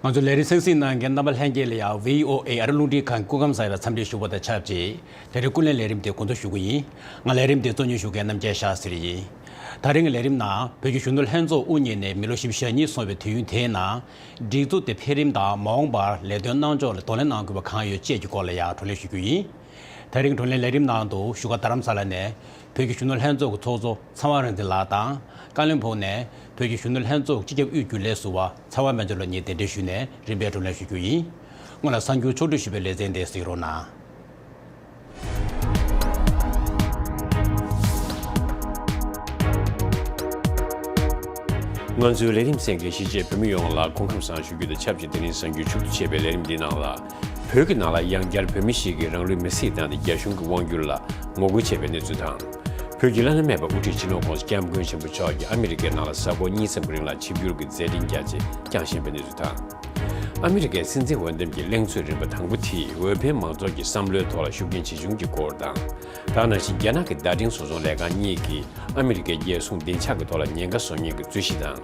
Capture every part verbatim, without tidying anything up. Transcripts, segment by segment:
ང་ཚོའི་ལས་རིམ་གསན་གཟིགས་གནང་མཁན་རྣམ་པ་ལྷན་རྒྱས་ལ་ཡང་བྷི་ཨོ་ཨེ་ཨ་རི་རླུང་འཕྲིན་ཁང་སྐུ་ཁམས་བཟང་ཡོད་པའི་འཚམས་འདྲི་ཞུ་བ་དང་ཆབས་ཅིག་དེ་རིང་ཀུན་གླེང་ལས་རིམ་དེ་འགོ་འཛུགས་ཞུ་གི་ཡིན། ང་ལས་རིམ་དེ་གཙོ་གཉེར་ཞུ་མཁན་རྣམ་རྒྱལ་ཤཱ་སྟྲི་ཡིན། དེ་རིང་གི་ལས་རིམ་ནང་བོད་ཀྱི་གཞོན་ནུ་ལྷན་ཚོགས་དབུ་བརྙེས་ནས་མི་ལོ་བཞི་བཅུ་ཞེ་གཉིས་སོང་བའི་དུས་ཡུན་དེའི་ནང་། སྒྲིག་འཛུགས་དེ་འཕེལ་རིམ་དང་མ་འོངས་པར་ལས་དོན་གནང་ཕྱོགས་ལ་གདོང་ལེན་གནང་དགོས་པ་གང་ཡོད་བཅས་ཀྱི་སྐོར་ལ་ཡང་བགྲོ་གླེང་ཞུ་རྒྱུ་ཡིན། དེ་རིང་བགྲོ་གླེང་ལས་རིམ་ནང་དུ་བཞུགས་སྒར་རྡ་རམ་ས་ལ་ནས་བོད་ཀྱི་གཞོན་ནུ་ལྷན་ཚོགས་ཀྱི་ཚོགས་གཙོ་ཚངས་དབང་རིག་འཛིན་ལགས་དང་། ཀ་ལོན་སྦུག་ནས་བོད་ཀྱི་གཞོན་ནུ་ལྷན་ཚོགས་སྤྱི་ཁྱབ་དབུས་རྒྱུན་ལས་ཟུར་པ་ཚེ་དབང་དཔལ་འབྱོར་ལགས་གཉིས་གདན་འདྲེན་ཞུས་ནས་རིམ་པས་བགྲོ་གླེང་ཞུ་རྒྱུ་ཡིན། སྔོན་ལ་གསར་འགྱུར་ཕྱོགས་བསྒྲིགས་ཞུས་པའི་ལེ་ཚན་དེ་གཟིགས་རོགས་གནང་། ང་ཚོའི་ལས་རིམ་གསན་མཁན་གཞིས་བྱེས་བོད་མི་ཡོངས་ལ་སྐུ་ཁམས་བཟང་ཞུ་རྒྱུ་དང་ཆབས་ཅིག་དེ་རིང་གསར་འགྱུར་ཕྱོགས་བསྒྲིགས་བྱས་པའི་ལས་རིམ་འདིའི་ནང་ལ། བོད་ཀྱི་ནང་ལ་ཡང་བསྐྱར་བོད་མི་ཞིག་གིས་རང་ལུས་མེར་སྲེག་བཏང་སྟེ་རྒྱ་གཞུང་གི་དབང་སྒྱུར་ལ་ངོ་རྒོལ་བྱས་པའི་གནས་ཚུལ་དང་། བོད་ཀྱི་བླ་ན་མེད་པ་དབུ་ཁྲིད་སྤྱི་ནོར་༸གོང་ས་༸སྐྱབས་མགོན་ཆེན་པོ་མཆོག་གིས་ཨ་མི་རི་ཀའི་ནང་ལ་གཟའ་འཁོར་གཉིས་ཙམ་གྱི་རིང་ལ་ཆིབས་བསྒྱུར་གྱི་མཛད་འཕྲིན་རྒྱ་ཆེ་བསྐྱངས་བཞིན་པའི་གནས་ཚུལ་དང་། ཨ་མི་རི་ཀའི་སྲིད་འཛིན་འོས་འདེམས་ཀྱི་གླེང་ཚོགས་རིམ་པ་དང་པོ་དེས་འོས་འཕེན་མང་ཚོགས་ཀྱི་བསམ་བློའི་ཐོག་ལ་ཤུགས་རྐྱེན་ཇི་བྱུང་གི་སྐོར་དང་། དེ་ནང་བཞིན་རྒྱ་ནག་གི་བརྡ་འཕྲིན་བཟོ་ཚོང་ལས་ཁང་གཉིས་ཀྱིས་ཨ་མི་རི་ཀའི་རྒྱལ་སྲུང་བདེ་འཇགས་ཀྱི་ཐོག་ལ་ཉེན་ཁ་བཟོ་མཁན་གྱི་རྩོད་གཞི་དང་།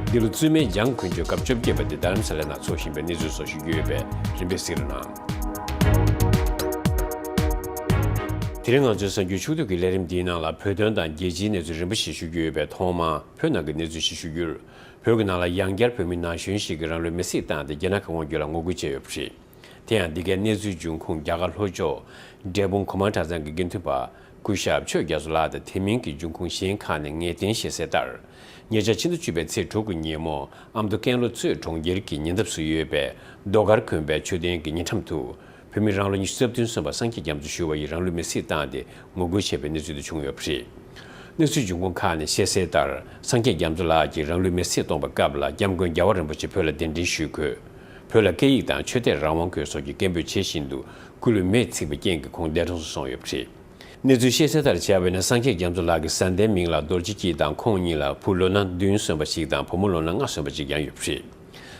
འདི་ལོ་བཙུན་མའི་འཇང་དཀོན་མཆོག་སྐབས་བཅོ་བརྒྱད་པ་དེ་རྡ་རམ་ས་ལའི་ནང་འཚོགས་བཞིན་པའི་གནས་ཚུལ་སོགས་ཞུ་རྒྱུ་ཡོད་པས་རིམ་པས་གཟིགས་རོགས་གནང་། དེ་རིང་ང་ཚོའི་གསར་འགྱུར་ཕྱོགས་བསྒྲིགས་ཀྱི་ལས་རིམ་འདིའི་ནང་ལ་བོད་དོན་དང་རྒྱལ་སྤྱིའི་གནས་ཚུལ་རིམ་པ་ཞིག་ཞུ་རྒྱུ་ཡོད་པས་ཐོག་མར་བོད་ནང་གི་གནས་ཚུལ་ཞིག་ཞུ་རྒྱུར། བོད་ཀྱི་ནང་ལ་ཡང་བསྐྱར་བོད་མི་ན་གཞོན་ཞིག་གིས་རང་ལུས་མེར་སྲེག་བཏང་སྟེ་རྒྱ་ནག་གི་དབང་སྒྱུར་ལ་ངོ་རྒོལ་བྱས་ཡོད་པ་རེད། དེ་ཡང་འདི་གའི་གནས་ཚུལ་འབྱུང་ཁུངས་རྒྱ་གར་ལྷོ་ཕྱོགས་འབྲས་སྤུངས་གོ་མ་གྲྭ་ཚང་གི་དགེ་འདུན་པ་སྐུ་ཞབས་ཆོས་རྒྱ་མཚོ་ལགས་དང་དེ་མིན་གྱི་འབྱུང་ཁུངས་གཞན་ཁག་ནས་ངེས་གཏན་བཤད་གསལ་ལྟར། ཉེ་ཆར་ཕྱི་ཟླ་བཅུ་པའི་ཚེས་དྲུག་གི་ཉིན་མོ་ཨ་མདོ་ཀན་ལྷོ་གཙོས་གྲོང་ཁྱེར་གྱི་ཉེ་འདབས་སུ་ཡོད་པའི་རྡོ་དཀར་དགོན་པའི་མཆོད་རྟེན་གྱི་ཉེ་འགྲམ་དུ། བོད་མི་རང་ལོ་ཉི་ཤུ་རྩ་བདུན་སོན་པ་སངས་རྒྱས་རྒྱ་མཚོ་ཞུ་བ་ཡིས་རང་ལུས་མེར་སྲེག་བཏང་སྟེ་ངོ་རྒོལ་བྱས་པའི་གནས་ཚུལ་དེ་བྱུང་ཡོད་པ་རེད། གནས་ཚུལ་འབྱུང་ཁུངས་ཁག་ནས་བཤད་གསལ་ལྟར། སངས་རྒྱས་རྒྱ་མཚོ་ལགས་ཀྱིས་རང་ལུས་མེར་སྲེག་གཏོང་བའི་སྐབས་ལ་སྐྱབས་མགོན་རྒྱལ་བ་རིན་པོ་ཆེ་བོད་ལ་གདན་འདྲེན་ཞུས་དགོས། བོད་ལ་སྐད་ཡིག་དང་ཆོས་དད་རང་དབང་དགོས་སོགས་ཀྱི་སྐད་འབོད་བྱེད་བཞིན་དུ་སྐུ་ལུས་མེར་ཚིག་པའི་རྐྱེན་གྱིས་ཁོང་འདས་གྲོངས་སུ་སོང་ཡོད་པ་རེད། གནས་ཚུལ་བཤད་གསལ་ལྟར་བྱས་པ་ཡིན་ན། སངས་རྒྱས་རྒྱ་མཚོ་ལགས་ཀྱི་བཟའ་ཟླའི་མིང་ལ་རྡོ་རྗེ་སྐྱིད་དང་ཁོང་གཉིས་ལ་བུ་ལོ་ན་བདུན་སོན་པ་ཞིག་དང་བུ་མོ་ལོ་ན་ལྔ་སོན་པ་ཞིག་ཀྱང་ཡོད་པ་རེད།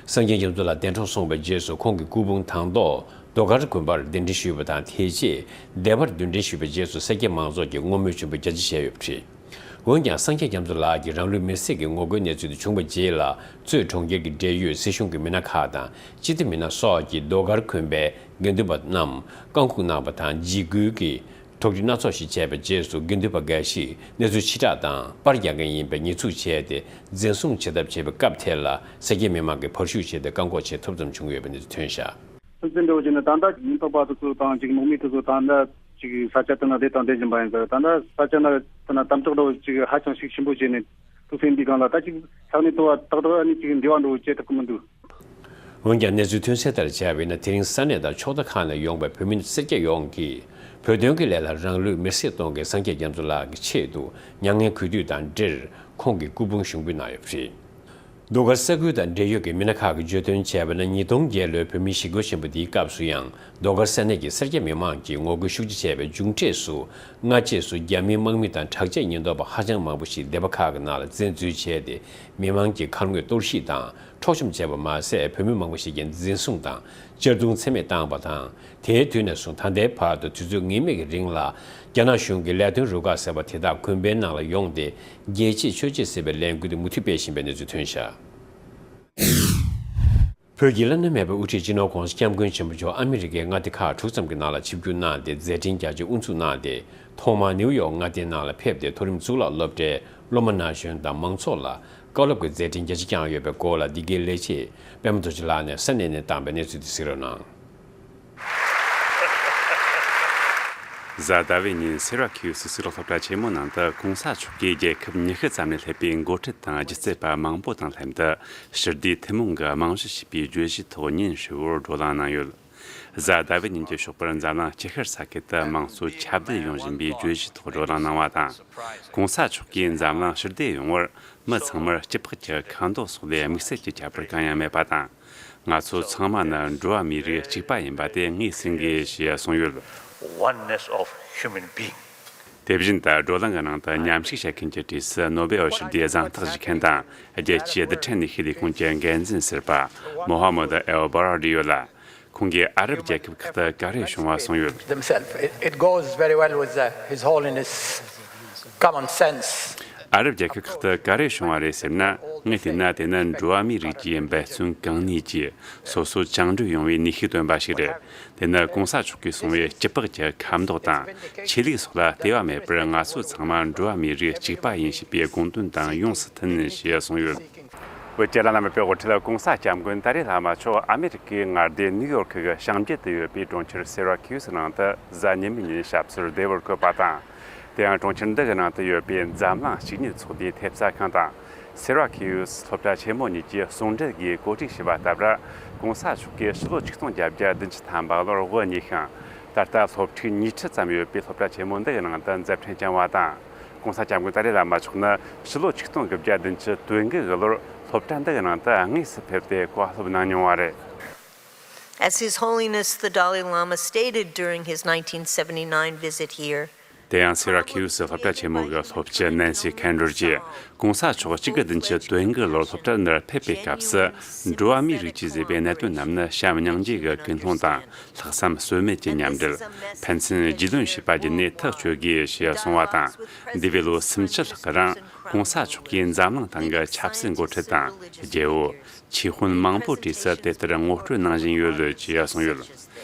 སངས་རྒྱས་རྒྱ་མཚོ་ལགས་འདས་གྲོངས་སོང་བའི་རྗེས་སུ་ཁོང་གི་སྐུ་ཕུང་དང་ཐོག་རྡོ་དཀར་དགོན་པར་གདན་འདྲེན་ཞུས་པ་དང་། དེ་རྗེས་སྡེ་པར་གདན་འདྲེན་ཞུས་པའི་རྗེས་སུ་སེར་སྐྱ་མང་ཚོགས་ཀྱིས་བསྔོ་སྨོན་ཆེན་པོ་རྒྱ་ཆེ་བྱས་ཡོད་པ་རེད། འོན་ཀྱང་། སངས་རྒྱས་རྒྱ་མཚོ་ལགས་ཀྱི་རང་ལུས་མེར་སྲེག་གི་ངོ་རྒོལ་གནས་ཚུལ་དེ་བྱུང་བའི་རྗེས་ལ། གཙོས་གྲོང་ཁྱེར་གྱི་འབྲེལ་ཡོད་སྲིད་གཞུང་གི་མི་སྣ་ཁག་དང་སྤྱི་བདེ་མི་སྣ་སོགས་ཀྱིས་རྡོ་དཀར་དགོན་པའི་དགེ་འདུན་པ་རྣམས་བཀའ་འགུག་གནང་བ་དང་། འཇིགས་སྐུལ་གྱི་དོགས་འདྲི་སྣ་ཚོགས་ཤིག་བྱས་པའི་རྗེས་སུ། དགེ་འདུན་པ་འགའ་ཞིག་གནས་ཚུལ་ཕྱི་བསྒྲགས་དང་པར་རྒྱག་མཁན་ཡིན་པའི་ཉེས་འཛུགས་བྱས་ཏེ། འཛིན་བཟུང་བྱེད་ཐབས་བྱེད་པའི་སྐབས་དེ་ལ། སེར་སྐྱའི་མི་མང་གིས་བར་ཞུགས་བྱས་ཏེ། བཀག་འགོག་བྱེད་ཐུབ་ཙམ་བྱུང་ཡོད་པའི་གནས་ཚུལ་ཐོན་བཞག་སྲིད་འཛིན་འདྲ་བོ་བྱས་ན། ད་ལྟ་ཉེན་རྟོག་པ་དེ་ཚོ་དང་ཅིག་དམག་མི་དེ་ཚོ་ད་ལྟ་ཅིག་ས་ཆ་དེ་ན་བསྡད་དང་བསྡད་བཞིན་པ་ཡིན་ཟེར། ད་ལྟ་ས་ཆ་ན་དེ་ན་དམ་དྲག་འདྲ་བོ་ཅིག་ཧ་ཅང་ཤུགས་ཆེན་པོ་བྱས་ནས་འདུག་ཟེར། འདི་སྒང་ལ་ད་ཅིག་ས་གནས་དེ་བ་ཏག་ཏག་ཨ་ནི་ཅིག་འབྲེལ་བ་འདྲ་བོ་བྱེད་ཐུབ་ཀྱི་མི་འདུག་འོན་ཀྱང་། གནས་ཚུལ་ཐོན་གསལ་ལྟར་བྱས་པ་ཡིན་ན། དེ་རིང་ས་གནས་དང་ཕྱོགས་མཐའ་ཁག་ནས་ཡོང་པའི་བོད་མི་སེར་སྐྱ་ཡོངས་ཀྱིས་བོད་དོན་གྱི་ལས་ལ་རང་ལུས་མེར་སྲེག་གཏོང་མཁན་སངས་རྒྱས་རྒྱ་མཚོ་ལགས་ཀྱི་ཆེད་དུ་མྱ་ངན་གུས་འདུད་དང་འབྲེལ། ཁོང་གི་སྐུ་ཕུང་ཞུགས་འབུལ་གནང་ཡོད་པ་རེད། རྡོ་དཀར་ས་ཁུལ་དང་འབྲེལ་ཡོད་ཀྱི་མི་སྣ་ཁག་གིས་བརྗོད་དོན་བྱས་པ་ན། ཉིས་སྟོང་བརྒྱད་ལོའི་བོད་མིའི་ཞི་རྒོལ་ཆེན་པོ་འདིའི་སྐབས་སུ་ཡང་། རྡོ་དཀར་ས་གནས་ཀྱི་སེར་སྐྱ་མི་མང་གིས་ངོ་རྒོལ་ཤུགས་ཆེ་བྱས་པའི་མཇུག་འབྲས་སུ། སྔ་རྗེས་སུ་རྒྱ་མིའི་དམག་མི་དང་དྲག་ཆས་ཉེན་རྟོག་པ་ཧ་ཅང་མང་པོ་ཞིག་སྡེ་པ་ཁག་གི་ནང་ལ་བཙན་འཛུལ་བྱས་ཏེ། མི་མང་གི་ཁ་ངོ་གཏོར་བཤིག་དང་འཕྲོག་བཅོམ་བྱས་པ་མ་ཟད། བོད་མི་མང་པོ་ཞིག་ཀྱང་འཛིན་བཟུང་དང་གཅར་རྡུང་ཚད་མེད་བཏང་བ་དང་། དེའི་དུས་ནས་བཟུང་ད་ལྟའི་བར་དུ་དུས་ཚོད་ངེས་མེད་ཀྱི་རིང་ལ། རྒྱ་ནག་གཞུང་གི་ལས་དོན་རུ་ཁག་ཟེར་བ་དེ་དག་དགོན་པའི་ནང་ལ་ཡོང་སྟེ། རྒྱལ་གཅེས་ཆོས་གཅེས་ཟེར་བའི་ལས་འགུལ་དེ་མུ་མཐུད་སྤེལ་བཞིན་པའི་གནས་ཚུལ་ཐོན་བཞག་བོད་ཀྱི་བླ་ན་མེད་པའི་དབུ་ཁྲིད་སྤྱི་ནོར་༸གོང་ས་༸སྐྱབས་མགོན་ཆེན་པོ་མཆོག་ཨ་མི་རི་ཀའི་མངའ་སྡེ་ཁག་དྲུག་ཙམ་གྱི་ནང་ལ་ཆིབས་བསྒྱུར་གནང་སྟེ། མཛད་འཕྲིན་རྒྱ་ཆེ་དབུ་འཛུགས་གནང་སྟེ། ཐོག་མར་ནིའུ་ཡོག་མངའ་སྡེའི་ནང་ལ་ཕེབས་ཏེ། མཐོ་རིམ་གཙུག་ལག་སློབ་གྲྭའི་སློབ་མ་ན་གཞོན་དང་མང་ཚོགས་ལ་བཀའ་སློབ་ཀྱི་མཛད་འཕྲིན་རྒྱ་ཆེ་བསྐྱངས་ཡོད་པའི་སྐོར་ལ། འདི་གའི་ལས་བྱེད་པད་མ་རྡོ་རྗེ་ལགས་ནས་ས་གནས་ནས་བཏང་པའི་གནས་ཚུལ་དེ་གཟིགས་རོགས་གནང་། གཟའ་ཟླ་བའི་ཉིན་སེ་ར་ཁེའུ་སི་གཙུག་ལག་སློབ་གྲྭ་ཆེན་མོ་ནང་དུ་༸གོང་ས་མཆོག་གིས་རྒྱལ་ཁབ་ཉི་ཤུ་ཙམ་ནས་སླེབས་པའི་འགོ་ཁྲིད་དང་སྒྱུ་རྩལ་པ་མང་པོ་དང་ལྷན་དུ། ཞི་བདེའི་ཐུན་མོང་གི་རྨང་གཞི་ཞེས་པའི་བརྗོད་གཞིའི་ཐོག་ཉིན་ཧྲིལ་བོར་བགྲོ་གླེང་གནང་ཡོད། གཟའ་ཟླ་བའི་ཉིན་གྱི་ཞོགས་པར་འཛམ་གླིང་སྤྱི་ཤར་ས་ཁུལ་དུ་དམངས་གཙོ་ཁྱབ་གདལ་ཡོང་བཞིན་པའི་བརྗོད་གཞིའི་ཐོག་བགྲོ་གླེང་གནང་བ་དང་། ༸གོང་ས་མཆོག་གིས་འཛམ་གླིང་ཞི་བདེ་ཡོང་བར་མི་ཚང་མར་སྐྱིད་པགས་ཀྱི་ཁ་མདོག་སོགས་ལས་དམིགས་བསལ་གྱི་ཁྱད་པར་གང་ཡང་མེད་པ་དང་། ང་ཚོ་ཚང་མ་ནི་འགྲོ་བ་མིའི་རིགས་གཅིག་པ་ཡིན་པ་དེ་ངོས་ཟིན་དགོས་ཞེས་གསུངས་ཡོད། Oneness of human being. དེ་བཞིན་དུ་བགྲོ་གླེང་གི་ནང་དུ་མཉམ་ཞུགས་བྱེད་མཁན་གྱི་གྲས་སུ་ནོ་བེལ་ཞི་བདེའི་གཟེངས་རྟགས་བཞེས་མཁན་དང་རྒྱལ་སྤྱིའི་རྡུལ་ཕྲན་ནུས་ཤུགས་ལས་ཁུངས་ཀྱི་འགན་འཛིན་ཟུར་པ་མོ་ཧ་མུད་ཨེལ་བྷ་ར་ཌི་ཡོད་ལ། ཁོང་གིས་ཨ་རབ་རྒྱལ་ཁབ་ཁག་ཏུ་ག་རེ་བྱུང་བ་གསུངས་ཡོད། Themselves. It, it goes very well with, uh, His Holiness common sense. ཨ་རབ་རྒྱལ་ཁབ་ཁག་ཏུ་ག་རེ་བྱུང་བ་རེད་ཟེར་ན། ངས་བལྟས་ན་དེ་ནི་འགྲོ་བ་མིའི་རིགས་ཀྱི་འབད་བརྩོན་གང་ནུས་ཀྱིས་སོ་སོ་བཅིངས་འགྲོལ་ཡོང་བའི་ནུས་ཤུགས་བཏོན་པ་ཞིག་རེད། དེ་ནི་གོང་ས་མཆོག་གིས་གསུངས་པའི་སྐྱི་པགས་ཀྱི་ཁ་མདོག་དང་ཆོས་ལུགས་སོགས་ལ་ལྟོས་པ་མེད་པར་ང་ཚོ་ཚང་མ་འགྲོ་བ་མིའི་རིགས་གཅིག་པ་ཡིན་ཞེས་པའི་དགོངས་དོན་དང་ཡོངས་སུ་མཐུན་ཞེས་གསུངས་ཡོད། བོད་ཀྱི་བླ་ན་མེད་པའི་དབུ་ཁྲིད་གོང་ས་སྐྱབས་མགོན་ཏཱ་ལའི་བླ་མ་མཆོག་ཨ་མེ་རི་ཀའི་མངའ་སྡེ་ནིའུ་ཡོར་ཁི་གི་བྱང་རྒྱུད་དུ་ཡོད་པའི་གྲོང་ཁྱེར་སེ་ར་ཁི་ཡུ་སི་ནང་དུ་གཟའ་ཉི་མའི་ཉིན་ཞབས་སོར་བདེ་བར་བཀོད་པ་དང་། དེ་ཡང་གྲོང་ཁྱེར་འདི་གི་ནང་དུ་ཡོད་པའི་འཛམ་གླིང་གཅིག་གཉིས་ཚོགས་འདུའི་ཐེབས་རྩ་ཁང་དང་། སེ་ར་ཁི་ཡུ་སི་སློབ་གྲྭ་ཆེན་མོ་གཉིས་ཀྱིས་ཟུང་འབྲེལ་སྒོས་གོ་སྒྲིག་བྱས་པ་ལྟར། གོང་ས་མཆོག་གིས་ཕྱི་ལོ་ཆིག་སྟོང་བརྒྱད་བརྒྱ་བདུན་ཅུ་ཐམ་པ་ལོར་དབུ་བརྙེས་ཤིང་། ད་ལྟ་སློབ་ཕྲུག་ཉིས་ཁྲི་ཙམ་ཡོད་པའི་སློབ་གྲྭ་ཆེན་མོ་འདི་གི་ནང་དུ་མཛད་འཕྲིན་བསྐྱངས་པ་དང་། གོང་ས་སྐྱབས་མགོན་ཏཱ་ལའི་བླ་མ་མཆོག་ནི་ཕྱི་ལོ་ཆིག་སྟོང་དགུ་བརྒྱ་བདུན་ཅུ་དོན་དགུ་གི་ལོར་སློབ་གྲྭ་འདི་གི་ནང་དུ་དངོས་སུ་ཕེབས་ཏེ་བཀའ་སློབ་གནང་མྱོང་བ་རེད། As His Holiness the Dalai Lama stated during his nineteen seventy-nine visit here, དེ་ཡང་སེ་ར་ཁི་ཡུ་སི་སློབ་གྲྭ་ཆེན་མོ་གི་སློབ་སྤྱི་ནན་སི་ཁན་ཌོར་གྱིས། གོང་ས་མཆོག་གཅིག་དགུ་བདུན་ཅུ་དོན་དགུ་ལོར་སློབ་གྲྭ་འདིར་ཕེབས་པའི་སྐབས་སུ། འགྲོ་བ་མིའི་རིགས་ཀྱིས་བཟོས་པའི་གནད་དོན་རྣམས་ནི་བྱམས་སྙིང་རྗེ་གི་ཀུན་སློང་དང་། ལྷག་བསམ་ཟོལ་མེད་ཀྱི་མཉམ་འབྲེལ། ཕན་ཚུན་རྒྱུས་ལོན་བྱེད་པ་བརྒྱུད་ནས་ཐག་གཅོད་དགོས་ཞེས་གསུངས་པ་དང་། འདས་པའི་ལོ་སུམ་ཅུ་ལྷག་གི་རིང་གོང་ས་མཆོག་གིས་འཛམ་གླིང་སྟེང་གི་ཆབ་སྲིད་འགོ་ཁྲིད་དང་། རྒྱལ་པོ། ཆོས་དཔོན་མང་པོ་གྲས་སུ་དེ་ལྟར་ངོ་སྤྲོད་གནང་བཞིན་ཡོད་ཅེས་གསུངས་ཡོད།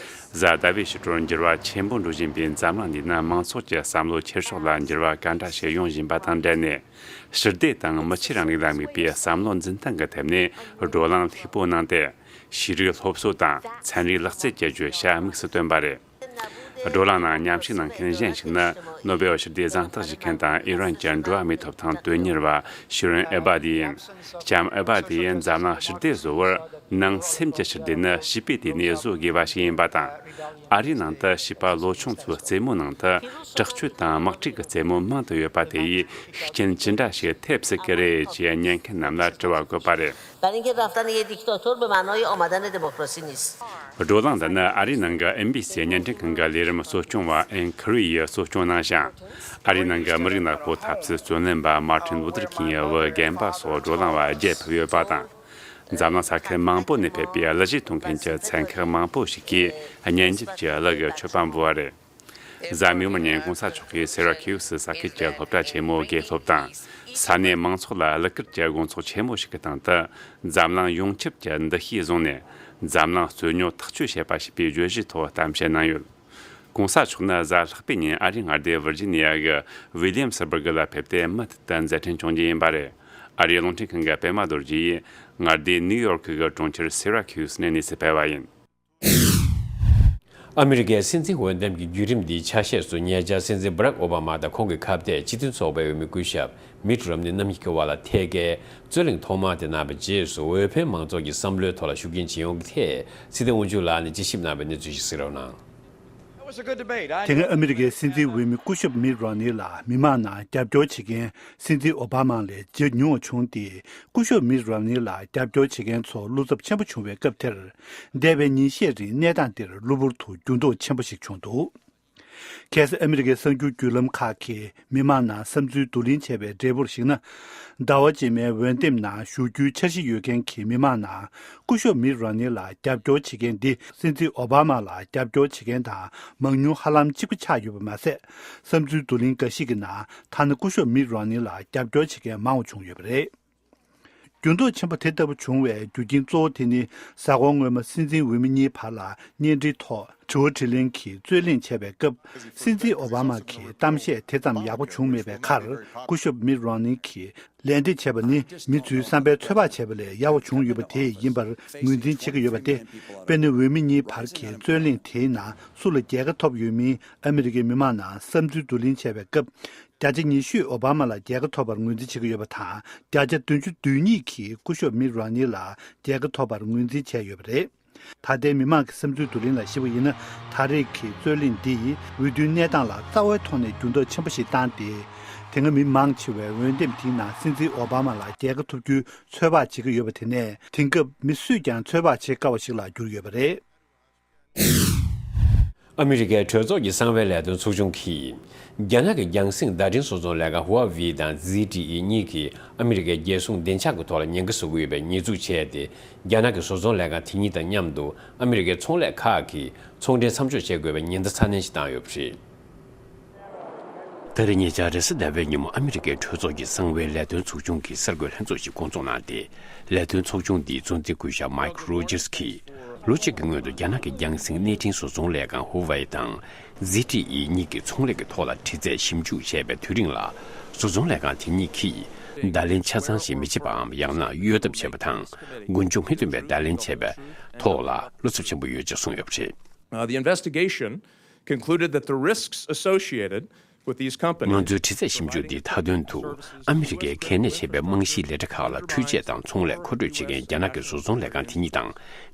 གཟའ་ཟླ་བའི་ཕྱི་དྲོར་འགྱུར་བ་ཆེན་པོ་འགྲོ་བཞིན་པའི་འཛམ་གླིང་འདི་ན། མང་ཚོགས་ཀྱི་བསམ་བློ་འཁྱེར་ཕྱོགས་ལ་འགྱུར་བ་ག་འདྲ་ཞིག་ཡོང་བཞིན་པ་དང་འབྲེལ་ནས། ཞི་བདེ་དང་མི་ཆོས་རིང་ལུགས་ལ་དམིགས་པའི་བསམ་བློ་འཛིན་སྟངས་ཀྱི་ཐད་ནས་བགྲོ་གླེང་ལྷུག་པོ་གནང་སྟེ། ཤེས་རིག་སློབ་གསོ་དང་ཚན་རིག་ལག་རྩལ་གྱི་བརྗོད་བྱ་དམིགས་སུ་བཏོན་པ་རེད། བགྲོ་གླེང་ནང་མཉམ་ཞུགས་གནང་མཁན་གཞན་ཞིག་ནི། ནོ་བེལ་ཞི་བདེའི་གཟེངས་རྟགས་བཞེས་མཁན་དང་ཨི་རན་གྱི་འགྲོ་བ་མིའི་ཐོབ་ཐང་དོན་གཉེར་བ་ཤི་རིན་ཨེ་བྷ་དི་ཡིན། ལྕམ་ཨེ་བྷ་དི་ཡིས་འཛམ་གླིང་ཞི་བདེ་བཟོ་བར་ནང་སེམས་ཀྱི་ཞི་བདེ་ནི་བྱིས་པའི་དུས་ནས་བཟོ་དགོས་པ་ཞིག་ཡིན་པ་དང་། ཨ་རིའི་ནང་དུ་བྱིས་པ་ལོ་ཆུང་ཚོའི་རྩེད་མོའི་ནང་དུ་དྲག་སྤྱོད་དང་དམག་འཁྲུག་གི་རྩེད་མོ་མང་དུ་ཡོད་པ་དེ་ཡིས་ཤུགས་རྐྱེན་ཅི་འདྲ་ཞིག་ཐེབས་སྲིད་ཀྱི་རེད་ཅེས་ཉན་མཁན་རྣམས་ལ་དྲི་བ་བཀོད་པ་རེད། در این که رفتن یک دیکتاتور به معنای آمدن دموکراسی نیست. བགྲོ་གླེང་འདི་ནི་ཨ་རིའི་ནང་གི་ཨེན་བྷི་སི་བརྙན་འཕྲིན་ཁང་གི་ལས་རིམ་གཙོ་སྐྱོང་བ་ཨེན་ཁི་རི་ཡིས་གཙོ་སྐྱོང་གནང་ཞིང་། ཨ་རིའི་ནང་གི་མི་རིགས་ནག་པོའི་འཐབ་རྩོད་རྩོད་ལེན་པ་མར་ཏིན་ལུ་ཐར་ཁིང་གི་དབུ་རྒན་པ་སོགས་བགྲོ་གླེང་བ་བརྒྱད་ཕེབས་ཡོད་པ་དང་། འཛམ་གླིང་ས་ཁུལ་མང་པོ་ནས་ཕེབས་པའི་གླུ་གཞས་གཏོང་མཁན་གྱི་ཚན་ཁག་མང་པོ་ཞིག་གིས་སྙན་འཇེབས་ཀྱི་གླུ་གི་མཆོད་པ་འབུལ་བ་རེད། གཟའ་མིག་དམར་ཉིན་གོང་ས་མཆོག་གིས་སེ་ར་ཁི་ཡུ་སི་ས་ཁུལ་གྱི་སློབ་གྲྭ་ཆེན་མོའི་དགེ་སློབ་དང་། ས་གནས་མང་ཚོགས་ལ་གླུ་གར་གྱི་དགོང་ཚོགས་ཆེན་མོ་ཞིག་གི་སྟེང་དུ། འཛམ་གླིང་ཡོངས་ཁྱབ་ཀྱི་འདུ་ཤེས་བཟུང་ནས། འཛམ་གླིང་རྩོད་རྙོག་ཐག་གཅོད་བྱེད་པ་ཞེས་པའི་བརྗོད་གཞིའི་ཐོག་གཏམ་བཤད་གནང་ཡོད། གོང་ས་མཆོག་ནི་གཟའ་ལྷག་པའི་ཉིན་ཨ་རིའི་མངའ་སྡེ་ཝིར་ཇི་ནི་ཡ་གི་ཝི་ལི་ཡམ་སི་སྦུར་གི་ལ་ཕེབས་ཏེ་མུ་མཐུད་དུ་མཛད་འཕྲིན་སྐྱོང་རྒྱུ་ཡིན་པ་རེད། ཨ་རིའི་རླུང་འཕྲིན་ཁང་གི་པད་མ་རྡོ་རྗེ་ཡིས་མངའ་སྡེ་ནིའུ་ཡོར་ཁི་གི་གྲོང་ཁྱེར་སེ་ར་ཁི་ཡུ་སི་ནས་གནས་ཚུལ་སྤེལ་བ་ཡིན། ཨ་མི་རི་ཀའི་སྲིད་འཛིན་འོས་འདེམས་ཀྱི་བརྒྱུད་རིམ་འདིའི་ཆ་ཤས་སུ་ཉེ་ཆར་སྲིད་འཛིན་བྷ་རག་ཨོ་བྷ་མ་དང་ཁོང་གི་ཁ་གཏད་སྤྱི་མཐུན་ཚོགས་པའི་འོས་མི་སྐུ་ཞབས་མིད་རོམ་ནི་རྣམ་གཉིས་ཀྱི་བར་ལ་ཐད་ཀའི་རྩོད་གླེང་ཐོག་མ་དེ་གནང་བའི་རྗེས་སུ་འོས་འཕེན་མང་ཚོགས་ཀྱི་བསམ་བློའི་ཐོག་ལ་ཤུགས་རྐྱེན་ཇི་ཡོང་གི་ཐད་ཚེ་བརྟན་དབང་ཕྱུག་ལགས་ནས་དཔྱད་ཞིབ་གནང་བའི་གནས་ཚུལ་ཞིག་གཟིགས་རོགས་གནང་། དེ་སྔ་ཨ་མི་རི་ཀའི་སྲིད་འཛིན་འོས་མི་སྐུ་ཞབས་མིད་རོམ་ནི་ལ་མི་མང་ནང་རྒྱབ་སྐྱོར་བྱེད་མཁན་སྲིད་འཛིན་ཨོ་བྷ་མ་ལས་ཇེ་ཉུང་བ་བྱུང་སྟེ། སྐུ་ཞབས་མིད་རོམ་ནི་ལ་རྒྱབ་སྐྱོར་བྱེད་མཁན་ཚོ་བློ་འཚབ་ཆེན་པོ་བྱུང་བའི་སྐབས་དེར། འདས་པའི་ཉིན་ཤས་རིང་གནས་སྟངས་འདིར་གློ་བུར་དུ་འགྱུར་ལྡོག་ཆེན་པོ་ཞིག་བྱུང་འདུག། གལ་སྲིད་ཨ་མི་རི་ཀའི་གསར་འགྱུར་བརྒྱུད་ལམ་ཁག་གིས་མི་མང་ནང་བསམ་ཚུལ་བསྡུ་ལེན་བྱས་པའི་འབྲས་བུར་གཞིགས་ན། ཟླ་བ་རྗེས་མའི་འོས་འདེམས་ནང་ཞུགས་རྒྱུའི་འཆར་གཞི་ཡོད་མཁན་གྱི་མི་མང་ནང་སྐུ་ཞབས་མིད་རོམ་ནི་ལ་རྒྱབ་སྐྱོར་བྱེད་མཁན་འདི་སྲིད་འཛིན་ཨོ་བྷ་མ་ལ་རྒྱབ་སྐྱོར་བྱེད་མཁན་དང་མང་ཉུང་ཧ་ལམ་གཅིག་པ་ཆགས་ཡོད་པ་མ་ཟད། བསམ་ཚུལ་བསྡུ་ལེན་འགའ་ཞིག་གི་ནང་ཐ་ན་སྐུ་ཞབས་མིད་རོམ་ནི་ལ་རྒྱབ་སྐྱོར་བྱེད་མཁན་མང་བ་བྱུང་ཡོད་པ་རེད། འགྱུར་ལྡོག་ཆེན་པོ་དེ་ལྟ་བུ་བྱུང་བའི་རྒྱུ་རྐྱེན་གཙོ་བོ་དེ་ནི། གཟའ་འཁོར་སྔོན་མ་སྲིད་འཛིན་འོས་མི་གཉིས་བར་ལ་བརྙན་འཕྲིན་ཐོག་དྲི་བ་དྲིས་ལན་གྱི་རྩོད་གླེང་བྱས་པའི་སྐབས། སྲིད་འཛིན་ཨོ་བྷ་མ་གིས་གཏམ་བཤད་དེ་ཙམ་ཡག་པོ་བྱུང་མེད་པའི་ཁར། སྐུ་ཞབས་མིད་རོམ་ནི་གིས་ལན་འདེབས་བྱས་པ་ནི། མི་ཚོའི་བསམ་པའི་ཚོད་དཔག་བྱས་པ་ལས་ཡག་པོ་བྱུང་ཡོད་པ་དེ་ཡིན་པར་ངོས་འཛིན་བྱེད་ཀྱི་ཡོད་པ་སྟེ། དཔེར་ན། འོས་མི་གཉིས་བར་གྱི་རྩོད་གླེང་དེའི་ནང་སུ་ལ་རྒྱལ་ཁ་ཐོབ་ཡོད་མིན་ཨ་མི་རི་ཀའི་མི་མང་ནང་བསམ་ཚུལ་བསྡུ་ལེན་བྱས་པའི་སྐབས། བརྒྱ་ཆ་ཉི་ཤུས་ཨོ་བྷ་མ་ལ་རྒྱལ་ཁ་ཐོབ་པར་ངོས་འཛིན་བྱེད་ཀྱི་ཡོད་པ་དང་། བརྒྱ་ཆ་བདུན་ཅུ་དོན་གཉིས་ཀྱིས་སྐུ་ཞབས་མིད་རོམ་ནི་ལ་རྒྱལ་ཁ་ཐོབ་པར་ངོས་འཛིན་བྱས་ཡོད་པ་རེད། ད་ལྟའི་མི་མང་གི་བསམ་ཚུལ་བསྡུ་ལེན་ལ་གཞིགས་པ་ཡིན་ན། ད་རེས་ཀྱི་རྩོད་གླེང་འདིས་འོས་བསྡུའི་གནས་སྟངས་ལ་རྩ་བའི་ཐོག་ནས་འགྱུར་ལྡོག་ཆེན་པོ་ཞིག་བཏང་སྟེ། དེ་སྔ་མི་མང་ཆེ་བས་འོས་འདེམས་དེའི་ནང་སྲིད་འཛིན་ཨོ་བྷ་མ་ལ་རྒྱལ་ཁ་ཐོབ་རྒྱུའི་ཚོད་དཔག་བྱེད་ཀྱི་ཡོད་པ་དེ་ནས། དེང་སྐབས་མི་སུས་ཀྱང་ཚོད་དཔག་བྱེད་དཀའ་བ་ཞིག་ལ་གྱུར་ཡོད་པ་རེད། ཨ་མི་རི་ཀའི་གྲོས་ཚོགས་ཀྱི་གསང་བའི་ལས་དོན་ཚོགས་ཆུང་གིས། རྒྱ་ནག་གི་རྒྱང་སྲིང་བརྡ་འཕྲིན་བཟོ་ཚོང་ལས་ཁང་ཧུའུ་ཝེ་དང་ཛི་ཊི་ཨི་གཉིས་ཀྱིས་ཨ་མི་རི་ཀའི་རྒྱལ་སྲུང་བདེ་འཇགས་ཀྱི་ཐོག་ལ་ཉེན་ཁ་བཟོ་གི་ཡོད་པའི་ཉེས་འཛུགས་བྱས་ཏེ། རྒྱ་ནག་གི་བཟོ་ཚོང་ལས་ཁང་དེ་གཉིས་དང་མཉམ་དུ་ཨ་མི་རི་ཀའི་ཚོང་ལས་ཁག་གིས་ཚོང་འབྲེལ་མཚམས་འཇོག་བྱེད་དགོས་པའི་ཉེན་བརྡ་ཚ་ནན་ཞིག་བཏང་ཡོད་པ་རེད། ད་རེས་ཉེ་ཆར་རེས་གཟའ་ཟླ་བའི་ཉིན་མོ་ཨ་མི་རི་ཀའི་གྲོས་ཚོགས་ཀྱི་གསང་བའི་ལས་དོན་ཚོགས་ཆུང་གིས་གསར་འགོད་ལྷན་ཚོགས་ཤིག་བསྐོང་ཚོགས་གནང་སྟེ། ལས་དོན་ཚོགས་ཆུང་འདིའི་གཙོ་འཛིན་སྐུ་ཞབས་མཱིག་རོ་ཇར་སི་ཀྱིས། ལོ་གཅིག་གི་སྔོན་དུ་རྒྱ་ནག་གི་རྒྱང་སྲིང་གནས་འཕྲིན་བཟོ་ཚོང་ལས་ཁང་ཧུ་ཝེ་དང་། ཛི་ཊི་ཨི་གཉིས་ཀྱི་ཚོང་ལས་ཀྱི་ཐོག་ལ་དྲི་རྩད་ཞིབ་འཇུག་བྱས་པའི་དུས་རིང་ལ། བཟོ་ཚོང་ལས་ཁང་དེ་གཉིས་ཀྱིས་བརྡ་ལན་ཆ་ཚང་ཞིག་མི་བྱེད་པའམ། ཡང་ན་གཡོལ་ཐབས་བྱས་པ་དང་། མགོ་མཇུག་མི་མཐུན་པའི་བརྡ་ལན་བྱས་པའི་ཐོག་ལ་བློ་འཚབ་ཆེན་པོ་ཡོད་ཅེས་གསུངས་ཡོད་པ་རེད། Uh, the investigation concluded that the risks associated with these companies. ང་ཚོའི་དྲི་རྩད་ཞིབ་འཇུག་འདིའི་མཐའ་དོན་དུ། ཨ་མི་རི་ཀའི་གལ་གནད་ཆེ་བའི་རྨང་གཞིའི་ལས་གྲྭ་ཁག་ལ་འཕྲུལ་ཆས་དང་ཚོང་ལས་མཁོ་སྤྲོད་བྱེད་མཁན་རྒྱ་ནག་གི་བཟོ་ཚོང་ལས་ཁང་དེ་གཉིས་དང་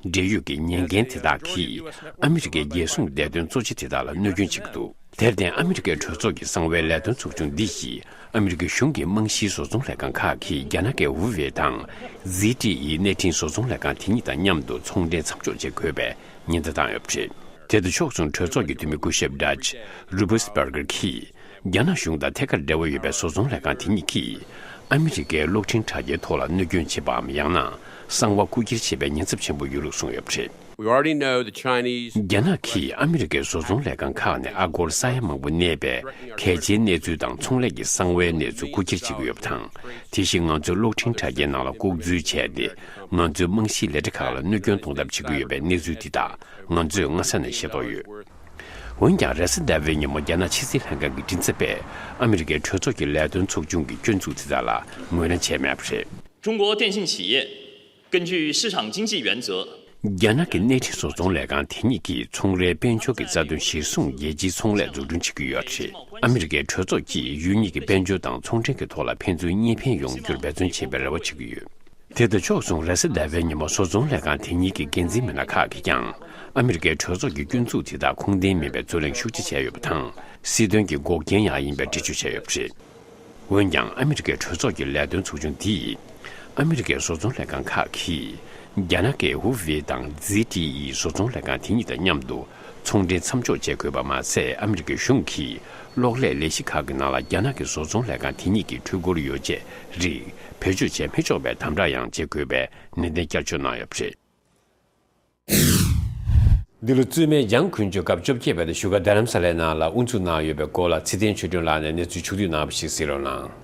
འབྲེལ་ཡོད་ཀྱི་ཉེས་འགན་དེ་དག་གིས་ཨ་མི་རི་ཀའི་རྒྱལ་སྲུང་བདེ་དོན་གཙོ་ཆེ་དེ་དག་ལ་གནོད་སྐྱོན་བྱེད་ཀྱི་འདུག་དེར་བརྟེན། ཨ་མི་རི་ཀའི་གྲོས་ཚོགས་ཀྱི་གསང་བའི་ལས་དོན་ཚོགས་ཆུང་འདི་ཡིས་ཨ་མི་རི་ཀའི་གཞུང་གི་རྨང་གཞིའི་བཟོ་ཚོང་ལས་ཁང་ཁག་གིས་རྒྱ་ནག་གི་ཧུ་ཝེ་དང་ཛི་ཊི་ཨི་གནས་འཕྲིན་བཟོ་ཚོང་ལས་ཁང་དེ་གཉིས་དང་མཉམ་དུ་ཚོང་འབྲེལ་མཚམས་འཇོག་བྱེད་དགོས་པའི་ཉེན་བརྡ་བཏང་ཡོད་པ་རེད། དེ་དང་ཕྱོགས་མཚུངས། གྲོས་ཚོགས་ཀྱི་འཐུས་མི་སྐུ་ཞབས་ཌ་ཇི་རུ་བྷར་སི་བྷར་གར་གྱིས། རྒྱ་ནག་གཞུང་དང་ཐད་ཀར་འབྲེལ་བ་ཡོད་པའི་བཟོ་ཚོང་ལས་ཁང་དེ་གཉིས་ཀྱིས། ཨ་མི་རི་ཀའི་གློག་འཕྲིན་དྲ་རྒྱའི་ཐོག་ལ་གནོད་སྐྱོན་བྱེད་པའམ། ཡང་ན་གསང་བ་རྐུ་འཁྱེར་བྱེད་པའི་ཉེན་ཚབས་ཆེན་པོ་ཡོད་ལུགས་གསུངས་ཡོད་པ་རེད། We already know the Chinese རྒྱ་ནག་གིས་ཨ་མི་རི་ཀའི་བཟོ་ཚོང་ལས་ཁང་ཁག་ནས་ཨ་སྒོར་ས་ཡ་མང་པོ་གནས་པའི་གལ་ཆེའི་གནས་ཚུལ་དང་། ཚོང་ལས་ཀྱི་གསང་བའི་གནས་ཚུལ་རྐུ་འཁྱེར་བྱེད་ཀྱི་ཡོད་པ་དང་། དེ་བཞིན་ང་ཚོའི་གློག་འཕྲིན་དྲ་རྒྱའི་ནང་ལ་ལྐོག་འཛུལ་བྱས་ཏེ། ང་ཚོའི་རྨང་གཞིའི་ལས་གྲྭ་ཁག་ལ་གནོད་སྐྱོན་གཏོང་ཐབས་བྱེད་ཀྱི་ཡོད་པའི་གནས་ཚུལ་འདི་དག་ང་ཚོས་སྔ་ས་ནས་ཤེས་རྟོགས་ཡོད། འོན་ཀྱང་། རེས་གཟའ་ཟླ་བའི་ཉིན་མོ་རྒྱ་ནག་ཕྱི་སྲིད་ལྷན་ཁང་གི་མགྲིན་ཚབ་པས་ཨ་མི་རི་ཀའི་གྲོས་ཚོགས་ཀྱི་ལས་དོན་ཚོགས་ཆུང་གི་སྐྱོན་འཛུགས་དེ་དག་ལ་ངོས་ལེན་བྱས་མེད་པ་རེད། 中国电信企业根据市场经济原则། རྒྱ་ནག་གི་གནས་འཕྲིན་བཟོ་ཚོང་ལས་ཁང་དེ་གཉིས་ཀྱིས་ཚོང་རའི་དཔལ་འབྱོར་གྱི་རྩ་དོན་གཞིར་བཟུང་རྒྱལ་སྤྱིའི་ཚོང་ལས་འཛུགས་སྐྲུན་བྱེད་ཀྱི་ཡོད་པ་རེད། ཨ་མི་རི་ཀའི་གྲོས་ཚོགས་ཀྱིས་ཡུལ་གཉིས་ཀྱི་དཔལ་འབྱོར་དང་ཚོང་འབྲེལ་གྱི་ཐོག་ལ་ཕན་ཚུན་གཉིས་ཕན་ཡོང་རྒྱུར་འབད་བརྩོན་བྱེད་པའི་རེ་བ་བྱེད་ཀྱི་ཡོད། དེ་དང་ཕྱོགས་མཚུངས། རེས་གཟའ་ཟླ་བའི་ཉིན་མོ་བཟོ་ཚོང་ལས་ཁང་དེ་གཉིས་ཀྱི་འགན་འཛིན་མི་སྣ་ཁག་གིས་ཀྱང་། ཨ་མི་རི་ཀའི་གྲོས་ཚོགས་ཀྱི་སྐྱོན་འཛུགས་དེ་དག་ཁུངས་ལྡན་མིན་པའི་རྩོད་གླེང་ཤུགས་ཆེ་བྱས་ཡོད་པ་དང་། སྲིད་དོན་གྱི་འགོག་རྐྱེན་ཡང་ཡིན་པའི་འགྲེལ་བརྗོད་བྱས་ཡོད་པ་རེད། འོན་ཀྱང་། ཨ་མི་རི་ཀའི་གྲོས་ཚོགས་ཀྱི་ལས་དོན་ཚོགས་ཆུང་འདིས། ཨ་མི་རི་ཀའི་བཟོ་ཚོང་ལས་ཁང་ཁག་གིས། རྒྱ་ནག་གི་ཧུ་ཝེ་དང་ཛི་ཊི་ཨི་བཟོ་ཚོང་ལས་ཁང་དེ་གཉིས་དང་མཉམ་དུ། ཚོང་འབྲེལ་མཚམས་འཇོག་བྱེད་དགོས་པ་མ་ཟད། ཨ་མི་རི་ཀའི་གཞུང་གིས་གློག་ཀླད་ལས་གཞི་ཁག་གི་ནང་ལ་རྒྱ་ནག་གི་བཟོ་ཚོང་ལས་ཁང་དེ་གཉིས་ཀྱི་འཕྲུལ་འཁོར་ཡོ་བྱད་རིགས་བེད་སྤྱོད་བྱས་མི་ཆོག་པའི་དམ་དྲག་ཡང་བྱེད་དགོས་པའི་ནན་ཏན་བསྐྱར་བརྗོད་གནང་ཡོད་པ་རེད། འདི་ལོ་བཙུན་མའི་འཇང་དགུན་ཆོས་སྐབས་བཅོ་བརྒྱད་པ་དེ་བཞུགས་སྒར་རྡ་རམ་ས་ལའི་ནང་ལ་དབུ་འཛུགས་གནང་ཡོད་པའི་སྐོར་ལ་ཚེ་བརྟན་ཆོས་སྒྲོན་ལགས་ནས་གནས་ཚུལ་ཕྱོགས་བསྡུས་གནང་བ་ཞིག་གཟིགས་རོགས་གནང་།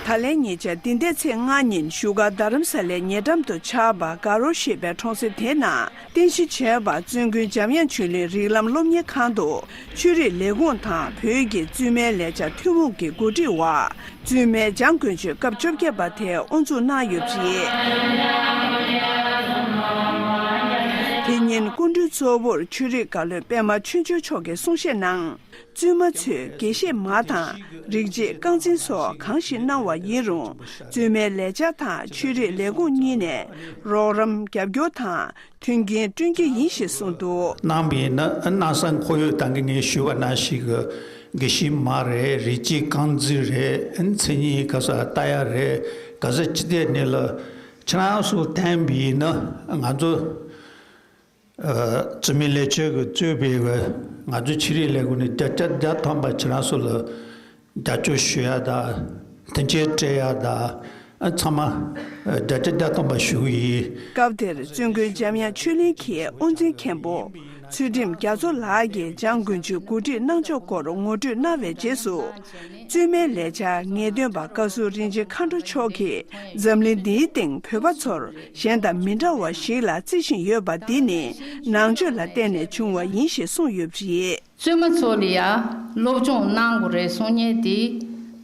ད་ལན་ཉེ་ཆར་འདི་ཟླའི་ཚེས་ལྔ་ཉིན་བཞུགས་སྒར་རྡ་རམ་ས་ལའི་ཉེ་འགྲམ་དུ་ཆགས་པ་དགའ་རོ་ཞེས་པའི་གྲོང་གསེབ་དེའི་ནང་རྟེན་གཞི་བྱས་པ་བཙུན་དགོན་འཇམ་དབྱངས་ཆོས་གླིང་རིགས་ལམ་སློབ་གཉེར་ཁང་དུ་ཆོས་རིག་ལས་ཁུངས་དང་བོད་ཀྱི་བཙུན་མའི་ལས་འཆར་ཐུན་མོང་གི་འགོ་ཁྲིད་འོག་བཙུན་མའི་འཇང་དགུན་ཆོས་སྐབས་བཅོ་བརྒྱད་པ་དེ་དབུ་འཛུགས་གནང་ཡོད་པ་རེད། དེ་ཉིན་སྐུ་མགྲོན་གཙོ་བོར་ཆོས་རིག་བཀའ་བློན་པད་མ་ཆོས་འབྱོར་མཆོག་གིས་གསུང་བཤད་གནང་། བཙུན་མ་ཚོས་དགེ་བཤེས་མ་དང་རིག་བྱེད་རྐང་འཛིན་སོགས་གང་ཞིག་གནང་བ་ཡིན་རུང་། བཙུན་མའི་ལས་འཆར་དང་ཆོས་རིག་ལས་ཁུངས་གཉིས་ནས་རོགས་རམ་རྒྱབ་སྐྱོར་དང་མཐུན་རྐྱེན་བསྐྲུན་གྱི་ཡིན་ཞེས་གསུངས་འདུག། གནང་བས་ན། གནང་ས་ཁོར་ཡུག་ད་གིན་ངས་ཞུས་པ་ནང་བཞིན་གྱི་དགེ་བཤེས་མ་རེད། རིག་བྱེད་རྐང་འཛིན་རེད། མཚན་ཉིད་ག་ས་ལྟ་ཡ་རེད། ག་ས་ཅི་ཐད་ནས་ལ་ཁྱེད་རང་ཚོ་བསྟན་པས་ན་ང་ཚོ། ཨ། བཙུན་མའི་ལས་འཆར་གྱི་གཙོས་པའི་ང་ཚོའི་ཆོས་རིག་ལས་ཁུངས་ནས་བརྒྱ་ཆ་བརྒྱ་ཐམ་པ་ཁྱེད་རང་ཚོ་ལ་རྒྱབ་སྐྱོར་ཞུ་ཡ་དང་མཐུན་རྐྱེན་སྤྲད་ཡ་དང་། ཨ། ཚང་མ་བརྒྱ་ཆ་བརྒྱ་ཐམ་པ་ཞུ་གི་ཡིན། སྐབས་དེར་བཙུན་དགོན་འཇམ་དབྱངས་ཆོས་གླིང་གི་དབུ་འཛིན་མཁན་པོ་ཚུལ་ཁྲིམས་རྒྱ་མཚོ་ལགས་ཀྱིས་འཇང་དགུན་ཆོས་གོ་སྒྲིག་གནང་ཕྱོགས་སྐོར་ངོ་སྤྲོད་གནང་བའི་རྗེས་སུ། བཙུན་མའི་ལས་འཆར་ངེས་སྟོན་པ་བཀའ་ཟུར་རིན་ཆེན་མཁའ་འགྲོ་མཆོག་གིས་འཛམ་གླིང་འདིའི་སྟེང་བོད་པ་ཚོར་གཞན་དང་མི་འདྲ་བ་ཞིག་ལ་བརྩི་བཞིན་ཡོད་པ་འདི་ནི་ནང་ཆོས་ལ་བརྟེན་ནས་བྱུང་བ་ཡིན་ཞེས་གསུངས་ཡོད་པ་རེད། བཙུན་མ་ཚོ་ལ་ཡང་སློབ་སྦྱོང་གནང་དགོས་རེད་གསུང་མཁན་དེ་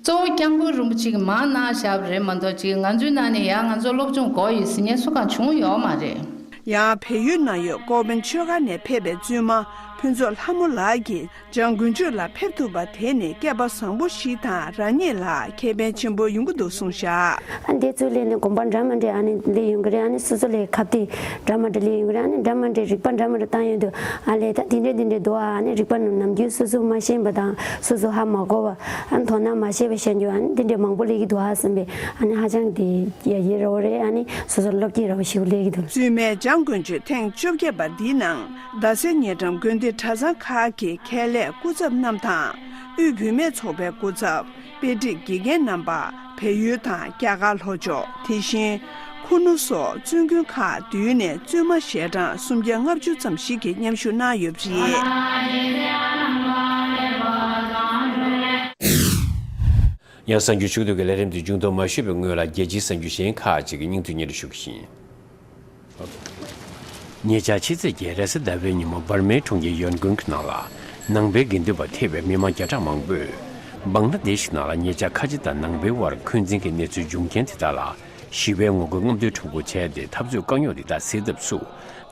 གཙོ་བོ་སྐྱབས་མགོན་རིན་པོ་ཆེ་གིས་མང་གནང་བཞག་པ་རེད་མ་གཏོགས། ཅིག་ང་ཚོའི་ནང་ནས་ཡང་ང་ཚོ་སློབ་སྦྱོང་དགོས་ཡོད་ཟེར་མཁན་སུ་གང་བྱུང་ཡོད་མ་རེད། ཡང་བལ་ཡུལ་ནང་ཡོད་ཀོ་པན་ཆོས་སྒར་ནས་ཕེབས་པའི་བཙུན་མ་ཕུན་ཚོགས་ལྷ་མོ་ལགས་ཀྱིས། འཇང་དགུན་ཆོས་ལ་ཕེབས་ཐུབ་པ་དེ་ནི་སྐལ་པ་བཟང་པོ་ཞིག་དང་རང་ཉིད་ལ་ཁེ་ཕན་ཆེན་པོ་ཡོང་གི་འདུག་གསུངས་བཞག། ཨ་འདི་ཚོ་ལས་ནི་དགོན་པ་འདྲ་མི་འདྲ་ཨ་ནི་ལས་ཡོང་གི་རེད། ཨ་ནི་སོ་སོ་ལས་ཁ་གཏད་འདྲ་མི་འདྲ་ལས་ཡོང་གི་རེད། ཨ་ནི་འདྲ་མི་འདྲ་རིག་པ་འདྲ་མི་འདྲ་བཏང་ཡོང་དུས་ཨ་ལས་ད་དེ་འདྲ་དེ་འདྲ་འདུག་ཨ་ནི་རིག་པ་ནམ་རྒྱུན་སོ་སོ་མ་ཤེས་པ་དང་སོ་སོ་ཧ་མ་གོ་བ་ཨ་ནི་དོ་སྣང་མ་བྱས་པ་བཤད་རྒྱུ་ཨ་ནི་དེ་འདྲ་མང་པོ་སླེབས་ཀྱི་འདུག་ཨ་བསམ་པས་ཨ་ནི་ཧ་ཅང་དེ་ཡ་ཡི་རོ་རེད། ཨ་ནི་སོ་སོ་བློ་སྐྱེད་ར་བ་ཞིག་སླེབས་ཀྱི་འདུག། བཙུན་མའི་འཇང་དགུན་ཆོས་ཐེངས་བཅོ་བརྒྱད་པ་འདིའི་ནང་རྡ་སའི་ཉེ་འགྲམ་དགོན་སྡེ་གྲྭ་ཚང་ཁག་གི་ཁྱད་ལས་སྐུ་ཚབ་རྣམས་དང་། དབུས་བུད་མེད་ཚོགས་པའི་སྐུ་ཚབ། དཔེ་ཁྲིད་དགེ་རྒན་རྣམ་པ། བལ་ཡུལ་དང་རྒྱ་གར་ལྷོ་ཕྱོགས། དེ་བཞིན་ཁུ་ནུ་སོགས་བཙུན་དགོན་ཁག་བདུན་ནས་བཙུན་མ་ཞལ་གྲངས་སུམ་བརྒྱ་ལྔ་བཅུ་ཙམ་ཞིག་གིས་མཉམ་ཞུགས་གནང་ཡོད་པ་རེད། ཡང་གསར་འགྱུར་ཕྱོགས་བསྡུས་ཀྱི་ལས་རིམ་འདི་མཇུག་བསྡོམས་མ་ཞུས་པའི་སྔོན་ལ། རྒྱལ་སྤྱིའི་གསར་འགྱུར་གཞན་ཁག་ཅིག་གི་སྙིང་བསྡུས་སྙན་སྒྲོན་ཞུ་གི་ཡིན། ཉེ་ཆར་ཕྱི་ཚེས་བརྒྱད་རེས་གཟའ་ཟླ་བའི་ཉིན་མོ། འབར་མའི་གྲོང་ཁྱེར་ཡོན་ཀུན་གྱི་ནང་ལ་ནང་པའི་དགེ་འདུན་པ་ཐེ་བའི་མི་མང་བརྒྱ་ཕྲག་མང་པོས། བང་ལ་དེ་ཤི་ནང་ལ་ཉེ་ཆར་ཁ་ཆེ་དང་ནང་པའི་དབར་འཁོན་འཛིན་གྱི་གནས་ཚུལ་འབྱུང་རྐྱེན་དེ་དག་ལ་ཞི་བའི་ངོ་རྒོལ་རྔམ་སྟོན་ཁྲོམ་སྐོར་བྱས་ཏེ། འཐབ་རྩོད་དཀའ་རྙོག་དེ་དག་སེལ་ཐབས་སུ་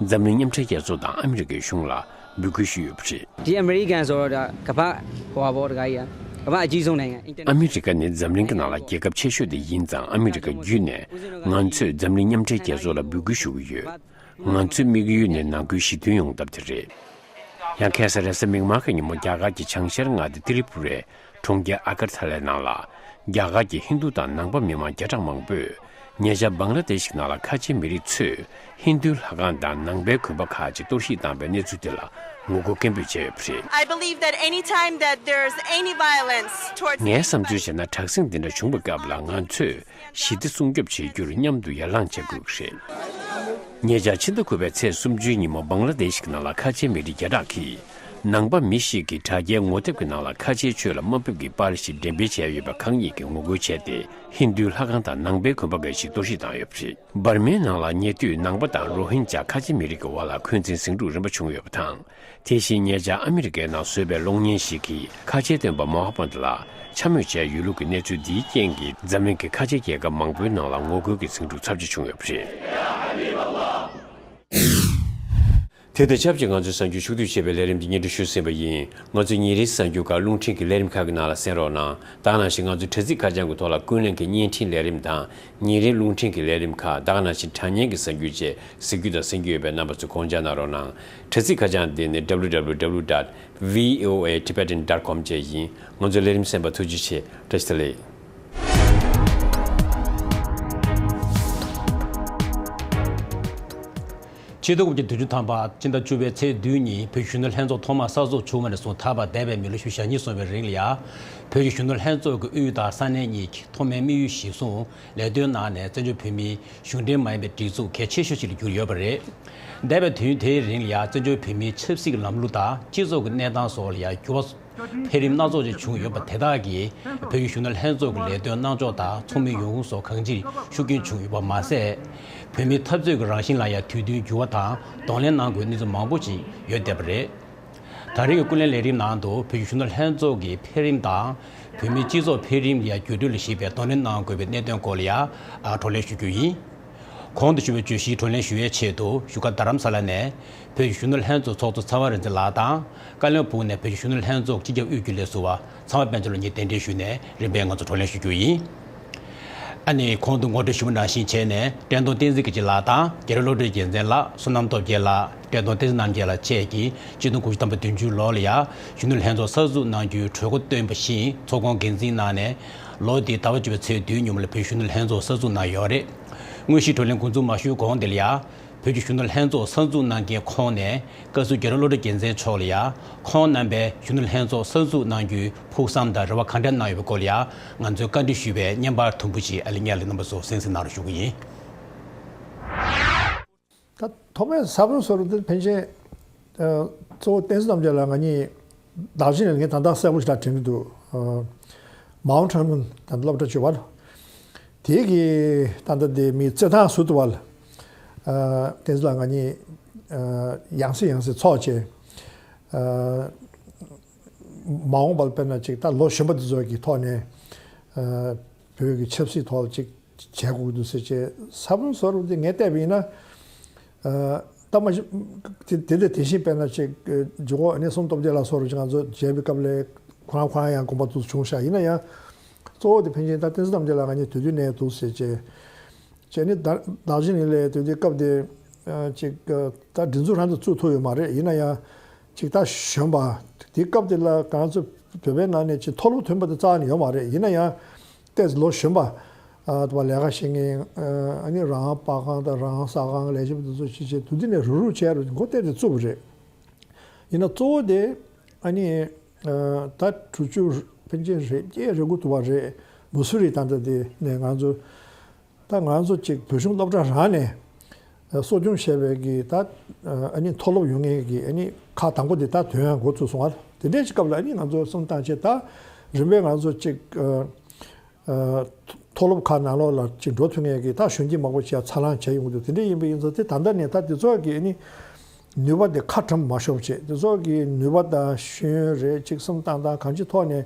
འཛམ་གླིང་མཉམ་འབྲེལ་རྒྱལ་ཚོགས་དང་ཨ་མི་རི་ཀའི་གཞུང་ལ་འབོད་སྐུལ་ཞུས་ཡོད་པ་རེད། ဒီအမေရိကန်ဆိုတာကမ္ဘာ့ဟိုဟာပေါ့တခါကြီးอ่ะကမ္ဘာ့အကြီးဆုံးနိုင်ငံ ཨ་མི་རི་ཀ་ནི་འཛམ་གླིང་གི་ནང་ལ་རྒྱལ་ཁབ་ཆེ་ཤོས་དེ་ཡིན་ཙང་། ཨ་མི་རི་ཀ་བརྒྱུད་ནས་ང་ཚོས་འཛམ་གླིང་མཉམ་འབྲེལ་རྒྱལ་ཚོགས་ལ་འབོད་སྐུལ་ཞུ་གི་ཡོད། ང་ཚོའི་དམིགས་ཡུལ་ནི་ནང་ཁུལ་ཞི་མཐུན་ཡོང་ཐབས་དེ་རེད། ཡང་ཁ་སང་རེས་གཟའ་མིག་དམར་གྱི་ཉིན་མོ། རྒྱ་གར་གྱི་བྱང་ཤར་མངའ་སྡེ་ཏི་རི་པུ་རའི་གྲོང་ཁྱེར་ཨ་གར་ཐ་ལའི་ནང་ལ། རྒྱ་གར་གྱི་ཧིན་རྡུ་དང་ནང་པ་མི་མང་བརྒྱ་ཕྲག་མང་པོས། ཉེ་ཆར་བང་ལ་དེ་ཤི་ནང་ལ་ཁ་ཆེའི་མི་རིགས་ཚོས་ཧིན་རྡུའི་ལྷ་ཁང་དང་ནང་པའི་དགོན་པ་ཁག་ཅིག་གཏོར་བཤིག་བཏང་པའི་གནས་ཚུལ་དེ་ལ་ངོ་རྒོལ་སྐད་འབོད་བྱས་ཡོད་པ་རེད། I believe that anytime that there's any violence towards ངའི་བསམ་ཚུལ་བྱས་ན། དྲག་ཟིང་འདི་འདྲ་བྱུང་བའི་སྐབས་ལ་ང་ཚོས་ཞི་བདེ་སྲུང་སྐྱོབ་བྱེད་རྒྱུར་མཉམ་དུ་ཡར་ལངས་བྱེད་དགོས་ཀྱི་རེད། ཉེ་ཆར་ཕྱི་ཟླ་དགུ་པའི་ཚེས་སུམ་ཅུའི་ཉིན་མོ། བང་ལ་དེ་ཤི་ནང་ལ་ཁ་ཆེའི་མི་རིགས་བརྒྱ་ཕྲག་གིས། ནང་པ་མི་ཞིག་གིས་དྲ་རྒྱའི་ངོ་དེབ་ཀྱི་ནང་ལ་ཁ་ཆེའི་ཆོས་ལ་དམའ་འབེབས་ཀྱི་པར་ཞིག་འགྲེམས་སྤེལ་བྱས་ཡོད་པར་ཁ་ཉིན་གྱི་ངོ་རྒོལ་བྱས་ཏེ། ཧིན་རྡུའི་ལྷ་ཁང་དང་ནང་པའི་དགོན་པ་འགའ་ཞིག་གཏོར་བཤིག་བཏང་ཡོད་པ་རེད། འབར་མའི་ནང་ལ་ཉེ་དུས་ནང་པ་དང་རོ་ཧིན་ཇཱ་ཁ་ཆེ་མི་རིགས་ཀྱི་དབར་ལ་འཁོན་འཛིན་ཟིང་འཁྲུག་རིམ་པ་བྱུང་ཡོད་པ་དང་། དེ་བཞིན་ཉེ་ཆར་ཨ་མི་རི་ཀའི་ནང་བཟོས་པའི་གློག་བརྙན་ཞིག་གིས་ཁ་ཆེའི་སྟོན་པ་མོ་ཧ་མད་ལ་འཕྱ་སྨོད་བྱས་ཡོད་ལུགས་ཀྱི་གནས་ཚུལ་འདིའི་རྐྱེན་གྱིས། འཛམ་གླིང་གི་ཁ་ཆེ་རྒྱལ་ཁབ་མང་པོའི་ནང་ལ་ངོ་རྒོལ་གྱི་ཟིང་འཁྲུག་ཚབས་ཆེ་བྱུང་ཡོད་པ་རེད། དེ་དང་ཆབས་ཅིག་ང་ཚོའི་གསར་འགྱུར་ཕྱོགས་བསྡུས་བྱས་པའི་ལས་རིམ་འདི་སྙན་སྒྲོན་ཞུས་ཟིན་པ་ཡིན། ང་ཚོའི་ཉིན་རེའི་གསར་འགྱུར་ཁག་རླུང་འཕྲིན་གྱི་ལས་རིམ་ཁག་གི་ནང་ལ་གསན་རོགས་གནང་། ད་ག་ནང་བཞིན་ང་ཚོའི་དྲ་ཚིགས་ཁ་བྱང་གི་ཐོག་ལ་ཀུན་གླེང་གི་བརྙན་འཕྲིན་ལས་རིམ་དང་། ཉིན་རེའི་རླུང་འཕྲིན་གྱི་ལས་རིམ་ཁག་ད་ག་ནང་བཞིན་དྲ་བརྙན་གྱི་གསར་འགྱུར་བཅས་གཟིགས་རྒྱུ་དང་གསན་རྒྱུ་ཡོད་པས། རྣམ་པ་ཚོས་དགོངས་འཇགས་གནང་རོགས་གནང་། དྲ་ཚིགས་ཁ་བྱང་འདི་ནི། W W W dot V O A Tibetan dot com བཅས་ཡིན། ང་ཚོའི་ལས་རིམ་གསན་པར་ཐུགས་རྗེ་ཆེ། བཀྲ་ཤིས་བདེ་ལེགས། ཕྱི་ཟླ་དགུ་པའི་ཚེས་བདུན་ཉིན་བོད་ཀྱི་གཞོན་ནུ་ལྷན་ཚོགས་ཐོག་མར་གསར་འཛུགས་བྱུང་བ་ནས་བཟུང་ད་བར་འདས་པའི་མི་ལོ་བཞི་བཅུ་ཞེ་གཉིས་སོང་བའི་རིང་ལ་ཡང་། བོད་ཀྱི་གཞོན་ནུ་ལྷན་ཚོགས་ཀྱི་དབུས་དང་ས་གནས་གཉིས་ཀྱི་ཐོག་མའི་དམིགས་ཡུལ་གཞིར་བཟུང་ལས་དོན་གནང་ནས། བཙན་བྱོལ་བོད་མིའི་གཞུང་འབྲེལ་མ་ཡིན་པའི་སྒྲིག་འཛུགས་གལ་ཆེ་ཤོས་ཤིག་ལ་གྱུར་ཡོད་པ་རེད། འདས་པའི་དུས་ཡུན་དེའི་རིང་ལ་ཡང་། བཙན་བྱོལ་བོད་མིའི་ཆབ་སྲིད་ཀྱི་ལམ་ལུགས་དང་སྤྱི་ཚོགས་ཀྱི་གནས་སྟངས་སོགས་ལ་ཡང་འགྱུར་བ་འཕེལ་རིམ་སྣ་ཚོགས་ཅིག་བྱུང་ཡོད་པ་དེ་དག་གིས། བོད་ཀྱི་གཞོན་ནུ་ལྷན་ཚོགས་ཀྱི་ལས་དོན་གནང་ཕྱོགས་དང་ཚོགས་མི་ཡོང་ཁུངས་སོགས་གང་ཅིར་ཤུགས་རྐྱེན་བྱུང་ཡོད་པ་མ་ཟད། བོད་མིའི་འཐབ་རྩོད་ཀྱི་རང་བཞིན་ལ་ཡང་དུས་བསྟུན་འགྱུར་བ་དང་གདོང་ལེན་གནང་དགོས་གནས་ཚུལ་མང་པོ་ཞིག་ཡོད་བསྡད་པ་རེད། ད་རེས་ཀྱི་ཀུན་གླེང་ལས་རིམ་ནང་དུ། བོད་ཀྱི་གཞོན་ནུ་ལྷན་ཚོགས་ཀྱི་འཕེལ་རིམ་དང་། བོད་མིའི་སྤྱི་ཚོགས་འཕེལ་རིམ་ལ་ཡང་བརྒྱུད་སྤྲོད་ལ་གཞིགས་པའི་གདོང་ལེན་གནང་དགོས་པའི་གནད་དོན་སྐོར་ལ་ཡང་བགྲོ་གླེང་ཞུ་རྒྱུ་ཡིན། གོང་དུ་ཞུས་པའི་བརྗོད་གཞིའི་བགྲོ་གླེང་ཞུ་བའི་ཆེད་དུ། བཞུགས་སྒར་རྡ་རམ་ས་ལ་ནས་བོད་ཀྱི་གཞོན་ནུ་ལྷན་ཚོགས་ཚོགས་གཙོ་ཚངས་དབང་རིག་འཛིན་ལགས་དང་། ཀ་ལོན་སྦུག་ནས་བོད་ཀྱི་གཞོན་ནུ་ལྷན་ཚོགས་སྤྱི་ཁྱབ་དབུས་རྒྱུན་ལས་ཟུར་པ་ཚངས་དབང་དཔལ་འབྱོར་ལགས་གཉིས་གདན་འདྲེན་ཞུས་ནས། རིམ་པས་ང་ཚོ་བགྲོ་གླེང་ཞུ་རྒྱུ་ཡིན། ཨ་ནི་གོང་དུ་ངོ་སྤྲོད་ཞུས་པ་ནང་བཞིན་བྱས་ནས། བཀྲས་མཐོང་བསྟན་འཛིན་དགེ་བཤེས་ལགས་དང་། རྒྱལ་བ་བློ་གྲོས་རྒྱལ་མཚན་ལགས། བསོད་ནམས་སྟོབས་རྒྱལ་ལགས། བཀྲས་མཐོང་བསྟན་འཛིན་རྣམ་རྒྱལ་ལགས་བཅས་ཀྱིས་ཆིག་སྟོང་དགུ་བརྒྱ་ཐམ་པ་བདུན་ཅུ་ལོ་ལ་ཡང་གཞོན་ནུ་ལྷན་ཚོགས་གསར་འཛུགས་གནང་རྒྱུའི་གྲོས་འགོ་བཏོན་པ་བཞིན། ཚོགས་ཁང་འགན་འཛིན་གནང་ནས། ལོ་འདིའི་ཟླ་བ་བཅུ་པའི་ཚེས་བདུན་ཉིན་མོ་ལ་བོད་གཞོན་ནུ་ལྷན་ཚོགས་གསར་འཛུགས་གནང་ཡོད་རེད། དངོས་གཞིའི་བགྲོ་གླེང་འགོ་འཛུགས་མ་ཞུས་གོང་དེ་ལ་ཡང་། བོད་ཀྱི་གཞོན་ནུ་ལྷན་ཚོགས་གསར་འཛུགས་གནང་མཁན་ཁོངས་ནས། བཀའ་ཟུར་རྒྱལ་བ་བློ་གྲོས་རྒྱལ་མཚན་མཆོག་ལ་ཡང་། ཁོང་རྣམ་པས་གཞོན་ནུ་ལྷན་ཚོགས་གསར་འཛུགས་གནང་རྒྱུའི་ཕུགས་བསམ་དང་རེ་བ་ག་འདྲ་གནང་ཡོད་པའི་སྐོར་ལ་ཡང་། ང་ཚོས་བཀའ་འདྲི་ཞུས་པའི་བརྙན་པར་དུམ་བུ་ཞིག་ཨ་ལི་ཉག་ལི་རྣམ་པ་ཚོར་གསན་གཟིགས་གནང་རོགས་ཞུ་གི་ཡིན། ད་ཐོག་མའི་ས་བོན་སོར་འདི་ཕན་ཆད། ཨ། གཙོ་བོ་བསྟན་འཛིན་རྣམ་རྒྱལ་ལགས་ང་གཉིས་བདག་གཞན་ལས་ངས་ད་ལྟ་གསལ་པོ་ཞིག་ད་དྲན་གྱི་འདུག་ཨ། མའོ་ཁྲང་མུན་ད་ལྟ་སློབ་གྲྭ་བཅུ་པ་ལ། དེ་གི་ད་ལྟ་དེ་མི་རྩེད་ཐང་ཟུར་དུ་བ་ལ། ཨ། བསྟན་འཛིན་ལགས་ང་གཉིས། ཨ། ཡང་སེ་ཡང་སེ་ཚོགས་བྱས། ཨ། མ་འོངས་པར་དཔེར་ན་ཅིག་ད་ལོ་གཞོན་པ་འདི་ཚོ་གི་ཐོག་ནས། ཨ། བོད་ཀྱི་ཆབ་སྲིད་ཐོག་ལ་ཅིག་བྱེད་དགོས་ཀྱི་འདུག་ཟེར་བྱས་ས་བོན་སོར་དེ་ངས་བལྟས་པ་ཡིན་ན། ཨ། ད་མ་གཞི་དེ་དེ་ལས་དེ་བཞིན་དཔེར་ན་ཅིག་ཇོ་བོ་ཨ་ནེ་སྲོང་སྟོབས་རྒྱལ་ལགས་སོགས་རུ་ང་ཚོ་མཇལ་བའི་སྐབས་ལ་ཁོ་རང་ཁོ་རང་ཡང་དགོངས་པ་འདུག་བྱུང་ཤག་ཡིན་ན་ཡང་། གཙོ་བོ་དེ་ཕན་ཆད་ད་བསྟན་འཛིན་རྣམ་རྒྱལ་ལགས་ང་གཉིས་དུས་དུས་ནས་འདུག་ཟེར་བྱས། བྱས་ནས་ད་བདག་གཞན་ལས་ལས་དུས་དུས་སྐབས་དེ་ཅིག་ད་སྒྲིག་འཛུགས་རང་དུ་བཙུགས་ཐུབ་ཡོད་མ་རེད། ཡིན་ན་ཡང་ཅིག་ད་གཞོན་པ་དེ་སྐབས་དེ་ལ་ང་ཚོ་བོད་པའི་ནང་ནས་ཅིག་མཐོ་སློབ་ཐོན་པ་དེ་རྩ་ནས་ཡོད་མ་རེད། ཡིན་ན་ཡང་ཏོག་ཙམ་ལོ་གཞོན་པ། ཨ། དུ་བ་ལས་ཀ་བྱེད་མཁན། ཨ་ནི་རང་པར་ཁང་དང་རང་ཟ་ཁང་ལས་བྱེད་པ་དེ་ཚོ་ཅིག་བྱས་དུས་དེ་ནས་རུག་རུག་བྱས་རུ་འགོ་གཏད་དེ་བཙུགས་པ་རེད། ཡིན་ན་གཙོ་བོ་དེ་ཨ་ནི། ཨ། ད་དྲུག་ཅུ་ཕན་ཆད་རེ་བརྒྱད་རེ་དགུ་དུ་བ་རེད། མུ་སུ་རི་ད་ལྟ་དེ་ནས་ང་ཚོ་ད་ང་ཚོ་ཅིག་བོད་གཞུང་སློབ་གྲྭ་རང་ནས། ཨ། གསོ་སྐྱོང་བྱས་པའི་གི་ད། ཨ་ནི་མཐོ་སློབ་ཡོང་མཁན་གི་ཨ་ནི་ཁག་དང་པོ་དེ་ད་ཐོན་ཡང་འགོ་ཚུགས་སོང་བ། དེ་འདྲའི་སྐབས་ལ་ཨ་ནི་ང་ཚོ་བསམ་བཏང་བྱས་ད་རིམ་པས་ང་ཚོ་ཅིག་ཨ། མཐོ་སློབ་ཁག་ནང་ལོགས་ལ་ཅིག་འགྲོ་ཐུབ་མཁན་གྱི་ད་གཞོན་སྐྱེས་མང་པོ་ཅིག་ཡང་འཚར་ལོངས་བྱས་ཡོང་གི་འདུག་དེ་འདྲ་ཡིན་པ་ཡིན་ཙང་དེ་ད་ལྟ་ནས་ད་དེ་ཚོ་གི་ཨ་ནི་ནུས་པ་དེ་ཁ་གྲམ་མ་ཤོར་བྱས། དེ་ཚོ་གི་ནུས་པ་དང་ཤེས་ཡོན་རེད། ཅིག་བསམ་སྟངས་དང་གང་ཅིའི་ཐོག་ནས་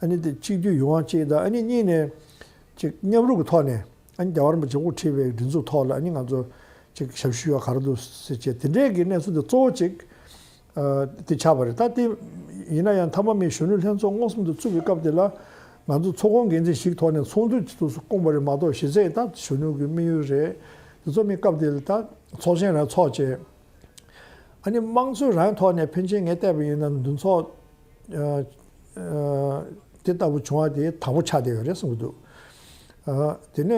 ཨ་ནི་དེ་གཅིག་གྱུར་ཡོང་བ་ཅིག་དང་། ཨ་ནི་གཉིས་ནས་ཅིག་མཉམ་རུབ་ཀྱི་ཐོག་ནས་ཨ་ནི་རྒྱལ་བ་རིན་པོ་ཆེ་དབུ་ཁྲིད་པའི་སྒྲིག་འཛུགས་ཐོག་ལ་ཨ་ནི་ང་ཚོ་ཅིག་ཞབས་ཞུ་ཡོད་ག་རེ་འདུག་ཟེར་བྱས། དེ་འདྲའི་གི་གནས་ཚུལ་དེ་གཙོ་བོ་ཅིག་ཨ་དེ་ཆགས་པ་རེད། ད་དེ་ཡིན་ན་ཡང་མཐའ་མ་མི་གཞོན་ནུ་ལྷན་ཚོགས་མངོན་སུམ་དུ་བཙུགས་པའི་སྐབས་དེ་ལ་ང་ཚོ་ཚོགས་ཁང་འགན་འཛིན་ཞིག་ཐོག་ནས་ཚོགས་འདུ་ཅིག་ཏུ་བསྐོངས་པ་རེད་མ་གཏོགས། གཞི་རྩའི་ད་གཞོན་ནུ་གི་དམིགས་ཡུལ་རེད། དེ་ཚོ་མི་སྐབས་དེ་ལ་ད་ཚོགས་ཆེན་རང་ཚོགས་བྱས། ཨ་ནི་དམངས་གཙོའི་རང་ཐོག་ནས་ཕན་ཆད་ངས་བལྟས་པ་ཡིན་ན་འདུ་ཚོགས་ཨ་ཨ་དེ་ལྟ་བུ་བྱུང་བ་དེ་དང་པོ་ཆགས་བསྡད་ཡོད་རེད་བསམ་གྱི་འདུག་ཨ་དེ་ནས་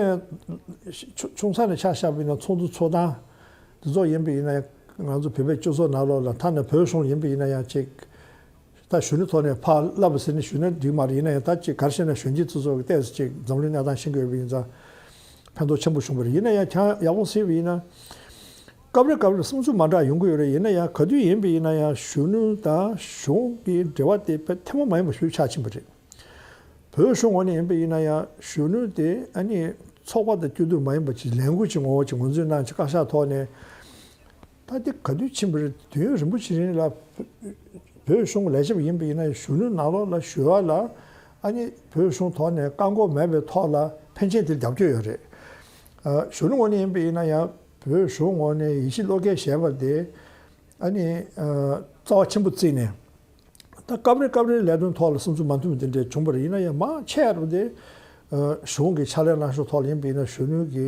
ཆུང་ཆུང་ས་ནས་ཆ་བཞག་པ་ཡིན་ན་ཚོགས་འདུ་ཚོགས་སྟངས་དེ་ཚོ་ཡིན་པ་ཡིན་ན་ཡང་། ང་ཚོ་བོད་པའི་སྤྱི་ཚོགས་ནང་ལོགས་ལ་ཐ་ན་བོད་གཞུང་ཡིན་པ་ཡིན་ན་ཡང་ཅིག་ད་གཞོན་ནུ་ཐོག་ནས་ཕར་བསླབ་པ་ཟེར་ནས་ཞུས་ན་འགྲིག་མ་རེད། ཡིན་ན་ཡང་ད་ཅིག་ག་རེ་བཤད་ན་གཞོན་སྐྱེས་ཚོ་ཚོ་གི་ཏོག་ཙམ་ཅིག་འཛམ་གླིང་གནས་སྟངས་ཤེས་ཀྱི་ཡོད་པ་ཡིན་ཙང་ཕན་ཐོགས་ཆེན་པོ་བྱུང་བ་རེད། ཡིན་ན་ཡང་ཁྱེད་རང་ཡག་པོ་གཟིགས་པ་ཡིན་ན་སྐབས་རེ་སྐབས་རེ་བསམ་ཚུལ་མ་འདྲ་ཡོང་གི་ཡོད་རེད། ཡིན་ན་ཡང་ག་དུས་ཡིན་པ་ཡིན་ན་ཡང་གཞོན་ནུ་དང་གཞུང་གི་འབྲེལ་བ་དེ་དཔེ་ཐེངས་མ་མ་ཡིན་པ་ཞིག་ཆགས་ཕྱིན་པ་རེད། བོད་གཞུང་ངོས་ནས་ཡིན་པ་ཡིན་ན་ཡང་གཞོན་ནུ་དེ་ཨ་ནི་ཚོགས་པ་དང་སྐྱིད་སྡུག་མ་ཡིན་པ་ཅིག་ལས་འགུལ་གྱི་ངོ་བོ་ཅིག་ངོས་འཛིན་གནང་ཅིག་བཀའ་ཤག་ཐོག་ནས། ད་དེ་ག་དུས་ཕྱིན་པ་རེད། དུས་ཡུན་རིང་པོ་ཞིག་རིང་ལ་བོད་གཞུང་ལས་བྱེད་པ་ཡིན་པ་ཡིན་ན་གཞོན་ནུ་ནང་ལོགས་ལ་ཞུ་བ་ལ་ཨ་ནི་བོད་གཞུང་ཐོག་ནས་བཀག་འགོག་མེད་པའི་ཐོག་ལ་ཕན་ཆད་དེ་རྒྱབ་སྐྱོར་ཡོད་རེད། ཨ་གཞོན་ནུ་ངོས་ནས་ཡིན་པ་ཡིན་ན་ཡང་བོད་གཞུང་ངོས་ནས་ཡིད་ཆེས་བློ་འགེལ་བྱས་པ་དེ་ཨ་ནི་ཨ་རྩ་བ་ཆེན་པོ་བརྩིས་ནས། ད་སྐབས་རེ་སྐབས་རེ་ལས་དོན་ཐོག་ལ་བསམ་ཚུལ་མ་མཐུན་པ་དེ་འདྲ་བྱུང་བ་རེད། ཡིན་ན་ཡང་མང་ཆེ་བ་དེ་ཨ་གཞུང་གི་ཕྱག་ལས་གནང་ཕྱོགས་ཐོག་ལ་ཡིན་པ་ཡིན་ན་གཞོན་ནུ་གི་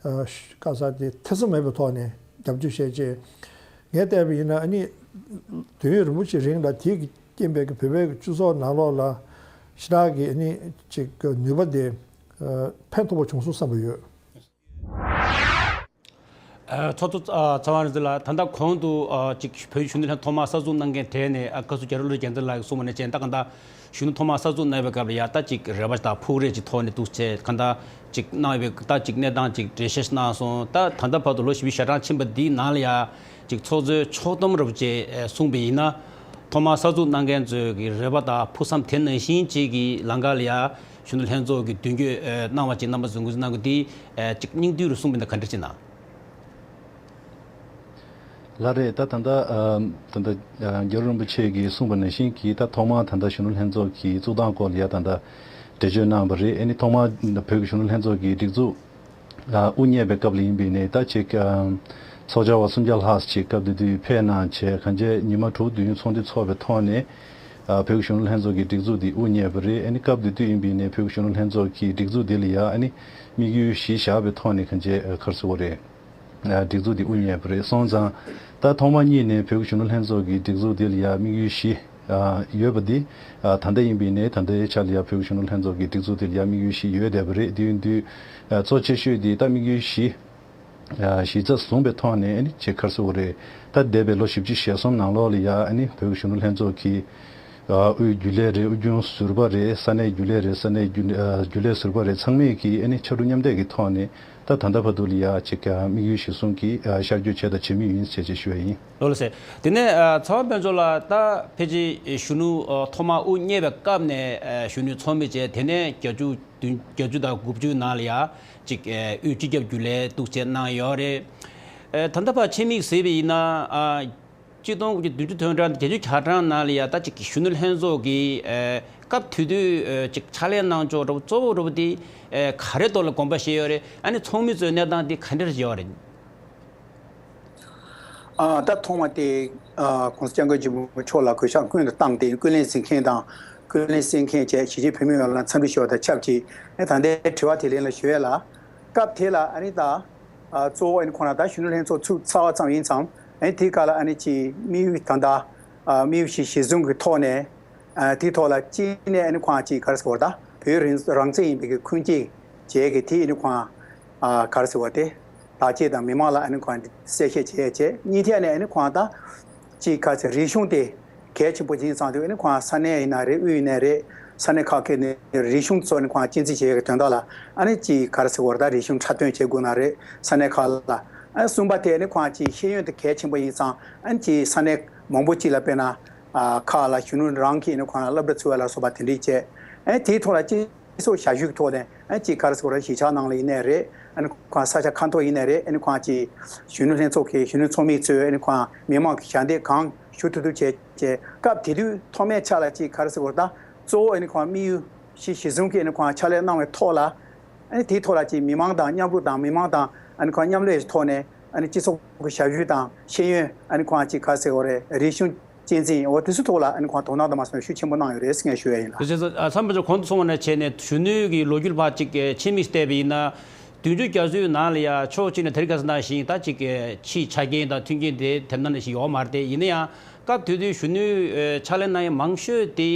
ཨ་བཀའ་ཤག་དེ་ཐེ་ཚོམ་མེད་པའི་ཐོག་ནས་རྒྱབ་སྐྱོར་བྱས་རྗེས། ངས་བལྟས་པ་ཡིན་ན་ཨ་ནི་དུས་ཡུན་རིང་པོ་ཞིག་རིང་ལ་དེ་གི་རྐྱེན་པས་ཀྱི་བོད་པའི་སྤྱི་ཚོགས་ནང་ལོགས་ལ་ཞེ་དྲག་གི་ཨ་ནི་ཅིག་གི་ནུས་པ་དེ་ཨ་ཕན་ཐོགས་པ་བྱུང་སོང་བསམ་པ་ཡོད། ཚོགས་གཙོ་ཚ་བ་རིག་འཛིན་ལགས། ད་ལྟ་གོང་དུ་ཅིག་བོད་གཞོན་ནུ་ལྷན་ཐོག་མར་གསར་འཛུགས་གནང་མཁན་གྲས་ནས་ཨ་བཀའ་ཟུར་རྒྱ་རི་བློ་རྒྱལ་མཚན་ལགས་ཀྱིས་གསུངས་པ་ནང་བཞིན། ད་གང་ལྟར་གཞོན་ནུ་ཐོག་མར་གསར་འཛུགས་གནང་བའི་སྐབས་ལ་ཡ་ད་ཅིག་རེ་བ་དང་ཕུགས་རེ་ཅིག་ཐོག་ནས་འདུག་ཟེར་གང་ལྟར་ཅིག་གནང་བའི་ད་ཅིག་གནས་སྟངས་ཅིག་འགྲེལ་བཤད་གནང་སོང་། ད་ད་ལྟ་བར་དུ་ལོ་བཞི་བཅུ་ཞེ་གྲངས་ཕྱིན་པ་འདིའི་ནང་ལ་ཡ་ཅིག་ཚོགས་གཙོའི་ཕྱོགས་བསྡོམས་རོབ་ཅིག་གསུངས་པ་ཡིན་ན། ཐོག་མར་གསར་འཛུགས་གནང་མཁན་ཚོའི་གི་རེ་བ་དང་ཕུགས་བསམ་དེ་ནང་བཞིན་ཅིག་གི་ལམ་ཁ་ལ་ཡ་གཞོན་ནུ་ལྷན་ཚོགས་ཀྱི་མདུན་སྐྱོད་གནང་བ་ཅིག་རྣམ་པ་ཚོས་ངོས་འཛིན་གནང་དགོས་དེ། ཨ་གཅིག་སྙིང་བསྡུས་རུ་གསུངས་པ་ཡིན་ན་ག་འདྲ་ཅིག་ན། ལགས་རེད། ད་ད་ལྟ་ཨ་ད་ལྟ་ཨ་རྒྱལ་བ་རིན་པོ་ཆེ་གིས་གསུངས་པ་ནང་བཞིན་གྱིས། ད་ཐོག་མར་ད་ལྟ་གཞོན་ནུ་ལྷན་ཚོགས་ཀྱི་བཙུགས་སྟངས་སྐོར་ལ་ཡ་ད་ལྟ་འགྲེལ་བརྗོད་གནང་བ་རེད། ཨ་ནི་ཐོག་མར་བོད་ཀྱི་གཞོན་ནུ་ལྷན་ཚོགས་ཀྱི་སྒྲིག་འཛུགས་ལ་དབུ་བརྙེས་པའི་སྐབས་ལ་ཡིན་པ་ཡིན་ནའི། ད་ཅིག་ཨ་ཚོགས་བཅར་བ་སུམ་བརྒྱ་ལྷག་ཅིག་སྐབས་དེ་དུས་ཕེབས་གནང་བྱས། གང་བྱས་ཉི་མ་དྲུག་བདུན་ཚོགས་འདུ་ཚོགས་པའི་ཐོག་ནས་ཨ་བོད་ཀྱི་གཞོན་ནུ་ལྷན་ཚོགས་ཀྱི་སྒྲིག་འཛུགས་འདི་དབུ་བརྙེས་པ་རེད། ཨ་ནི་སྐབས་དེ་དུས་ཡིན་པ་ཡིན་ནའི་བོད་ཀྱི་གཞོན་ནུ་ལྷན་ཚོགས་ཀྱི་སྒྲིག་འཛུགས་འདི་ལ་ཡ་ཨ་ནི་དམིགས་ཡུལ་བཞི་བཞག་པའི་ཐོག་ནས་གང་བྱས་ཨ་ག་རེ་ཟེར་དགོས་རེད། ཨ་སྒྲིག་འཛུགས་འདི་དབུ་བརྙེས་པ་རེད། སོང་ཙང་ད་ཐོག་མ་ཉིད་ནས་བོད་ཀྱི་གཞོན་ནུ་ལྷན་ཚོགས་ཀྱི་སྒྲིག་འཛུགས་འདི་ལ་ཡ་དམིགས་ཡུལ་བཞི་ཨ་ཡོད་པ་འདི། ཨ་ད་ལྟ་ཡིན་པ་ཡིན་ནའི་ད་ལྟའི་ཆ་ལ་ཡ་བོད་ཀྱི་གཞོན་ནུ་ལྷན་ཚོགས་ཀྱི་སྒྲིག་འཛུགས་འདི་ལ་ཡ་དམིགས་ཡུལ་བཞི་ཡོད་བསྡད་པ་རེད། དེ་ཡིན་དུས་ཨ་གཙོ་ཆེ་ཤོས་འདི་ད་དམིགས་ཡུལ་བཞི་ཨ་གཞི་རྩ་བཟུང་པའི་ཐོག་ནས་ཨ་ནི་ཅིག་ག་རེ་ཟེར་དགོས་རེད། ད་འདས་པའི་ལོ་བཞི་བཅུ་ཞེ་གསུམ་ནང་ལོགས་ལ་ཡ་ཨ་ནི་བོད་ཀྱི་གཞོན་ནུ་ལྷན་ཚོགས་ཀྱི་ཨ་དབུས་རྒྱུན་ལས་རེད། དབུས་རྒྱུན་ཟུར་པ་རེད། ས་གནས་རྒྱུན་ལས་རེད། ས་གནས་རྒྱུན་ཨ་རྒྱུན་ལས་ཟུར་པ་རེད། ཚང་མས་ཀྱིས་ཨ་ནི་ཕྱར་གྲུ་མཉམ་འདེགས་ཀྱི་ཐོག་ནས་ད་ད་ལྟ་བར་དུ་ལ་ཡ་ཅིག་ཨ་དམིགས་ཡུལ་གཞིར་བཟུང་གིས་ཨ་ཤར་བསྐྱོད་བྱས་དང་བྱེད་མུས་ཡིན་ཞེས་ཅིག་ཞུ་བ་ཡིན། ལགས་ལགས་སེ། དེ་ནས་ཨ་ཚ་བ་དཔལ་འབྱོར་ལགས། ད་ཕལ་ཆེར་གཞོན་ནུ་ཨ་ཐོག་མར་དབུ་བརྙེས་པའི་སྐབས་ནས་ཨ་གཞོན་ནུའི་ཚོགས་མི་བྱས། དེ་ནས་བརྒྱད་ཅུ་བདུན་བརྒྱད་ཅུ་དང་དགུ་བཅུའི་ནང་ལ་ཡ་ཅིག་ཨ་དབུས་སྤྱི་ཁྱབ་རྒྱུན་ལས་འདུག་བྱས་གནང་ཡོད་རེད། ཨ་ད་ལྟ་བར་ཆེད་དམིགས་གཟིགས་པ་ཡིན་ན་ཨ། གཅིག་སྟོང་དགུ་བརྒྱ་བདུན་ཅུ་དོན་གྲངས་བརྒྱད་ཅུ་གྱ་གྲངས་ནང་ལ་ཡ་ད་ཅིག་གཞོན་ནུ་ལྷན་ཚོགས་ཀྱིས་ཨ་སྐབས་དེ་དུས་ཨ་ཅིག་ཕྱག་ལས་གནང་ཕྱོགས་འདྲ་པོ་གཙོ་བོ་འདྲ་པོ་དེ་ཨ་ག་རེ་ཐོག་ལ་དགོངས་པ་བཞེས་ཡོད་རེད། ཨ་ནི་ཚོགས་མི་ཚོའི་གནས་སྟངས་དེ་ག་འདྲ་ཡོད་རེད། ཨ་ད་ཐོག་མ་དེ་ཨ་༸གོང་ས་༸སྐྱབས་མགོན་ཆེན་པོ་མཆོག་ལ་གུས་ཕྱག་སྔོན་དུ་བཏང་སྟེ། སྐུ་ལས་ཟིན་མཁན་དང་སྐུ་ལས་གསན་མཁན་བཅས་གཞིས་བྱེས་བོད་མི་ཡོངས་ལ་འཚམས་འདྲི་ཞུ་བ་དང་ཆབས་ཅིག་ཨ་ད་ལྟའི་དྲི་བ་དེ་ལན་ལ་ཞུ་ཡས་ལ། སྐབས་དེ་ལ་ཨ་ནི་ད། ཨ་གཙོ་བོ་ཨ་ནི་ཁོ་རང་ད་གཞོན་ནུ་ལྷན་ཚོགས་ཚུགས་ཚར་བ་ཙམ་ཡིན་ཙང་། ཨ་ནི་དེའི་སྐབས་ལ་ཨ་ནི་ཅིག་དམིགས་ཡུལ་ད་ལྟ་ཨ་དམིགས་ཡུལ་ཞིག་གཞིར་བཟུང་གི་ཐོག་ནས། ཨ་དེའི་ཐོག་ལ་གཅིག་ནས་ཨ་ནི་ཁོ་རང་ཅིག་ག་རེ་ཟེར་དགོས་རེད། ད་བོད་རང་རང་བཙན་ཡིན་པའི་གི་ཁུངས་སྐྱེལ་བྱས་ཀྱི་དེ་ཨ་ནི་ཁོ་རང་ཨ་ག་རེ་ཟེར་དགོས་རེད། དེ་བརྟག་དཔྱད་དང་མི་མང་ལ་ཨ་ནི་ཁོ་རང་གསལ་བཤད་བྱས་བྱས། གཉིས་ཐད་ནས་ཨ་ནི་ཁོ་རང་ད་ཅིག་ག་རེ་ཟེར། རིག་གཞུང་དེ། གལ་ཆེན་པོ་ཡིན་ཙང་དུས་ཨ་ནི་ཁོང་ས་གནས་ཡིན་ན་རེད། དབུས་ཡིན་ན་རེད། ས་གནས་ཁག་གི་ནས་རིག་གཞུང་ཚོ་ནི་ཁོང་གཅེས་འཛིན་བྱེད་ཡག་གི་དོན་དག་ལ་ཨ་ནི་ཅིག་ག་རེ་ཟེར་དགོས་རེད། ད་རིག་གཞུང་འཁྲབ་སྟོན་བྱེད་དགོས་ན་རེད། ས་གནས་ཁག་ལ་ཨ་ནི་གསུམ་པ་དེ་ཨ་ནི་ཁོང་ཅིག་ཤེས་ཡོན་དེ་གལ་ཆེན་པོ་ཡིན་ཙང་། ཨ་ནི་ཅིག་ས་གནས་མང་པོ་ཅིག་ལ་དཔེར་ན་ཨ་ཁག་ལ་གཞོན་ནུ་རང་གིས་ཨ་ནི་ཁོང་ལ་སློབ་གྲྭ་ཚུགས་པ་ལ་སོགས་པ་དེ་འདྲས་བྱས། ཨ་ནི་དེའི་ཐོག་ལ་ཅིག་སྤྱི་ཚོགས་ཞབས་ཞུའི་ཐོག་ནས་ཨ་ཅིག་ག་རེ་ཟེར་དགོས་རེད། གཞིས་ཆགས་ནང་ལ་ཡིན་ནའི་རེད། ཨ་ནི་ཁོང་ས་ཆ་ཁ་ཐོར་ཡིན་ནའི་རེད། ཨ་ནི་ཁོང་ཅིག་གཞོན་ནུ་ལྷན་ཚོགས་ཀྱི་གཞོན་ནུ་ཚོགས་མི་ཚོས་ཨ་ནི་ཁོང་མི་མང་གི་ཞབས་འདེགས་གང་ཞུ་ཐུབ་ཐུབ་བྱས་བྱས། སྐབས་དེ་དུས་ཐོག་མའི་ཆ་ལ་ཅིག་ག་རེ་ཟེར་དགོས་རེད། ད་གཙོ་བོ་ཨ་ནི་ཁོང་དམིགས་ཡུལ་གཞི་གཞི་བཟུང་གིས་ཨ་ནི་ཁོང་ཕྱག་ལས་གནང་བའི་ཐོག་ལ། ཨ་ནི་དེའི་ཐོག་ལ་ཅིག་མི་མང་དང་མཉམ་རུབ་དང་མི་མང་དང་ཨ་ནི་ཁོང་མཉམ་ལས་ཀྱི་ཐོག་ནས་ཨ་ནི་སྤྱི་ཚོགས་ཀྱི་ཞབས་ཞུ་དང་ཤེས་ཡོན། ཨ་ནི་ཁོང་ཅིག་ག་རེ་ཟེར་དགོས་རེད། རིག་གཞུང་གཅེས་འཛིན། འོ་དེ་ཚོའི་ཐོག་ལ་ཨ་ནི་ཁོང་དོ་སྣང་དང་མ་སོན་ཤུགས་ཆེན་པོ་གནང་ཡོད་རེད་ཟེར་ངས་ཞུ་ཡ་ཡིན་ལགས། དེ་བྱས་ཙང་ཨ་མཚམས་པ་ཚོ་གོང་དུ་སོང་བ་ནང་བྱས་ནས་གཞོན་ནུའི་གི་ལོ་རྒྱུས་ལ་ཕར་ཅིག་ཕྱི་མིག་བལྟས་པ་ཡིན་ན། བདུན་ཅུ་གྱ་བཞིའི་ནང་ལ་ཡ་ཕྱོགས་གཅིག་ནས་དེ་རིང་ཁ་སང་ནང་བཞིན་ད་ཅིག་ཕྱིའི་ཆ་རྐྱེན་དང་མཐུན་རྐྱེན་དེ་དེ་ནང་ནས་ཞིག་ཡོད་མ་རེད་དེ། ཡིན་ན་ཡང་སྐབས་དེ་དུས་གཞོན་ནུའི་ཕྱག་ལས་གནང་ཡ་མང་ཤོས་དེ།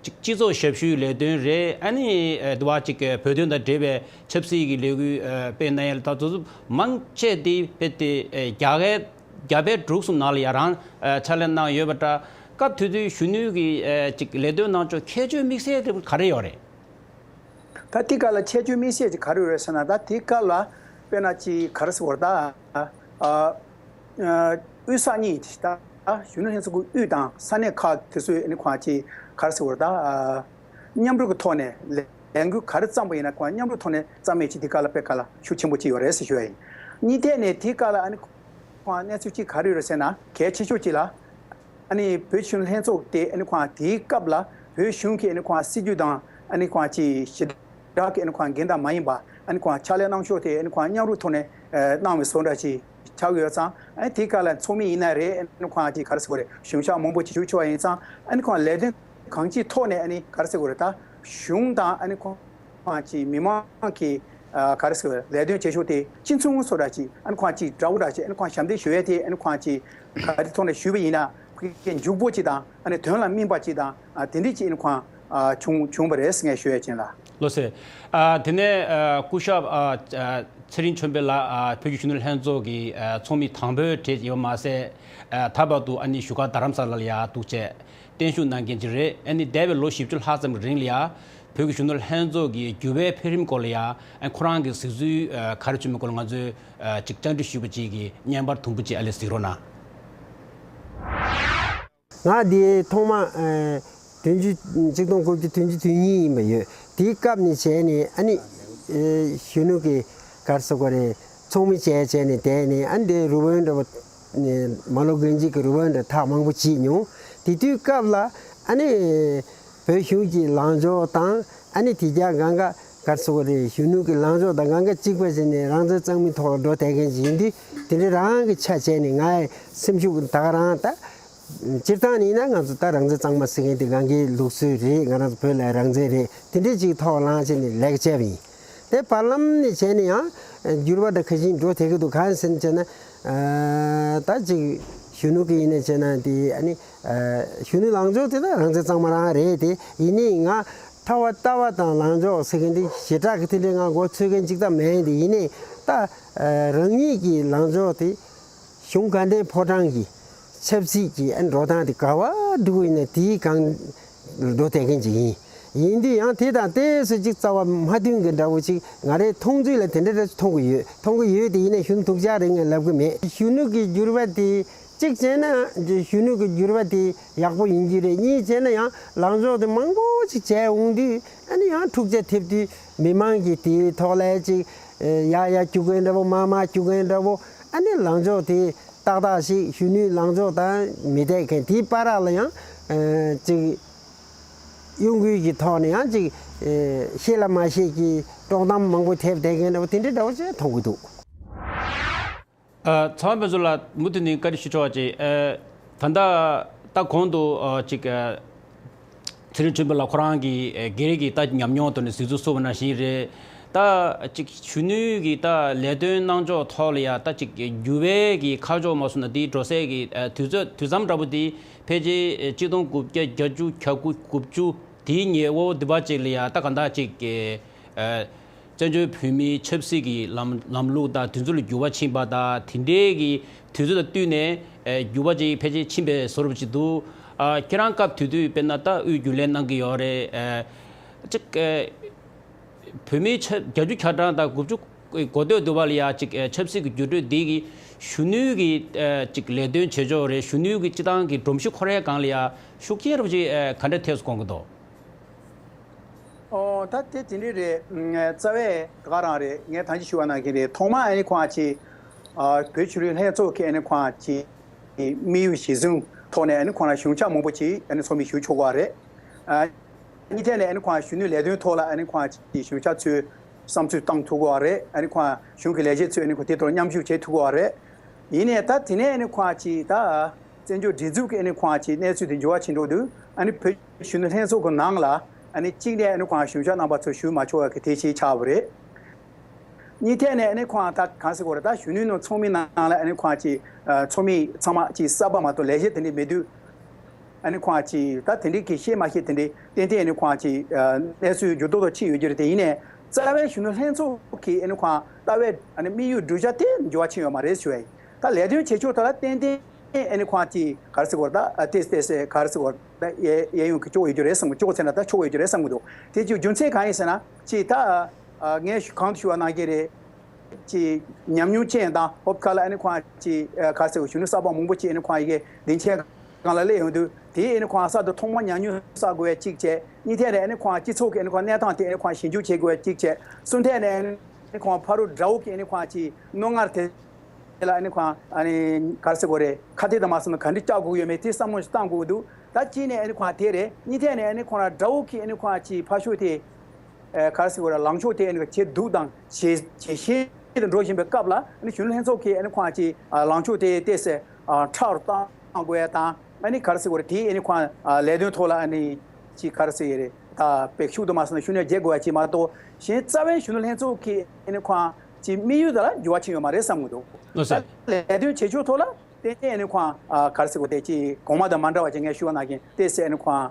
ཅིག་སྤྱི་ཚོགས་ཞབས་ཞུའི་ལས་དོན་རེད། ཨ་ནི་ཨ་དུ་བ་ཅིག་བོད་དོན་དང་འབྲེལ་བའི་ཆབ་སྲིད་ཀྱི་ལས་འགུལ་ཨ་སྤེལ་གནང་ཡ་ལ་ད་དུ་མང་ཆེ་དེ་དཔེ་དེ་ཨ་རྒྱ་སྐད་རྒྱ་བལ་འབྲུག་གསུམ་ནང་ལ་ཡ་རང་ཨ་ཕྱག་ལས་གནང་ཡོད་པ་འདྲ། སྐབས་དེ་དུས་གཞོན་ནུ་གི་ཨ་ཅིག་ལས་དོན་གནང་ཕྱོགས་ཁྱད་ཆོས་དམིགས་བསལ་དེ་ག་རེ་ཡོད་རེད། ད་དེ་ག་ལ་ཁྱད་ཆོས་དམིགས་བསལ་ཅིག་ག་རེ་ཡོད་རེད་ཟེར་ན། ད་དེ་ག་ལ་དཔེར་ན་ཅིག་ག་རེ་ཟེར་དགོས་རེད། ད་ཨ་ཨ་དབུས་ས་གཉིས་ད་གཞོན་ནུ་ལྷན་ཚོགས་ཀྱི་དབུས་དང་ས་གནས་ཁག་དེ་ཚོའི་ཨ་ནི་ཁོང་ཅིག་ག་རེ་ཟེར་དགོས་རེད། ད་ཨ་མཉམ་རུབ་ཀྱི་ཐོག་ནས་ལས་འགུལ་ག་རེ་བརྩམས་པ་ཡིན་ན་ཁོང་མཉམ་རུབ་ཐོག་ནས་བརྩམས་ཡས་ཅིག་དེ་ག་ལ་དཔེ་ག་ལ་ཤུགས་ཆེན་པོ་ཅིག་ཡོད་རེད་ཟེར་ཞུ་ཡ་ཡིན། གཉིས་ཐད་ནས་དེ་ག་ལ་ཨ་ནི་ཁོང་གནས་ཚུལ་ཅིག་ག་རེ་ཡོད་རེད་ཟེར་ན། གལ་ཆེ་ཤོས་ཅིག་ལ། ཨ་ནི་བོད་གཞོན་ནུ་ལྷན་ཚོགས་དེ་ཨ་ནི་ཁོང་དེའི་སྐབས་ལ་བོད་གཞུང་གི་ཨ་ནི་ཁོང་སྲིད་ཇུས་དང་ཨ་ནི་ཁོང་ཅིག་ཞེ་དྲག་གི་ཨ་ནི་ཁོང་འགལ་ཟླ་མ་ཡིན་པ། ཨ་ནི་ཁོང་ཕྱག་ལས་གནང་ཕྱོགས་དེ་ཨ་ནི་ཁོང་མཉམ་རུབ་ཐོག་ནས་ཨ་གནང་བའི་བཟོ་འདྲ་ཅིག་ཆགས་ཡོད་ཙང་། ཨ་ནི་དེའི་སྐབས་ལ་ཚོགས་མི་ཡིན་ན་རེད། ཨ་ནི་ཁོང་ཅིག་ག་རེ་ཟེར་དགོས་རེད། གཞུང་ཞབས་མང་པོ་ཅིག་ཞུགས་ཆོག་པ་ཡིན་ཙང་། ཨ་ནི་ཁོང་ལས་དོན་གང་ཅིའི་ཐོག་ནས་ཨ་ནི་ག་རེ་ཟེར་དགོས་རེད། ད་གཞུང་དང་ཨ་ནི་ཁོང་ཁོང་གིས་མི་མང་གི་ཨ་ག་རེ་ཟེར་ལས་དོན་བྱེད་ཕྱོགས་དེ་གཅིག་མཚུངས་བཟོ་འདྲ་ཅིག་ཨ་ནི་ཁོང་གིས་འདྲ་བོ་འདྲ་ཅིག་ཨ་ནི་ཁོང་ཞབས་འདེགས་ཞུ་ཡས་དེ་ཨ་ནི་ཁོང་གིས་ག་རེ་ཐོག་ནས་ཞུས་པ་ཡིན་ན་ཕ་གིའི་འཇུག་པོ་ཅིག་དང་ཨ་ནི་དོན་ལ་སྨིན་པ་ཅིག་དང་ཨ་དེ་འདྲས་ཅིག་ཨ་ནི་ཁོང་ཨ་བྱུང་བྱུང་བ་རེད་ཟེར་ངས་ཞུ་ཡས་ཅན་ལགས། ལགས་སོ། ཨ་དེ་ནས་ཨ་སྐུ་ཞབས་ཨ་ཨ་ཚེ་རིང་ཆོས་འཕེལ་ལགས་ཨ་བོད་ཀྱི་གཞོན་ནུ་ལྷན་ཚོགས་ཀྱི་ཨ་ཚོགས་མི་དང་པོའི་གྲས་ཡོད་མ་ཟད། ཨ་ད་བར་དུ་ཨ་ནི་བཞུགས་སྒར་རྡ་རམ་ས་ལ་ལ་ཡ་འདུག་བྱས། བརྟན་བཞུགས་གནང་མཁན་ཅིག་རེད། ཨ་ནི་འདས་པའི་ལོ་བཞི་བཅུ་ལྷག་ཙམ་གྱི་རིང་ལ་ཡ། བོད་ཀྱི་གཞོན་ནུ་ལྷན་ཚོགས་ཀྱི་འགྱུར་བའི་འཕེལ་རིམ་སྐོར་ལ་ཡ། ཨ་ཁོ་རང་གི་གཟིགས་ཚུལ་ཨ་ག་རེ་བྱུང་མིན་སྐོར་ལ་ང་ཚོས་ཨ་ཅིག་བཅར་འདྲི་ཞུས་པ་ཅིག་གི་བརྙན་པར་དུམ་བུ་ཅིག་ཨ་ལས་གཟིགས་རོགས་གནང་། ང་འདི་ཐོག་མ་ཨ་བདུན་ཅུ་གཅིག་སྟོང་དགུ་བརྒྱ་བདུན་ཅུ་དོན་གཉིས་ཡིན་པ་ཡོད། དེའི་སྐབས་ནས་བྱས་ནས་ཨ་ནི་ཨ་གཞོན་ནུ་གི་ག་རེ་ཟེར་དགོས་རེད། ཚོགས་མི་བྱས་བྱས་ནས་བསྡད་ནས་ཨ་ནི་འདི་རུ་དཔོན་འདྲ་བོ། ནས་མ་ལོ་རྒན་རྒྱུད་ཀྱི་རུ་དཔོན་འདྲ་ཐག་མང་པོ་བྱེད་མྱོང་། དེ་དུས་སྐབས་ལ་ཨ་ནི་བོད་གཞུང་གི་ལངས་ཕྱོགས་དང་ཨ་ནི་དེ་རྒྱ་གང་ག་ག་རེ་ཟེར་དགོས་རེད། གཞོན་ནུ་གི་ལངས་ཕྱོགས་དང་གང་ག་གཅིག་པ་བྱས་ནས་རང་བཙན་གཙང་མའི་ཐོག་ལ་འགྲོ་བསྡད་མཁན་ཞིག་ཡིན་དུས། དེ་འདྲའི་རང་གི་ཆ་བྱས་ནས་ང་ཡི་སེམས་ཤུགས་ད་ག་རང་ད། སྤྱིར་བཏང་ནས་ཡིན་ན་ང་ཚོ་ད་རང་བཙན་གཙང་མ་ཟེར་མཁན་དེ་གང་གའི་ལུགས་སྲོལ་རེད། ང་རང་ཚོ་བོད་ལ་རང་བཙན་རེད། དེ་འདྲའི་ཅིག་ཐོག་ལངས་བྱས་ནས་ལས་ཀ་བྱས་པ་ཡིན། དེ་བར་ལམ་ནས་བྱས་ན་ཡང་འགྱུར་བ་དང་ཁ་ཤས་འགྲོ་བསྡད་ཀྱི་འདུག་གང་ཟེར་ན་བྱས་ན། ཨ་ད་ཅིག་གཞོན་ནུ་གི་ཡིན་ན་བྱས་ན་དེ་ཨ་ནི་ཨ་གཞོན་ནུ་ལངས་ཕྱོགས་དེ་ད་རང་བཙན་གཙང་མ་རང་རེད། དེ་ཡིན་ནའི་ང་ཐར་པ་ལྟ་བ་དང་ལངས་ཕྱོགས་ཟེར་མཁན་དེ་ཞེ་དྲག་གི་དེ་འདྲའི་ང་མགོ་ཚོས་མཁན་ཅིག་ད་མེད། དེ་ཡིན་ནའི་ད་ཨ་རང་ཉིད་ཀྱི་ལངས་ཕྱོགས་དེ། གཞུང་དགའ་ལྡན་ཕོ་བྲང་གི་ཆབ་སྲིད་ཀྱི་ཨ་འགྲོ་སྟངས་དེ་ག་བ་འགྲོ་ཡིན་ན་དེའི་སྒང་འགྲོ་བསྡད་མཁན་ཅིག་ཡིན། ཡིན་དུས་ཡང་དེ་དང་དེ་སུ་གཅིག་རྩ་བ་མ་མཐུན་གི་འདྲ་བོ་ཅིག་ང་རའི་མཐོང་ཚུལ་ལ་དེ་འདྲ་འདྲ་མཐོང་གི་ཡོད། མཐོང་གི་ཡོད་དེ་ཡིན་ན་གཞོན་ནུ་སྡུག་ཅག་རེད་ངས་ལབ་གི་མེད། གཞོན་ནུ་གི་འགྱུར་བ་དེ་གཅིག་བྱས་ན་གཞོན་ནུ་གི་འགྱུར་བ་དེ་ཡག་པོ་ཡིན་གྱི་རེད། གཉིས་བྱས་ན་ཡང་ལངས་ཕྱོགས་དེ་མང་པོ་ཅིག་བྱས་འོང་དུས་ཨ་ནི་ཡང་འཁྲུག་ཆ་ཐེབས་དུས་མི་མང་གིས་དེའི་ཐོག་ལ་ཅིག་ཡ་ཡ་རྒྱུག་མཁན་འདྲ་བོ་མ་མ་རྒྱུག་མཁན་འདྲ་བོ། ཨ་ནི་ལངས་ཕྱོགས་དེ་ཏག་ཏག་ཞིག་གཞོན་ནུའི་ལངས་ཕྱོགས་དང་མི་འཐད་མཁན་དེའི་བར་ལ་ཡང་ཨ་ཅིག་གཡོ་འགུལ་གྱི་ཐོག་ནས་ཡང་ཅིག་ཨ་ཤེས་ལ་མ་ཤེས་ཀྱི་དཀྲོག་གཏམ་མང་པོ་ཐེབས་བསྡད་མཁན་འདྲ་བོ་དེ་འདྲའི་འདྲ་བོ་ཅིག་མཐོང་གི་འདུག། ཨ་ཚེ་དབང་དཔལ་འབྱོར་ལགས་མུ་མཐུད་ནས་བཀའ་འདྲི་ཞུ་ཆོག་པ་ཅིག་ཨ་ད་ལྟ་ད་གོང་དུ་ཨ་ཅིག་ཨ་ཚེ་རིང་ཆོས་འཕེལ་ལགས་ཁོ་རང་གི་ཨ་སྒེར་གྱི་ད་ཉམས་མྱོང་ཐོག་ནས་གཟིགས་ཚུལ་གསུངས་པ་ནང་བཞིན་རེད། ད་ཅིག་གཞོན་ནུའི་གི་ད་ལས་དོན་གནང་ཕྱོགས་ཐོག་ལ་ཡ་ད་ཅིག་འགྱུར་བའི་གི་ཁ་ཕྱོགས་མ་སོང་ན་དེའི་འགྲོ་སའི་གི་ཨ་དུས་ཚོད་དུས་མཚམས་འདྲ་པོ་དེ་ཕལ་ཆེར་ཨ་གཅིག་སྟོང་དགུ་བརྒྱ་བརྒྱད་ཅུ་གྱ་དགུ་དགུ་བཅུ་དེའི་ཉེ་འོ་དེ་བ་ཅིག་ལ་ཡ་ད་ག་འདྲ་ཅིག་གི་ཨ། བཙན་བྱོལ་བོད་མིའི་ཆབ་སྲིད་ཀྱི་ལམ་ལམ་ལུགས་དང་དེ་ཚོ་ལ་འགྱུར་བ་ཕྱིན་པ་དང་དེ་འདྲའི་གི་དུས་ཚོད་དང་བསྟུན་ནས་ཨེ་འགྱུར་བ་ཅིག་ཕལ་ཆེར་ཕྱིན་པའི་བཟོ་འདྲ་ཅིག་འདུག། ཨ་ཁྱེད་རང་སྐབས་དེ་དུས་དཔེར་ན་ད་དབུས་རྒྱུན་ལས་གནང་གི་ཡོད་རེད། ཨེ་ཅིག་ཨེ་བོད་མིའི་ཆབ་བརྒྱད་ཅུ་གྱ་གྲངས་དང་དགུ་བཅུ་འགོ་སྟོད་དུ་བ་ལ་ཡ་ཅིག་ཨེ་ཆབ་སྲིད་ཀྱི་འགྱུར་འགྲོས་འདི་གི་གཞོན་ནུའི་གི་ཨེ་ཅིག་ལས་དོན་བྱེད་ཕྱོགས་རེད། གཞོན་ནུའི་གི་སྤྱི་བཏང་གི་སྒྲོམ་གཞི་ཁོ་རའི་སྒང་ལ་ཡ་ཤུགས་རྐྱེན་རབ་ཅིག་ཨེ་ག་འདྲ་ཐེབས་སུ་འགྲོ་གི་འདུག། ཨོ་ད་དེ་དེ་འདྲ་རེད། ཨ་རྩ་བའི་ག་རང་རེད། ངས་ད་ཅི་ཞུ་བ་ནང་བཞིན་རེད། ཐོག་མ་ཨ་ནི་ཁོང་ཅིག་ཨ་བོད་ཆོས་ལུགས་ལྷན་ཚོགས་ཀྱི་ཨ་ནི་ཁོང་ཅིག་དམིགས་ཡུལ་གཞི་བཟུང་ཐོག་ནས་ཨ་ནི་ཁོང་ལ་གཞུང་ཞབས་མང་པོ་ཅིག་ཨ་ནི་ཚོགས་མི་ཞུ་ཆོག་གི་རེད། ཨ་གཉིས་ཐད་ནས་ཨ་ནི་ཁོང་གཞོན་ནུའི་ལས་དོན་ཐོག་ལ་ཨ་ནི་ཁོང་ཅིག་གཞུང་ཞབས་ཚོས་བསམ་ཚུལ་བཏང་ཐུབ་ཀྱི་རེད། ཨ་ནི་ཁོང་གཞུང་གི་ལས་བྱེད་ཚོས་ཨ་ནི་ཁོང་དེ་ཐོག་མཉམ་ཞུགས་བྱེད་ཐུབ་ཀྱི་རེད། ཡིན་ནའི་ད་དེ་ནས་ཨ་ནི་ཁོང་ཅིག་ད་བཙན་བྱོལ་སྒྲིག་འཛུགས་ཀྱི་ཨ་ནི་ཁོང་ཅིག་གནས་ཚུལ་དེ་འགྱུར་བ་ཕྱིན་འགྲོ་དུས་ཨ་ནི་བོད་གཞོན་ནུ་ལྷན་ཚོགས་ཀྱི་ནང་ལ་ཨ་ནི་གཅིག་ནས་ཨ་ནི་ཁོང་གཞུང་ཞབས་རྣམ་པ་ཚོ་ཞུགས་མ་ཆོག་པ་གི་དེ་ཞིག་ཆགས་པ་རེད། གཉིས་ཐད་ནས་ཨ་ནི་ཁོང་ད་གང་ཟེར་དགོས་རེད། ད་གཞོན་ནུ་ནང་ཚོགས་མི་ནང་ལ་ཨ་ནི་ཁོང་ཅིག་ཚོགས་མི་ཚང་མ་ཅིག་གསར་པ་མ་གཏོགས་ལས་བྱེད་དེ་འདྲ་མེད་དུས། ཨ་ནི་ཁོང་ཅིག་ད་དེ་འདྲའི་གི་ཤེས་མ་ཤེས་དེ་འདྲའི་ཏན་ཏན་ཨ་ནི་ཁོང་ཅིག་གནས་ཚུལ་འགྱུར་ལྡོག་ཏོག་ཕྱིན་ཡོད་རྒྱུ་རེད། དེ་ཡིན་ནའི་རྩ་བའི་གཞོན་ནུ་ལྷན་ཚོགས་ཀྱི་ཨ་ནི་ཁོང་ལྟ་བའི་ཨ་ནི་དམིགས་ཡུལ་བསྒྲུབ་བྱ་དེ་འགྱུར་བ་ཕྱིན་ཡོད་མ་རེད་ཞུ་ཡ་ཡིན། ད་ལས་དོན་བྱེད་ཕྱོགས་ཐོག་ལ་ཏན་ཏན་ཨ་ནི་ཁོང་ཅིག་ག་རེ་ཟེར་དགོས་རེད། ད་ཏེས་ཏེས་ག་རེ་ཟེར་དགོས་རེད། ད་གཡས་གཡས་གཡོན་གྱི་ལྕོགས་ཡོད་རྒྱུ་རེད་བསམ་གྱི། ལྕོགས་ཟེར་ན་ད་ཕྱོགས་ཡོད་རྒྱུ་རེད་བསམ་གྱི་འདུག་དེ་ཅིག་རྒྱུ་མཚན་གང་ཡིན་ཟེར་ན་ཅིག་ད་ངས་གང་དུ་ཞུ་བ་ནང་བཞིན་རེད། ཅིག་ཉམས་མྱོང་ཅན་དང་ཧོབ་ཁ་ལ་ཨ་ནི་ཁོང་ཅིག་ག་རེ་ཟེར་དགོས། གཞོན་ནུ་གསར་པ་མང་པོ་ཅིག་ཨ་ནི་ཁོང་ཡི་གེ་སྡིངས་ཆའི་སྒང་ལ་སླེབས་ཡོང་དུས་དེ་ཨ་ནི་ཁོང་གསར་དུ་ཐོག་མ་ཉམས་མྱོང་བསགས་དགོས་པའི་གཅིག་བྱས། གཉིས་ཐད་ནས་ཨ་ནི་ཁོང་སྤྱི་ཚོགས་ཀྱི་ཨ་ནི་ཁོང་གནས་སྟངས་དེ་ཨ་ནི་ཁོང་ཞིབ་འཇུག་བྱེད་དགོས་པའི་གཅིག་བྱས། གསུམ་ཐད་ནས་ཨ་ནི་ཁོང་ཕ་རོལ་དགྲ་བོ་གི་ཨ་ནི་ཁོང་ཅིག་རྣོ་ངར་དེ་ལ་ཨ་ནི་ཁོང་ཨ་ནི་ག་རེ་ཟེར་དགོས་རེད། ཁ་གཏད་དུ་མ་སོང་ན་ག་འདྲ་བཅག་དགོས་ཡོད་མེད་དེ་བསམ་བློ་ཞིག་བཏང་དགོས་འདུག་ད་གཅིག་ནས་ཨ་ནི་ཁོང་དེ་རེད། གཉིས་ཐད་ནས་ཨ་ནི་ཁོང་ལ་དགྲ་བོ་གི་ཨ་ནི་ཁོང་ཅིག་ཕར་ཕྱོགས་དེ། ཨེ་ག་རེ་ཟེར་དགོས་རེད། ལངས་ཕྱོགས་དེ་ཨ་ནི་ཇེ་སྡུག་དང་ཇེ་ཇེ་ཞན་དུ་འགྲོ་བཞིན་པའི་སྐབས་ལ་ཨ་ནི་གཞོན་ནུ་ལྷན་ཚོགས་ཀྱིས་ཨ་ནི་ཁོང་ཅིག་ཨ་ལངས་ཕྱོགས་དེ་ཏོག་ཙམ་ཨ་ཁྲ་རུ་བཏང་དགོས་ཡ་དང་། ཨ་ནི་ག་རེ་ཟེར་དགོས་རེད། དེ་ཨ་ནི་ཁོང་ཨ་ལས་དོན་ཐོག་ལ་ཨ་ནི་ཅིག་ག་རེ་ཟེར་ཡ་རེད། ད་བེད་ཤུགས་དུ་མ་སོང་ན་ཤུགས་སྣོན་རྒྱག་དགོས་ཡ་ཅིག་མ་གཏོགས་གཞན་རྩ་བའི་གཞོན་ནུ་ལྷན་ཚོགས་ཀྱི་ཨ་ནི་ཁོང་ཅིག་དམིགས་ཡུལ་དེ་ལ་འགྱུར་བ་ཕྱིན་ཡོད་མ་རེད་བསམ་གྱི་འདུག་ལགས་སོ། ད་ལས་དོན་བྱེད་ཕྱོགས་ཐོག་ལ་ཏན་ཏན་ཨ་ནི་ཁོང་ཨ་ག་རེ་ཟེར་དགོས། དེ་ཅིག་གོང་མ་དང་མ་འདྲ་བ་ཅིག་ངས་ཞུ་བ་ནང་བཞིན་ཏོག་ཙམ་ཨ་ནི་ཁོང་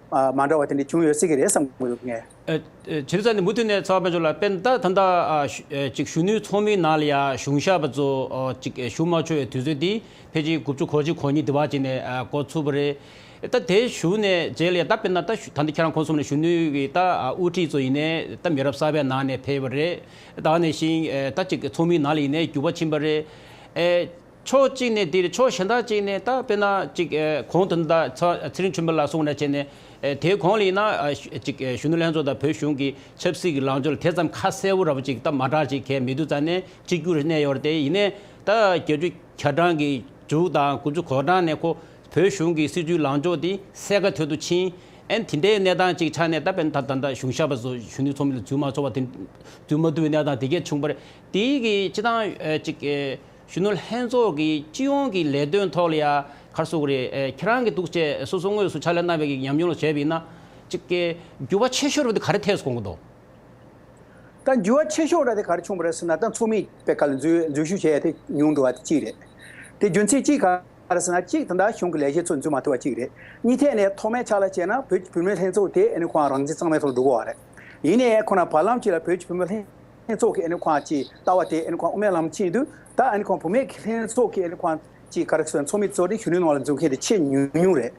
ཨ་མ་འདྲ་བ་དེ་འདྲ་བྱུང་ཡོད་སྲིད་ཀྱི་རེད་བསམ་གྱི་འདུག་ངས། ཨ་ཨ་བྱས་ཙང་ནི་མུ་མཐུད་ནས་ཚོགས་པ་ཚོ་ལ་དཔེར་ན་ད་ད་ལྟ་ཨ་ཞུ་ཨ་ཅིག་གཞོན་ནུའི་ཚོགས་མིའི་ནང་ལ་ཡ་གཞུང་ཞབས་པ་ཚོ་ཨ་ཅིག་ཨ་ཞུགས་མ་ཆོག་པའི་དུས་ཚོད་འདི་ཕལ་ཆེར་དགུ་བཅུ་གོ་གཅིག་གོ་གཉིས་དེ་བ་ཅིག་ནས་ཨ་འགོ་ཚུགས་པ་རེད། ད་དེ་ཞུགས་ནས་རྗེས་ལ་ཡ་ད་དཔེར་ན་ད་ཞུ་ད་ལྟ་ཁྱེད་རང་གོང་གསུམ་ནས་གཞོན་ནུའི་གི་ད་ཨ་དབུ་ཁྲིད་ཚོ་ཡིན་ནའི་ད་མི་རབས་གསར་པའི་ནང་ནས་ཕེབས་པ་རེད། ད་ནང་བཞིན་ཨ་ད་ཅིག་ཚོགས་མིའི་ནང་ལ་ཡིན་ནའི་འགྱུར་བ་ཕྱིན་པ་རེད། ཨེ། ཕྱོགས་གཅིག་ནས་འདིར་ཕྱོགས་གཞན་དག་ཅིག་ནས་ད་དཔེར་ན་ཅིག་ཨེ་གོང་དུ་ད་ཚ་ཚེ་རིང་ཆོས་འཕེལ་ལགས་གསུངས་ནང་བཞིན་ནས་ཨེ་དེའི་གོང་ལ་ཡིན་ན་ཨ་ཅིག་ཨེ་གཞོན་ནུ་ལྷན་ཚོགས་དང་བོད་གཞུང་གི་ཆབ་སྲིད་ཀྱི་ལངས་ཕྱོགས་ལ་དེ་ཙམ་ཁ་གསལ་པོ་ར་བ་ཅིག་ད་མ་གྲགས་ཅིག་གས་མི་འདུག་ཙང་ནས་གཅིག་གྱུར་གནས་ཡོད་རེད། དེ་ཡིན་ནའི་ད་བརྒྱད་ཅུ་གྱ་གྲངས་ཀྱི་མཇུག་དང་དགུ་བཅུ་གོ་གྲངས་ནས་ཁོ་བོད་གཞུང་གི་སྲིད་བྱུས་ལངས་ཕྱོགས་དེ་གསལ་ཁ་དོད་དུ་ཕྱིན། ཨེ་དེ་འདྲའི་གནས་སྟངས་ཅིག་ཆགས་ནས་ད་དཔེར་ན་ད་ད་ད་གཞུང་ཞབས་པ་ཚོ་གཞོན་ནུ་ཚོགས་མི་ལ་འཛུལ་མ་ཆོག་པ་དེ་འཛུལ་མ་ཐུབ་པའི་གནས་སྟངས་དེ་གས་བྱུང་བ་རེད། དེའི་གི་སྤྱི་བཏང་ཨེ་ཅིག་ཨེ། གཞོན་ནུ་ལྷན་ཚོགས་ཀྱི་སྤྱི་ཡོངས་ཀྱི་ལས་དོན་ཐོག་ལ་ཡ་ག་རེ་ཟེར་དགོས་རེད། ཨེ་ཁྱེད་རང་གི་འདུག་བྱས་སོ་སོ་དངོས་སུ་ཕྱག་ལས་གནང་བའི་གི་ཉམས་མྱོང་ལ་བྱས་པ་ཡིན་ན་ཅིག་གི་འགྱུར་བ་ཆེ་ཤོས་རུ་དེ་ག་རེ་ཐེབས་སོང་གི་འདུག་ད་འགྱུར་བ་ཆེ་ཤོས་ར་དེ་ག་རེ་བྱུང་བ་རེད་ཟེར་ན། ད་ཚོགས་མི་སྤེལ་ཁ་ལ་འཛུལ་འཛུལ་ཞུགས་བྱས་ཡ་དེ་ཉུང་འགྲོ་བ་དེ་གཅིག་རེད། དེ་རྒྱུ་མཚན་གཅིག་ག་རེ་ཟེར་ན། གཅིག་ད་ལྟ་གཞུང་གི་ལས་བྱེད་ཚོ་འཛུལ་མ་ཐུབ་པ་གཅིག་རེད། གཉིས་ཐད་ནས་ཐོག་མའི་ཆ་ལ་བྱས་ན་བོད་ཀྱི་བུད་མེད་ལྷན་ཚོགས་དེ་ཨ་ནི་ཁོང་རང་བཙན་གཙང་མའི་ཐོག་འགྲོ་དགོས་བ་རེད། ཡིན་ནའི་ཁོ་ན་བར་ལམ་གཅིག་ལ་བོད་ཀྱི་བུད་མེད་ལྷན་ལྷན་ཚོགས་ཀྱི་ཨ་ནི་ཁོང་ཅིག་ལྟ་བ་དེ་ཨ་ནི་ཁོང་དབུ་མའི་ལམ་ཕྱིན་དུས་ད་ཨ་ནི་ཁོང་བུད་མེད་ཀྱི་ལྷན་ཚོགས་ཀྱི་ཨ་ནི་ཁོང་ཅིག་ག་རེ་ཟེར་ཚོགས་མི་ཚོ་དེ་གཞོན་ནུའི་ནང་ལ་འཛུལ་མཁན་དེ་ཆེས་ཉུང་ཉུང་རེད།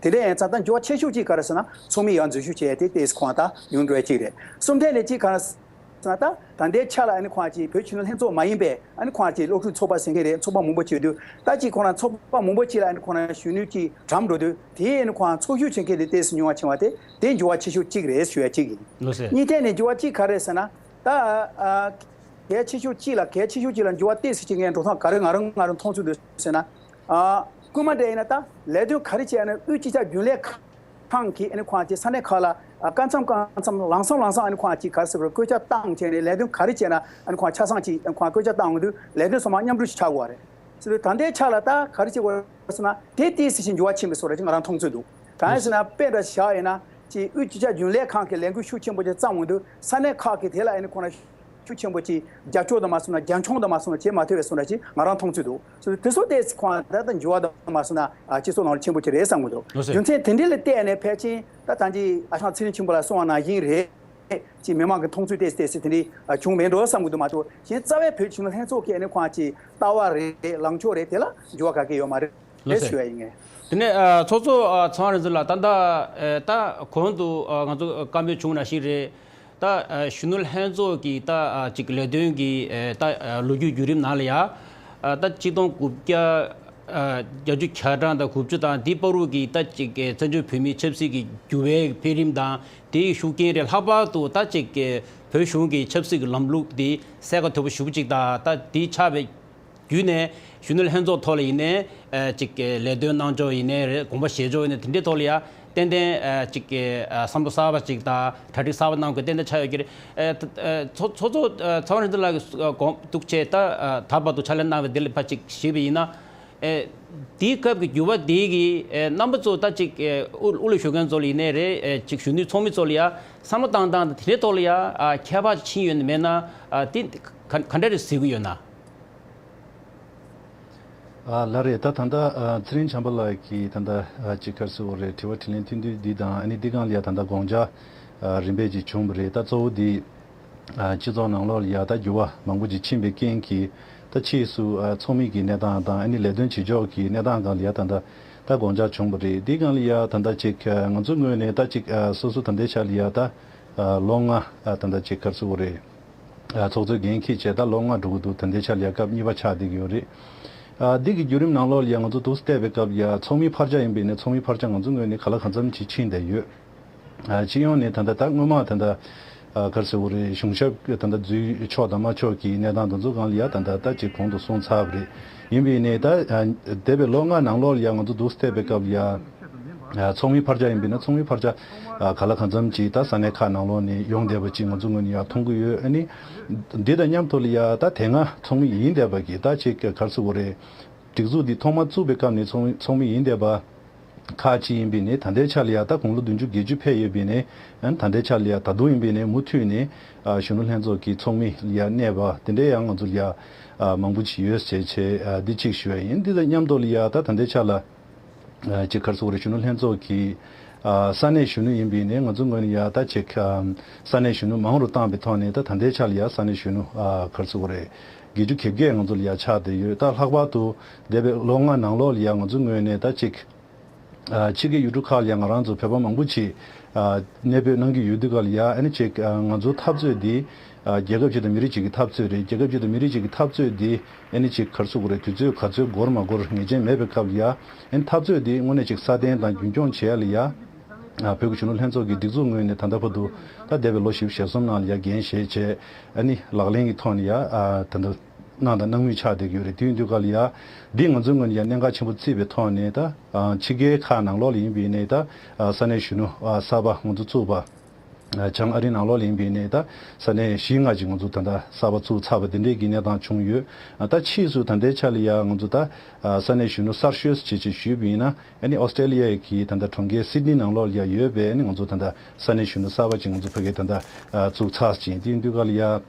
དེ་འདྲ་ཡིན་ཙང་ད་འགྱུར་བ་ཆེ་ཤོས་ཅིག་ག་རེ་ཟེར་ན་ཚོགས་མི་ཡར་འཛུལ་ཞུགས་བྱས་ཏེ་ཏོག་ཙམ་ཁོང་ད་ཉུང་འགྲོ་ཡ་ཅིག་རེད། གསུམ་ཐད་ནས་ཅིག་ག་རེ་ཟེར་ན་ད་ད་ལྟའི་ཆ་ལ་ཨ་ནི་ཁོང་ཅིག་བོད་གཞོན་ནུ་ལྷན་ཚོགས་མ་ཡིན་པའི་ཨ་ནི་ཁོང་ཅིག་སློབ་ཕྲུག་ཚོགས་པ་ཟེར་མཁན་རེད། ཚོགས་པ་མང་པོ་ཅིག་འདུག་ད་ཅིག་ཁོང་རང་ཚོགས་པ་མང་པོ་ཅིག་ལ་ཨ་ནི་ཁོང་རང་གཞོན་ནུ་ཅིག་གྲམ་འགྲོ་དུས་དེ་ཨ་ནི་ཁོང་ཚོགས་ཞུགས་བྱེད་མཁན་དེ་ཏོག་ཙམ་ཉུང་བ་ཕྱིན་པ་དེ་དེ་འགྱུར་བ་ཆེ་ཤོས་ཅིག་རེད་ཞུ་ཡ་ཅིག་ཡིན། ལགས་སོ། གཉིས་ཐད་ནས་འགྱུར་བ་གཅིག་ག་རེ་ཟེར་ན། ད་ཨ་གལ་ཆེ་ཤོས་གཅིག་ལ་གལ་ཆེ་ཤོས་གཅིག་ལ་འགྱུར་བ་ཏོག་ཙམ་ཅིག་ངས་འགྲོ་སྟངས་ག་རེ་ང་རང་ང་རང་མཐོང་ཚུལ་འདུག་ཟེར་ན། ཨ་སྐུལ་མ་འདྲ་ཡིན་ན་ད་ལས་དོན་ག་རེ་བྱས་ན་དབུས་སྤྱི་ཁྱབ་རྒྱུན་ལས་ཁང་གིས་ཨ་ནི་ཁོང་ཅིག་ས་གནས་ཁག་ལ་ཨ་སྐབས་མཚམས་སྐབས་མཚམས་ལམ་སང་ལམ་སང་ཨ་ནི་ཁོང་ཅིག་ག་རེ་ཟེར་བར་བཀོད་ཁྱབ་བཏང་བྱས་ནས་ལས་དོན་ག་རེ་བྱས་ན་ཨ་ནི་ཁོང་ཆ་ཚང་ཅིག་ཨ་ནི་ཁོང་བཀོད་ཁྱབ་བཏང་འོང་དུས་ལས་དོན་ཚང་མ་མཉམ་རུབ་ཅིག་ཆགས་དགོས་རེད། ཟེར་དུས་ད་ལྟའི་ཆ་ལ་ད་ག་རེ་བྱེད་དགོས་ཟེར་ན་དེ་ཏོག་ཙམ་ཞིག་འགྱུར་བ་ཕྱིན་པའི་བཟོ་འདྲ་ཅིག་ང་རང་མཐོང་ཚོད་འདུག་གང་ཡིན་ཟེར་ན་དཔེ་འདྲ་བཞག་ཡིན་ན་ཅིག་དབུས་སྤྱི་ཁྱབ་རྒྱུན་ལས་ཁང་གི་ལས་འགུལ་ཤུགས་ཆེན་པོ་ཅིག་བརྩམས་འོང་དུས་ས་གནས་ཁག་གི་དེ་ལ་ཨ་ནི་ཁོང་རང་ཤུགས་ཆེན་པོ་ཅིག་རྒྱབ་སྐྱོར་དུ་མ་སོང་ན་རྒྱབ་ལྗོངས་དུ་མ་སོང་ན་བྱེད་མ་ཐུབ་པའི་བཟོ་འདྲ་ཅིག་ང་རང་མཐོང་ཚོད་འདུག་ཟེར་དུས་དེ་ཚོ་ཏོག་ཙམ་ཁོང་ད་ལྟ་འགྱུར་བ་དུ་མ་སོང་ན་ཨ་སྤྱི་ཚོགས་ནང་ལ་ཆེན་པོ་ཅིག་རེད་བསམ་གྱི་འདུག་རྒྱུ་མཚན་དེ་འདྲ་ལ་བལྟས་ནས་ཕལ་ཆེར་ད་ད་ཅིག་ཨ་ཞང་ཚེ་རིང་ཆོས་འཕེལ་ལགས་གསུངས་པ་ནང་བཞིན་རེད། ཅིག་མི་མང་གི་མཐོང་ཚུལ་ཏོག་ཙམ་ཏོག་ཙམ་དེ་འདྲ་བྱུང་མེད་འགྲོ་བསམ་གྱི་འདུག་མ་གཏོགས་གཞན་རྩ་བའི་བོད་ཀྱི་ལྷན་ཚོགས་ཀྱི་ཨ་ནི་ཁོང་ཅིག་ལྟ་བ་རེད། ལངས་ཕྱོགས་རེད། དེ་ལ་འགྱུར་བ་ག་གེ་ཡོད་མ་རེད། ལགས་སོ། ཞུ་ཡ་ཡིན། དེ་ནས་ཨ་ཚོགས་གཙོ་ཨ་ཚངས་དབྱངས་རིག་འཛིན་ལགས་ད་ལྟ་ཨ་ད་གོང་དུ་ཨ་ང་ཚོ་བཀའ་མོལ་བྱུང་ནང་བཞིན་རེད། ད་ཨ་གཞོན་ནུ་ལྷན་ཚོགས་ཀྱི་ད་ཨ་ཅིག་ལས་དོན་གྱི་ཨ་ད་ཨ་ལོ་རྒྱུས་བརྒྱུད་རིམ་ནང་ལ་ཡ་ཨ་ད་གཅིག་སྟོང་དགུ་བརྒྱ་ ཨ་བརྒྱད་ཅུ་གྱ་གྲངས་དང་དགུ་བཅུ་དང་དེའི་བར་དུ་གི་ད་ཅིག་གི་བཙན་བྱོལ་བོད་མིའི་ཆབ་སྲིད་ཀྱི་འགྱུར་བའི་འཕེལ་རིམ་དང་དེའི་ཤུགས་རྐྱེན་རེད། ལྷག་པར་དུ་ད་ཅིག་གི་བོད་གཞུང་གི་ཆབ་སྲིད་ཀྱི་ལམ་ལུགས་འདི་གསལ་ཁ་དོད་པོ་ཞེ་པོ་ཅིག་དང་། ད་དེ་ཆགས་པའི་བརྒྱུད་ནས་གཞོན་ནུ་ལྷན་ཚོགས་ཐོག་ལ་ཡིན་ནའི་ཨ་ཅིག་གི་ལས་དོན་གནང་ཕྱོགས་ཡིན་ནའི་རེད། དགོངས་པ་བཞེས་ཕྱོགས་ཡིན་ནའི་དེ་འདྲའི་ཐོག་ལ་ཡ་ཏན་ཏན་ཨ་ཅིག་གི་ཨ་བསམ་བློ་གསར་པ་ཅིག་དང་གྲ་སྒྲིག་གསར་པ་གནང་དགོས་ཏན་ཏན་ཆགས་ཡོད་ཀྱི་རེད། ཨ་ད་ཨ་ཚོགས་ཚོགས་གཙོ་ཨ་ཚེ་དབང་རིག་འཛིན་ལགས་ཀྱིས་ཨ་དགོངས་འདུག་བྱས། ད་ཨ་ད་བར་དུ་ཕྱག་ལས་གནང་བའི་དེ་ལ་ཕར་ཅིག་ཞུས་པ་ཡིན་ན། ཨེ་དེའི་སྐབས་ཀྱི་འགྱུར་བ་དེ་གི་ཨེ་རྣམ་པ་ཚོ་ད་ཅིག་ཨེ་དབུ་དབུ་ལ་བཞུགས་མཁན་ཚོ་ལ་ཡིན་ནའི་རེད། ཨེ་ཅིག་གཞོན་ནུའི་ཚོགས་མི་ཚོ་ལ་ཡ་བསམ་བློ་བཏང་སྟངས་དང་དེ་འདྲའི་ཐོག་ལ་ཡ་ཨ་ཁྱད་པར་ཕྱིན་ཡོད་ན་མེད་ན། ཨ་དེ་ག་ག་འདྲ་རེད་གཟིགས་ཀྱི་ཡོད་ན། ཨ་ལགས་རེད། ད་ད་ལྟ་ཨ་ཚེ་རིང་བྱམས་པ་ལགས་ཀྱིས་ད་ལྟ་ཨ་ཅིག་ག་རེ་ཟེར་དགོས་རེད། དྲི་བ་དྲིས་ལན་ཐུང་ཐུང་འདི་དང་ཨ་ནི་འདི་སྒང་ལ་ཡ་ད་ལྟ་དགོངས་འཆར་ཨ་རིམ་པས་ཅིག་བྱུང་བ་རེད། ད་གཙོ་བོ་འདི་ཨ་སྤྱི་ཚོགས་ནང་ལོགས་ལ་ཡ་ད་འགྱུར་བ་མང་པོ་ཅིག་ཕྱིན་པའི་རྐྱེན་གྱིས་ད་ཕྱིས་སུ་ཨ་ཚོགས་མི་གི་གནས་སྟངས་དང་ཨ་ནི་ལས་དོན་བྱེད་ཕྱོགས་ཀྱི་གནས་སྟངས་སྒང་ལ་ཡ་ད་ལྟ་ད་དགོངས་འཆར་བྱུང་བ་རེད། འདི་སྒང་ལ་ཡ་ད་ལྟ་ཅིག་ཨ་ང་ཚོའི་ངོས་ནས་ད་ཅིག་ཨ་སོ་སོ་ད་ལྟའི་ཆ་ལ་ཡ་ད་ཨ་ལོ་ལྔ་ཨ་ད་ལྟ་ཅིག་ག་རེ་ཟེར་དགོས་རེད། ཨ་ཚོགས་གཙོའི་འགན་འཁྱེར་བྱས་ད་ལོ་ལྔ་འགྲོ་གི་འདུག་ད་ལྟའི་ཆ་ལ་ཡ་སྐབས་གཉིས་པ་ཆགས་བསྡད་ཀྱི་ཡོད་རེད། ཨ་འདི་གི་བརྒྱུད་རིམ་ནང་ལོགས་ལ་ཡ་ང་ཚོ་འདུག་སེ་བལྟས་པའི་སྐབས་ལ་ཡ་ཚོགས་མི་ཕར་ཆ་ཡིན་པ་ཡིན་ནའི་ཚོགས་མི་ཕར་ཆ་ང་ཚོའི་ངོས་ནས་གང་ལ་གང་འཚམ་ཅིག་ཕྱིན་བསྡད་ཡོད། ཨ་སྤྱི་ཡོངས་ནས་ད་ལྟ་ད་སྔོན་མ་ད་ལྟ་ཨ་ག་རེ་ཟེར་དགོས་རེད། གཞུང་ཞབས་ད་ལྟ་འཛུལ་ཆོག་དང་མ་ཆོག་གི་གནས་སྟངས་དེ་ཚོ་སྒང་ལ་ཡ་ད་ལྟ་ད་ཅིག་གོང་དུ་སོང་ཚར་བ་རེད། ཡིན་པ་ཡིན་ནའི་ད་ཨ་འདས་པའི་ལོ་ལྔ་ནང་ལོགས་ལ་ཡ་ང་ཚོ་འདུག་སེ་བལྟས་པའི་སྐབས་ལ་ཡ། ཨ་ཚོགས་མི་ཕར་ཆ་ཡིན་པས་ན་ཚོགས་མི་ཕར་ཆ་ཨ་གང་ལ་གང་འཚམ་ཅིག་ད་ས་གནས་ཁག་ནང་ལོགས་ནས་ཡོང་བསྡད་པ་ཅིག་ང་ཚོ་ངོས་ནས་ཡང་མཐོང་གི་ཡོད། ཨ་ནི་འདི་དང་མཉམ་དུ་ལ་ཡ་ད་དེ་སྔ་ཚོགས་མི་ཡིན་བསྡད་པ་གི་ད་ཅིག་ག་རེ་ཟེར་དགོས་རེད། སྒྲིག་འཛུགས་འདི་ཐོག་མ་བཙུགས་པའི་སྐབས་ནས་ཚོགས་མི་ཚོགས་མི་ཡིན་བསྡད་པ་ཁག་ཅིག་ཡིན་པས་ནི་ད་ལྟའི་ཆ་ལ་ཡ་ད་དགུང་ལོ་བདུན་ཅུ་བརྒྱད་ཅུ་ཕེབས་ཡོད་པས་ནི། ཨ་ནི་ད་ལྟའི་ཆ་ལ་ཡ་ད་དུང་ཡིན་པས་ནི་མུ་མཐུད་ནས་ཨ་གཞོན་ནུ་ལྷན་ཚོགས་ཀྱི་ཚོགས་མི་ལ་ཡ་གནས་པ་དེ་འདྲའི་ཡང་ང་ཚོ་ལ་ཡ་ཨ་མང་པོ་ཅིག་ཡོད་ཟེར་བྱས་ཨ་འདི་གཅིག་ཞུ་ཡ་ཡིན། འདི་དང་མཉམ་དུ་ལ་ཡ་ད་ད་ལྟའི་ཆ་ལ། ཨ་ཅིག་ག་རེ་ཟེར་དགོས་རེད། གཞོན་ནུ་ལྷན་ཚོགས་ཀྱི་ཨ་ས་གནས་གཞོན་ནུ་ཡིན་པའི་ནས་ང་ཚོ་ངོས་ནས་ཡ་ད་ཅིག་ཨ་ས་གནས་གཞོན་ནུ་མང་རུ་བཏང་བའི་ཐོག་ནས་ད་ད་ལྟའི་ཆ་ལ་ཡ་ས་གནས་གཞོན་ནུ་ཨ་ག་རེ་ཟེར་དགོས་རེད། བརྒྱད་ཅུ་གྱ་བརྒྱད་ང་ཚོ་ལ་ཡ་ཆགས་བསྡད་ཡོད། ད་ལྷག་པར་དུ་འདས་པའི་ལོ་ལྔ་ནང་ལོགས་ལ་ཡ་ང་ཚོ་ངོས་ནས་ད་ཅིག་ཨ་ཕྱི་རྒྱལ་ཡུལ་གྲུ་ཁག་ལ་ཡ་ང་རང་ཚོ་བོད་པ་མང་པོ་ཅིག་ཨ་གནས་སྤོས་གནང་གི་ཡོད་དུས་ག་ལ་ཡ་ཨ་ནི་ཅིག་ཨ་ང་ཚོ་འཐབ་རྩོད་འདི་ཨ་རྒྱལ་ཁབ་ཅིག་དང་མི་རིགས་ཅིག་གི་འཐབ་རྩོད་རེད། རྒྱལ་ཁབ་ཅིག་དང་མི་རིགས་ཅིག་གི་འཐབ་རྩོད་འདི་ཨ་ནི་ཅིག་ག་རེ་ཟེར་དགོས་རེད། དུས་ཚོད་ག་ཚོད་འགོར་མ་འགོར་ངེས་ཅན་མེད་པའི་སྐབས་ལ་ཡ། ཨ་ནི་འཐབ་རྩོད་འདི་དངོས་གནས་ཅིག་སྲ་བརྟན་དང་རྒྱུན་འཁྱོངས་བྱེད་ཡ་ལ་ཡ། ཨ་བོད་ཀྱི་གཞོན་ནུ་ལྷན་ཚོགས་ཀྱི་སྒྲིག་འཛུགས་ངོས་ནས་ད་ལྟ་བར་དུ་ད་འདས་པའི་ལོ་བཞི་བཅུ་ཞེ་གསུམ་ནང་ལ་ཡ་འགན་བཞེས་བྱས་ཨ་ནི་ལག་ལེན་གྱི་ཐོག་ནས་ཡ་ཨ་ད་ལྟ་གནང་དང་གནང་མུས་ཆགས་བསྡད་ཀྱི་ཡོད་རེད། དེ་ཡིན་དུས་ག་ལ་ཡ་འདི་ང་ཚོའི་ངོས་ནས་ཡ་གནད་འགག་ཆེན་པོ་བརྩིས་པའི་ཐོག་ནས་ད་ཨ་ཕྱི་རྒྱལ་ཁག་ནང་ལོགས་ལ་ཡིན་པའི་ནས་ད་ཨ་ས་གནས་གཞོན་ནུ་ཨ་གསར་པ་ང་ཚོ་བཙུགས་པ། བྱང་ཨ་རི་ནང་ལོགས་ལ་ཡིན་པའི་ནས་ད་ས་གནས་བཞི་ལྔ་ཅིག་ང་ཚོ་ད་ལྟ་གསར་པ་བཙུགས་ཚར་བ་དེ་འདྲས་ཀྱི་གནས་སྟངས་བྱུང་ཡོད། ད་ཕྱིས་སུ་ད་ལྟའི་ཆ་ལ་ཡ་ང་ཚོ་ད་ས་གནས་གཞོན་ནུ་གསར་ཤོས་ཅིག་ཅིག་ཞུས་པ་ཡིན་ན་ཨ་ནི་ཨོ་སི་ཀྲེ་ལི་ཡ་གི་ད་ལྟ་གྲོང་ཁྱེར་སིད་ནི་ནང་ལོགས་ལ་ཡ་ཡོད་པའི་ཨ་ནི་ང་ཚོ་ད་ལྟ་ས་གནས་གཞོན་ནུ་གསར་པ་ཅིག་ང་ཚོ་ཕ་གིར་ད་ལྟ་བཙུགས་ཚར་ཅིང་དེ་ཡིན་དུས་ག་ལ་ཡ།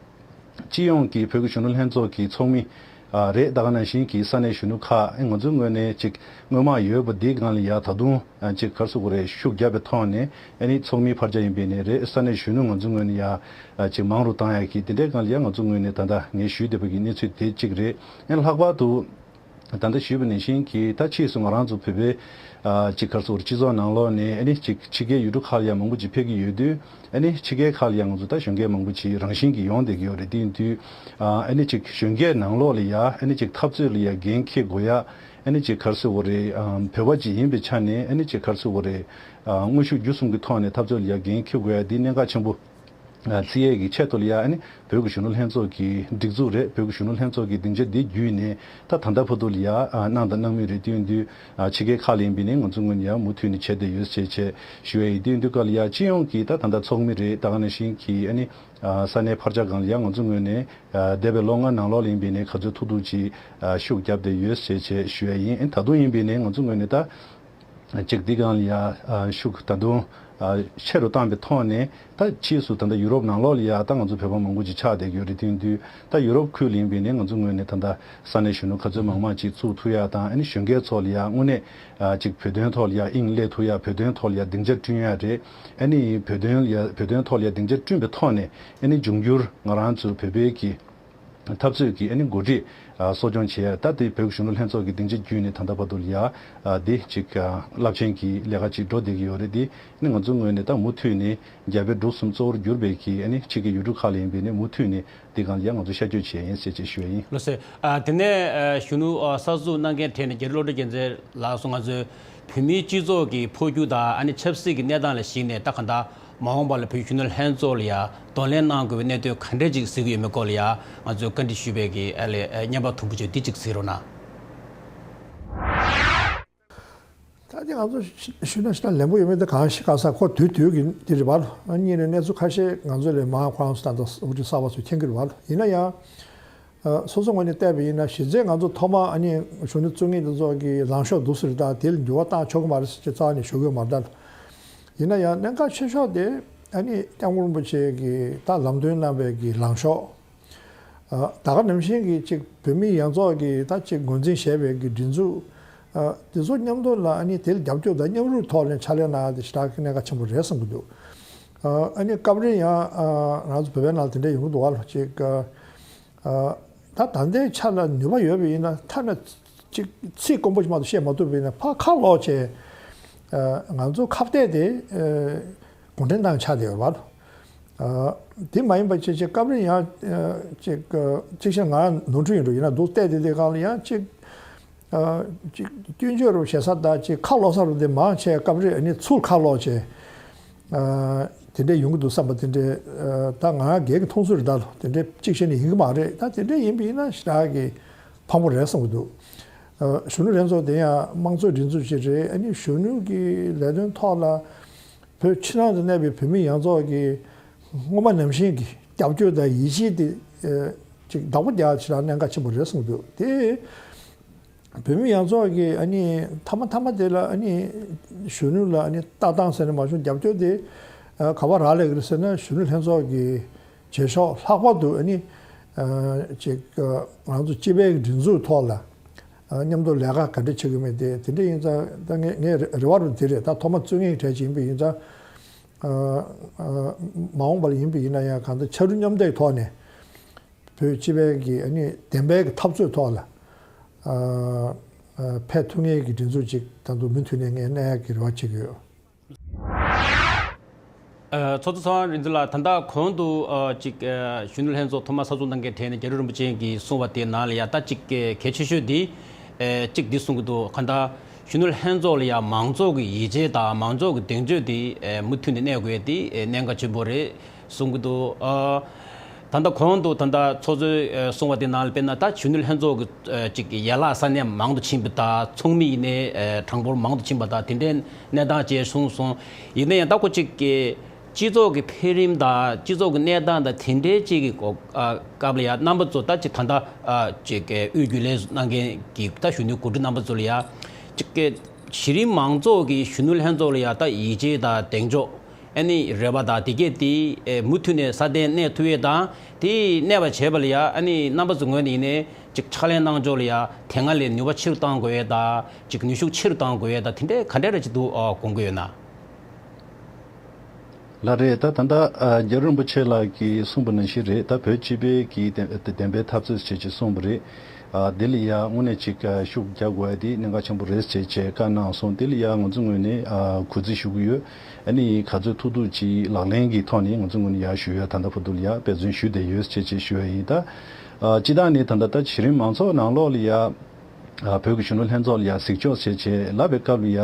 སྤྱི་ཡོངས་ཀྱི་བོད་ཀྱི་གཞོན་ནུ་ལྷན་ཚོགས་ཀྱི་ཚོགས་མི་ཨ་རེད། ད་ག་ནང་བཞིན་གྱི་ས་གནས་གཞོན་ནུ་ཁག་ཨ་ང་ཚོའི་ངོས་ནས་ཅིག་སྔོན་མ་ཡོད་པ་འདི་སྒང་ལ་ཡ་ད་དུང་ཨ་ཅིག་ག་རེ་ཟེར་དགོས་རེད། ཤུགས་བརྒྱབ་པའི་ཐོག་ནས་ཨ་ནི་ཚོགས་མི་ཕར་ཆ་ཡིན་པའི་ནས་རེད། ས་གནས་གཞོན་ནུ་ང་ཚོའི་ངོས་ནས་ཡ་ཨ་ཅིག་མང་རུ་བཏང་ཡ་གི་དེ་འདྲའི་སྒང་ལ་ཡ་ང་ཚོའི་ངོས་ནས་ད་ལྟ་ངས་ཞུས་བསྡད་པ་གི་གནས་ཚུལ་དེ་གཅིག་རེད། ཨ་ལྷག་པར་དུ་ད་ལྟ་ཞུས་པ་ནང་བཞིན་གྱི་ད་ཕྱིས་སུ་ང་རང་ཚོ་བོད་པའི་ཨ་ཅིག་ག་རེ་ཟེར་དགོས་རེད། སྤྱི་ཚོགས་ནང་ལོགས་ནས་ཨ་ནི་ཅིག་ཕྱི་རྒྱལ་ཡུལ་གྲུ་ཁག་ལ་ཡ་མང་པོ་ཅིག་ཕེབས་ཀྱི་ཡོད་དུས། ཨ་ནི་ཕྱི་རྒྱལ་ཁག་ལ་ཡང་ང་ཚོ་ད་གཞོན་སྐྱེས་མང་པོ་ཅིག་རང་བཞིན་གྱིས་ཡོང་བསྡད་ཀྱི་ཡོད་རེད། དེ་ཡིན་དུས་ཨ་ནི་ཅིག་གཞོན་སྐྱེས་ནང་ལོགས་ལ་ཡ་ཨ་ནི་ཅིག་འཐབ་རྩོད་ལ་ཡ་འགན་འཁྱེར་དགོས་ཡ། ཨ་ནི་ཅིག་ག་རེ་ཟེར་དགོས་རེད། བོད་པ་ཅིག་ཡིན་པའི་ཆ་ནས་ཨ་ནི་ཅིག་ག་རེ་ཟེར་དགོས་རེད། དངོས་ཤུགས་བརྒྱུད་གསུམ་གྱི་ཐོག་ནས་འཐབ་རྩོད་ལ་ཡ་འགན་འཁྱེར་དགོས་ཡ་འདི་གནད་འགག་ཆེན་པོ་བརྩི་ཡས་ཀྱི་ཆེད་དུ་ལ་ཡ། ཨ་ནི་བོད་ཀྱི་གཞོན་ནུ་ལྷན་ཚོགས་ཀྱི་སྒྲིག་འཛུགས་རེད། བོད་ཀྱི་གཞོན་ནུ་ལྷན་ཚོགས་ཀྱི་སྡིངས་ཆ་འདི་བརྒྱུད་ནས་ད་ད་ལྟ་བར་དུ་ལ་ཡ་གནང་དང་གནང་མུས་རེད། དེ་ཡིན་དུས་ཕྱི་རྒྱལ་ཁག་ལ་ཡིན་པའི་ནས་ང་ཚོའི་ངོས་ནས་ཡ་མུ་མཐུད་ནས་བྱས་བསྡད་ཡོད་ཅེས་བྱས་ཞུ་ཡ་ཡིན། དེ་ཡིན་དུས་ག་ལ་ཡ་སྤྱི་ཡོངས་ཀྱི་ད་ད་ལྟ་ཚོགས་མི་རེད། ད་ག་ནང་བཞིན་གྱི་ཨ་ནི། ཨ་ས་གནས་ཕར་ཆ་སྒང་ལ་ཡང་ང་ཚོའི་ངོས་ནས་ཨ་འདས་པའི་ལོ་ལྔ་ནང་ལོགས་ལ་ཡིན་པའི་ནས་ག་ཚོད་ཐུབ་ཐུབ་ཅིག་ཨ་ཤུགས་བརྒྱབ་བསྡད་ཡོད་ཞེས་བྱས་ཞུ་ཡ་ཡིན། ཨ་ད་དུང་ཡིན་པའི་ནས་ང་ཚོའི་ངོས་ནས་ད་ཅིག་འདི་སྒང་ལ་ཡང་ཨ་ཤུགས་ད་དུང་ཨ་ཆེ་རུ་བཏང་བའི་ཐོག་ནས་ད་ཕྱིས་སུ་ད་ལྟ་ཡུ་རོབ་ནང་ལོགས་ལ་ཡང་ད་ང་ཚོ་བོད་པ་མང་པོ་ཅིག་ཆགས་བསྡད་ཀྱི་ཡོད་རེད། དེ་ཡིན་དུས་ད་ཡུ་རོབ་ཁུལ་ལ་ཡིན་པའི་ནས་ང་ཚོའི་ངོས་ནས་ད་ལྟ་ས་གནས་གཞོན་ནུ་ག་ཚོད་མང་མང་ཅིག་བཙུགས་ཐུབ་ཡ་དང་། ཨ་ནི་གཞོན་སྐྱེས་ཚོ་ལ་ཡང་དངོས་གནས་ཨ་ཅིག་བོད་དོན་ཐོག་ལ་ཡང་དབྱིངས་སླེབས་ཐུབ་ཡ། བོད་དོན་ཐོག་ལ་ཡང་སྡིངས་ཆ་བསྐྲུན་ཡ་རེད། ཨ་ནི་བོད་དོན་ལ་ཡ་བོད་དོན་ཐོག་ལ་ཡ་སྡིངས་ཆ་བསྐྲུན་པའི་ཐོག་ནས་ཨ་ནི་འབྱུང་འགྱུར་ང་རང་ཚོ་བོད་པའི་གི་ འཐབ་རྩོད་ཀྱི་ཨ་ནི་འགོ་ཁྲིད་ཨ་གསོ་སྐྱོང་བྱེད་ཡ། ད་དེ་བོད་ཀྱི་གཞོན་ནུ་ལྷན་ཚོགས་ཀྱི་སྡིངས་ཆ་བརྒྱུད་ནས་ད་ལྟ་བར་དུ་ལ་ཡ་ཨ་དེ་ཅིག་ཨ་རླབས་ཆེན་གྱི་ལས་ཀ་ཅིག་འགྲོ་བསྡད་ཀྱི་ཡོད་རེད། དེ་ཨ་ནི་ང་ཚོའི་ངོས་ནས་ད་མུ་མཐུད་ནས་རྒྱ་བལ་འབྲུག་གསུམ་གཙོ་བོར་གྱུར་པའི་གི་ཨ་ནི་ཕྱི་རྒྱལ་ཡུལ་གྲུ་ཁག་ལ་ཡིན་པའི་ནི་མུ་མཐུད་ནས་དེ་སྒང་ལ་ཡ་ང་ཚོ་ཤར་བསྐྱོད་བྱས་ཡིན་ཟེར་ཅིག་ཞུ་ཡ་ཡིན། ལགས་སོ། ཨ་དེ་ནས་ཨ་གཞོན་ནུ་ཨ་གསར་འཛུགས་གནང་མཁན་གྲས་ནས་རྒྱ་རི་བློ་གྲོས་རྒྱལ་མཚན་ལགས་སུ་ང་ཚོའི་བོད་མིའི་སྤྱི་ཚོགས་ཀྱི་འཕོ་འགྱུར་དང་ཨ་ནི་ཆབ་སྲིད་ཀྱི་གནས་སྟངས་ལ་གཞིགས་ནས་ད་ག་འདྲ་མ་འོངས་པ་ལ་བོད་གཞོན་ནུ་ལྷན་ཚོགས་ལ་ཡ་གདོང་ལེན་གནང་དགོས་པའི་གནད་དོན་ག་འདྲས་ཅིག་གཟིགས་ཀྱི་ཡོད་མེད་སྐོར་ལ་ཡ་ང་ཚོས་བཀའ་འདྲི་ཞུས་པའི་གི་ཨ་ལས་ཨ་བརྙན་པར་དུམ་བུ་ཅིག་འདི་ཅིག་གཟིགས་རོགས་གནང་། ད་དེ་ང་ཚོ་ཞུ་ན་ཞུ་ན་ལན་པོ་ཡོད་མེད་དེ་གང་ཤེས་ག་ས་ཁོ་དུས་དུས་ཀྱི་འདི་རེད་པ། གཉིས་ནས་གནས་ཚུལ་ཁ་ཤས་ང་ཚོ་ལས་མང་ཁོ་རང་ཚོ་ད་ལྟ་འུ་ཅག་གསར་པ་ཚོས་མཁྱེན་གྱི་རེད་པ། ཡིན་ན་ཡང་། ཨ་སོ་སོ་ངོས་ནས་བལྟས་པ་ཡིན་ན་གཞི་རྩའི་ང་ཚོ་ཐོག་མ་ཨ་ནི་གཞོན་ནུ་བཙུན་ངེད་དེ་ཚོ་གི་ལངས་ཕྱོགས་འདུག་སེ་རེད། ད་དེ་ལ་འགྱུར་བ་བཏང་ཆོག་གི་མ་རེད་ཟེར་ཅིག་རྩ་བ་ནས་ཞུ་གི་ཡོད་མ་རེད། ད་ཡིན་ན་ཡང་གནད་འགག་ཆེ་ཤོས་དེ་ཨ་ནི་སྐྱབས་མགོན་རིན་པོ་ཆེ་གིས་ད་ལམ་སྟོན་གནང་པའི་གི་ལངས་ཕྱོགས། ཨ་ད་ག་ནང་བཞིན་གྱི་ཅིག་བོད་མི་ཡོངས་རྫོགས་ཀྱིས་ད་ཅིག་ངོས་འཛིན་བྱས་པའི་གི་སྒྲིག་འཛུགས་ཨ་དེ་ཚོ་མཉམ་དུ་ལ་ཨ་ནི་དེ་ལ་རྒྱབ་སྐྱོར་དང་མཉམ་རུབ་ཐོག་ནས་ཕྱག་ལས་གནང་ཡ་དེ་ཞེ་དྲག་གི་གནད་འགག་ཆེན་པོ་རེད་བསམ་གྱི་འདུག། ཨ་ཨ་ནི་སྐབས་རེ་ཡང་ཨ་ང་ཚོ་བོད་པའི་ནང་དེ་འདྲ་ཡོང་གི་འདུག་བ། ལ་ཅིག་ཨ་ད་ད་ལྟའི་ཆ་ལ་ནུས་པ་ཡོད་པ་ཡིན་ན་ཐ་ན་ཅིག་ཚིག་དཀོན་པོ་ཞིག་མ་གཏོགས་བཤད་མ་ཐུབ་པ་ཡིན་ན་ཕར་ཁ་ལོག་བྱས་ཨ་ང་ཚོ་ཁ་གཏད་དེ་ཨ་གུང་ཁྲན་ཏང་ཆགས་བསྡད་ཡོད་བ། ཨ་དེ་མ་ཡིན་པ་ཅིག་ཅིག་སྐབས་རེ་ཡང་ཨ་ཅིག་ཨ་ཅིག་བཤད་ང་ནོར་འཁྲུལ་ཡིན་འགྲོ་ཡིན་ན་འདུག་བལྟས་དེ་དེ་སྒང་ལ་ཡང་ཅིག་ཨ་ཅིག་སྐྱོན་བརྗོད་རུ་བྱེད་ས་དང་ཅིག་ཁ་ལོག་ས་རུ་དེ་མང་ཆེ་སྐབས་རེ་ཨ་ནི་ཚུར་ཁ་ལོག་བྱས་ཨ་དེ་འདྲས་ཡོང་གི་འདུག་བསམ་པ་དེ་འདྲས་ཨ་ད་ང་སྒེར་གྱི་མཐོང་ཚུལ་རེད། ད་དེ་འདྲས་གཅིག་བཤད་ནས་ཡིན་གྱི་མ་རེད། ད་དེ་འདྲས་ཡིན་པ་ཡིན་ན་ཞེ་དྲག་གི་ཕངས་པོ་རེད་བསམ་གྱི་འདུག། ཨ་གཞོན་ནུ་ལྷན་ཚོགས་དེ་ཡང་དམངས་གཙོའི་སྒྲིག་འཛུགས་ཤིག་རེད། ཨ་ནི་གཞོན་ནུ་གི་ལས་དོན་ཐོག་ལ་བོད་ཕྱི་ནང་དུ་གནས་པའི་བོད་མི་ཡོངས་རྫོགས་ཀྱི་སྔོན་མ་ནང་བཞིན་གྱི་རྒྱབ་སྐྱོར་དང་ཡིད་ཆེས་དེ་ཨ་ཅིག་བདག་པོ་རྒྱག་ཡ་ཞེ་དྲག་གནད་འགག་ཆེན་པོ་རེད་བསམ་གྱི་འདུག། དེ་བོད་མི་ཡོངས་རྫོགས་ཀྱི་ཨ་ནི་མཐའ་མ་མཐའ་མ་དེ་ལ་ཨ་ནི་གཞོན་ནུ་ལ་ཨ་ནི་ལྟ་སྟངས་ཟེར་ན་མ་བྱུང་རྒྱབ་སྐྱོར་དེ་ཨ་ག་པར་རག་ལས་ཀྱི་རེད་ཟེར་ན་གཞོན་ནུ་ལྷན་ཚོགས་ཀྱི་བྱེད་ཕྱོགས། ལྷག་པར་དུ་ཨ་ནི་ཨ་ཅིག་ཨ་ང་ཚོ་སྤྱི་པའི་སྒྲིག་འཛུགས་ཐོག་ལ་ཨ་མཉམ་དུ་ལས་ཀ་ག་འདྲ་བྱེད་དགོས་མེད་དེ་དེ་འདྲ་ཡིན་ཙང་། ད་ངས་ངའི་རེ་རེ་བ་རུ་དེ་རེད། ད་ཐོག་མ་བཙུན་ངེད་གྲས་ཅིག་ཡིན་པ་ཡིན་ཙང་། ཨ་ཨ་མ་འོངས་པ་ལ་ཡིན་པ་ཡིན་ན་ཡང་གང་ལྟར་ཕྱར་གྲུ་མཉམ་འདེགས་ཐོག་ནས་བོད་སྤྱི་པའི་གི་ཨ་ནི་བདེན་པའི་གི་འཐབ་རྩོད་ཐོག་ལ་ཨ་ཨ་ཕན་ཐོགས་མཁན་གྱི་སྒྲིག་འཛུགས་ཅིག་ད་དུང་མུ་མཐུད་ནས་ངས་གནས་ཡག་གི་རེ་བ་བྱེད་ཀྱི་ཡོད། ཨ་ཚོགས་གཙོ་ཚེ་དབང་རིག་འཛིན་ལགས། ད་ལྟ་གོང་དུ་ཨ་ཅིག་ཨ་གཞོན་ནུ་ལྷན་ཚོགས་ཐོག་མར་གསར་འཛུགས་གནང་མཁན་གྲས་ནས་རྒྱ་རི་རིན་པོ་ཆེ་གིས་གསུངས་པ་དེའི་ནང་ལ་ཡ་ད་ཅིག་གལ་ཆེ་ཤོས་འདི་ཨ་ཅིག་འདི་གསུང་གི་འདུག། གང་ལྟར་གཞོན་ནུ་ལྷན་ཚོགས་ལ་ཡ་མང་ཚོགས་ཀྱི་ཡིད་ཆེས་དང་མང་ཚོགས་ཀྱི་གདེང་ཚོད་འདི་ཨ་མུ་མཐུད་ནས་གནས་དགོས་ཡ་འདི་ཨ་གནད་འགག་ཆེན་པོ་རེད་གསུང་གི་འདུག། ཨ་ད་ལྟ་གོང་དུ་ད་ལྟ་ཚོགས་གཙོས་ཨ་གསུངས་པ་དེའི་ནང་ལ་དཔེར་ན་ད་གཞོན་ནུ་ལྷན་ཚོགས་ཀྱི་ཨ་ཅིག་ཡན་ལག་ས་གནས་མང་དུ་ཕྱིན་པ་དང་ཚོགས་མི་ཡིན་ནའི་ཨ་གྲངས་འབོར་མང་དུ་ཕྱིན་པ་དང་དེ་འདྲའི་གནས་སྟངས་བཅས་གསུངས་སོང་། ཡིན་ན་ཡང་ད་ཁོ་གཅིག་གི་སྤྱི་ཚོགས་ཀྱི་འཕེལ་རིམ་དང་སྤྱི་ཚོགས་ཀྱི་གནས་སྟངས་དང་དེ་འདྲའི་གཅིག་གི་སྐོར་ཨ་སྐབས་ལ་ཡ་རྣམ་པ་ཚོ་ད་ཅིག་ད་ལྟ་ཨ་ཅིག་གི་དབུས་རྒྱུན་ལས་གནང་མཁན་གྱི་ད་གཞོན་ནུའི་འགོ་ཁྲིད་རྣམ་པ་ཚོ་ལ་ཡ་ཅིག་གི་གཞི་རིམ་མང་ཚོགས་ཀྱི་གཞོན་ནུ་ལྷན་ཚོགས་ལ་ཡ་ད་ཡིད་ཆེས་དང་གདེང་འཇོག་ཨ་ནི་རེ་བ་དང་དེ་གས་དེ་ཨེ་མུ་མཐུད་ནས་སྲ་བརྟན་གནས་ཐུབ་ཡས་དང་དེ་གནས་པ་བྱས་པ་ལ་ཡ་ཨ་ནི་རྣམ་པ་ཚོ་ངོས་ནས་ཡིན་ནའི་ཅིག་ཕྱག་ལས་གནང་ཕྱོགས་ལ་ཡ་དེ་སྔ་ལས་ནུས་པ་ཆེ་རུ་གཏང་དགོས་ཡས་དང་ཅིག་ནུས་ཤུགས་ཆེ་རུ་གཏང་དགོས་ཡས་དང་དེ་འདྲའི་ག་འདྲ་རེ་ཅིག་འདུག་ཨ་དགོངས་ཀྱི་ཡོད་ན། ལགས་རེད། ད་ད་ལྟ་ཨ་རྒྱལ་བ་རིན་པོ་ཆེ་ལགས་ཀྱིས་གསུངས་པ་ནང་བཞིན་རེད། ད་བོད་སྤྱི་པའི་གི་བདེན་བདེན་པའི་འཐབ་རྩོད་ཅེས་ཅིག་གསུངས་པ་རེད། ཨ་དེ་ལ་ཡ་དངོས་གནས་ཅིག་ཨ་ཤུགས་རྒྱག་དགོས་ཡ་དེ་གནད་འགག་ཆེན་པོ་རེད་ཅེས་བྱས་བཀའ་གནང་སོང་། དེ་ལ་ཡ་ང་ཚོ་ངོས་ནས་ཨ་གུས་བརྩི་ཞུ་གི་ཡོད། ཨ་ནི་ག་ཚོད་ཐུབ་ཐུབ་ཅིག་ལག་ལེན་གྱི་ཐོག་ནས་ང་ཚོ་ངོས་ནས་ཡ་ཞུ་ཡ་ད་ལྟ་བར་དུ་ལ་ཡ་འབད་བརྩོན་ཞུས་བསྡད་ཡོད་ཅེས་ཅེས་ཞུ་ཡ་ཡིན། ད་ཨ་སྤྱི་བཏང་ནས་ད་ལྟ་ད་གཞི་རིམ་མང་ཚོགས་ནང་ལོགས་ལ་ཡ་ཨ་བོད་ཀྱི་གཞོན་ནུ་ལྷན་ཚོགས་ལ་ཡ་གཟིགས་ཕྱོགས་བྱས་བྱས་ལབ་པའི་སྐབས་ལ་ཡ་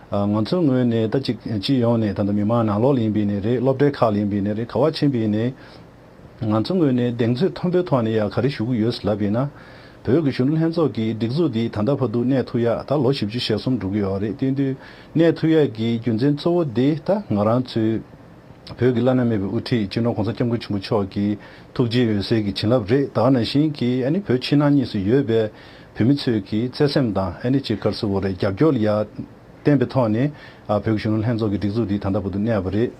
ཨ་ང་ཚོའི་ངོས་ནས་ད་ཅིག་སྤྱི་ཡོངས་ནས་ད་ལྟ་མི་མང་ནང་ལོགས་ལ་ཡིན་པའི་ནས་རེད། སློབ་གྲྭའི་ཁག་ལ་ཡིན་པའི་ནས་རེད། ག་བ་ཕྱིན་པའི་ནས་ང་ཚོའི་ངོས་ནས་གདེང་ཚོད་མཐོན་པོའི་ཐོག་ནས་ཡ་ག་རེ་ཞུ་གི་ཡོད་ལབ་ཡིན་ན། བོད་ཀྱི་གཞོན་ནུ་ལྷན་ཚོགས་ཀྱི་སྒྲིག་འཛུགས་འདི་ད་ལྟ་བར་དུ་གནས་ཐུབ་ཡ་ད་ལོ་བཞི་བཅུ་ཞེ་གསུམ་འགྲོ་གི་ཡོད་རེད། དེ་དུས་གནས་ཐུབ་ཡ་གི་རྒྱུ་མཚན་གཙོ་བོ་འདི་ད་ང་རང་ཚོའི་བོད་ཀྱི་བླ་ན་མེད་པའི་དབུ་ཁྲིད་སྤྱི་ནོར་༸གོང་ས་༸སྐྱབས་མགོན་ཆེན་པོ་མཆོག་གི་ཐུགས་རྗེའི་འོད་ཟེར་གྱི་བྱིན་རླབས་རེད། ད་ག་ནང་བཞིན་གྱི་ཨ་ནི་བོད་ཕྱི་ནང་གཉིས་སུ་ཡོད་པའི་བོད་མི་ཚོས་ཀྱི་བརྩེ་སེམས་དང་ཨ་ནི་ཅིག་ག་རེ་ཟེར་དགོས་རེད། རྒྱབ་སྐྱོར་ལ་ཡ་བརྟེན་པའི་ཐོག་ནས་ཨ་བོད་ཀྱི་གཞོན་ནུ་ལྷན་ཚོགས་ཀྱི་སྒྲིག་འཛུགས་འདི་ད་ལྟ་བར་དུ་གནས་པ་རེད།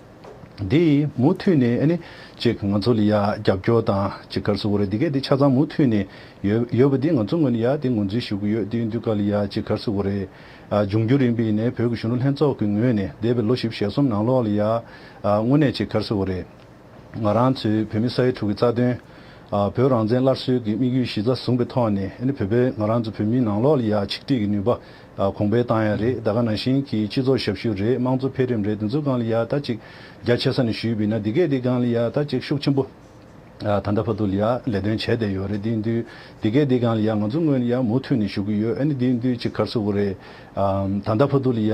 འདི་མུ་མཐུད་ནས་ཨ་ནི་ཅིག་ང་ཚོ་ལ་ཡ་རྒྱབ་སྐྱོར་དང་ཅིག་ག་རེ་ཟེར་དགོས་རེད། འདི་གས་འདི་ཆ་ཚང་མུ་མཐུད་ནས་ཡོད་ཡོད་པ་འདི་ང་ཚོ་ངོས་ནས་ཡ་འདི་ངོས་འཛིན་ཞུ་གི་ཡོད། འདི་ཡིན་དུས་ག་ལ་ཡ་ཅིག་ག་རེ་ཟེར་དགོས་རེད། ཨ་འབྱུང་འགྱུར་ཡིན་པ་ཡིན་ནའི་བོད་ཀྱི་གཞོན་ནུ་ལྷན་ཚོགས་ཀྱི་ངོས་ནས་འདས་པའི་ལོ་བཞི་བཅུ་ཞེ་གསུམ་ནང་ལོགས་ལ་ཡ་ཨ་དངོས་གནས་ཅིག་ག་རེ་ཟེར་དགོས་རེད། ང་རང་ཚོའི་བོད་མི་ས་ཡ་དྲུག་གི་རྩ་དོན་ ཨ་བོད་རང་བཙན་སླར་གསོའི་གི་དམིགས་ཡུལ་གཞི་རྩ་བཟུང་པའི་ཐོག་ནས་ཨ་ནི་བོད་པའི་ང་རང་ཚོ་བོད་མིའི་ནང་ལོགས་ལ་ཡ་ཆིག་སྒྲིལ་གྱི་ནུས་པ་ཨ་གོང་འཕེལ་བཏང་ཡ་རེད། ད་ག་ནང་བཞིན་གྱི་སྤྱི་ཚོགས་ཞབས་ཞུ་རེད། དམངས་གཙོ་འཕེལ་རིམ་རེད། དེ་ཚོའི་སྒང་ལ་ཡ་ད་ཅིག་རྒྱ་ཆེ་ས་ནས་ཞུས་པ་ཡིན་ན་འདི་གས་འདི་སྒང་ལ་ཡ་ད་ཅིག་ཤུགས་ཆེན་པོ་ཨ་ད་ལྟ་བར་དུ་ལ་ཡ་ལས་དོན་བྱས་བསྡད་ཡོད་རེད། དེ་ཡིན་དུས་འདི་གས་འདི་སྒང་ལ་ཡ་ང་ཚོ་ངོས་ནས་ཡ་མུ་མཐུད་ནས་ཞུ་གི་ཡོད། ཨ་ནི་དེ་ཡིན་དུས་ཅིག་ག་རེ་ཟེར་དགོས་རེད། ཨ་ད་ལྟ་བར་དུ་ལ་ཡ།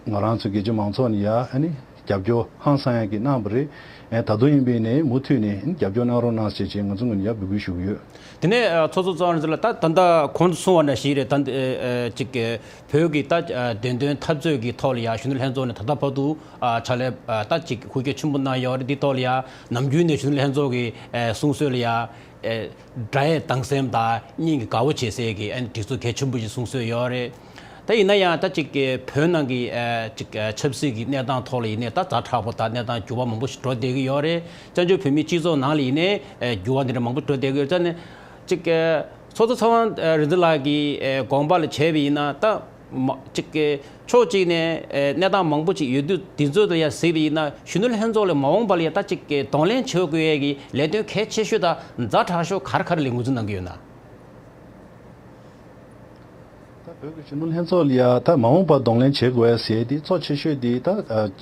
ང་རང་ཚོ་རྒྱལ་སྤྱིའི་མང་ཚོགས་ནས་ཡ་ཨ་ནི་རྒྱབ་སྐྱོར་ཧང་སང་ཡག་གི་གནང་བ་རེད། ཨེ་ད་དུང་ཡིན་པའི་ནས་མུ་མཐུད་ནས་རྒྱབ་སྐྱོར་གནང་རོགས་གནང་ཟེར་བྱས་ང་ཚོ་ངོས་ནས་ཡ་འབོད་སྐུལ་ཞུ་གི་ཡོད། དེ་ནས་ཨ་ཚོགས་གཙོ་ཚེ་དབང་རིག་འཛིན་ལགས། ད་ད་ལྟ་གོང་དུ་གསུངས་པ་ནང་བཞིན་རེད། ད་ཨ་ཅིག་གི་བོད་ཀྱི་ད་ཨ་བདེན་དོན་འཐབ་རྩོད་ཀྱི་ཐོག་ལ་ཡ་གཞོན་ནུ་ལྷན་ཚོགས་ནས་ད་ལྟ་བར་དུ་ཨ་ཕྱག་ལས་ཨ་ད་ཅིག་ཧུར་སྐྱེད་ཆེན་པོ་གནང་ཡོད་རེད། འདི་ཐོག་ལ་ཡ་ནམ་རྒྱུན་ནས་གཞོན་ནུ་ལྷན་ཚོགས་ཀྱི་ཨ་གསུང་སྲོལ་ལ་ཡ། ཨེ། དགྲ་ཡི་སྡང་སེམས་དང་གཉེན་གྱི་དགའ་བོ་བྱེད་སའི་གི་ཨ་ནི་སྒྲིག་འཛུགས་གལ་ཆེན་པོ་ཞིག་གསུང་སྲོལ་ཡོད་རེད། ད་ཡིན་ན་ཡང་ད་ཅིག་གི་བོད་ནང་གི་ཨེ་ཅིག་ཨེ་ཆབ་སྲིད་ཀྱི་གནས་སྟངས་ཐོག་ལ་ཡིན་ནའི་ད་ཛ་དྲག་པོ་དང་གནས་སྟངས་འགྱུར་བ་མང་པོ་ཞིག་འགྲོ་བསྡད་ཀྱི་ཡོད་རེད། བཙན་བྱོལ་བོད་མིའི་སྤྱི་ཚོགས་ནང་ལ་ཡིན་ནའི་ཨེ་འགྱུར་བ་འདི་འདྲ་མང་པོ་འགྲོ་བསྡད་ཀྱི་ཡོད་ཙང་ནས་ཅིག་ཨེ་ཚོགས་གཙོ་ཚེ་དབང་ཨེ་རིག་འཛིན་ལགས་ཀྱི་ཨེ་དགོངས་པ་ལ་བྱས་པ་ཡིན་ན་ད། མ་གཅིག་གི་ཕྱོགས་གཅིག་ནས་ཨེ་གནས་སྟངས་མང་པོ་ཅིག་ཡོད་དུས་འདི་ཚོ་ལ་ཡང་གཟིགས་པ་ཡིན་ན་གཞོན་ནུ་ལྷན་ཚོགས་ལ་མ་འོངས་པ་ལ་ཡང་ད་གཅིག་གི་གདོང་ལེན་བྱེད་དགོས་ཡས་ཀྱི་ལས་དོན་གལ་ཆེ་ཤོས་དང་ཛ་དྲག་ཤོས་ག་རེ་ག་རེ་ལ་ངོས་འཛིན་གནང་གི་ཡོད་ན། ད་བོད་ཀྱི་གཞོན་ནུ་ལྷན་ཚོགས་ལ་ཡ་ད་མ་འོངས་པར་གདོང་ལེན་བྱེད་དགོས་ཡ་ཟེར་དེ་གཙོ་ཆེ་ཤོས་དེ་ད་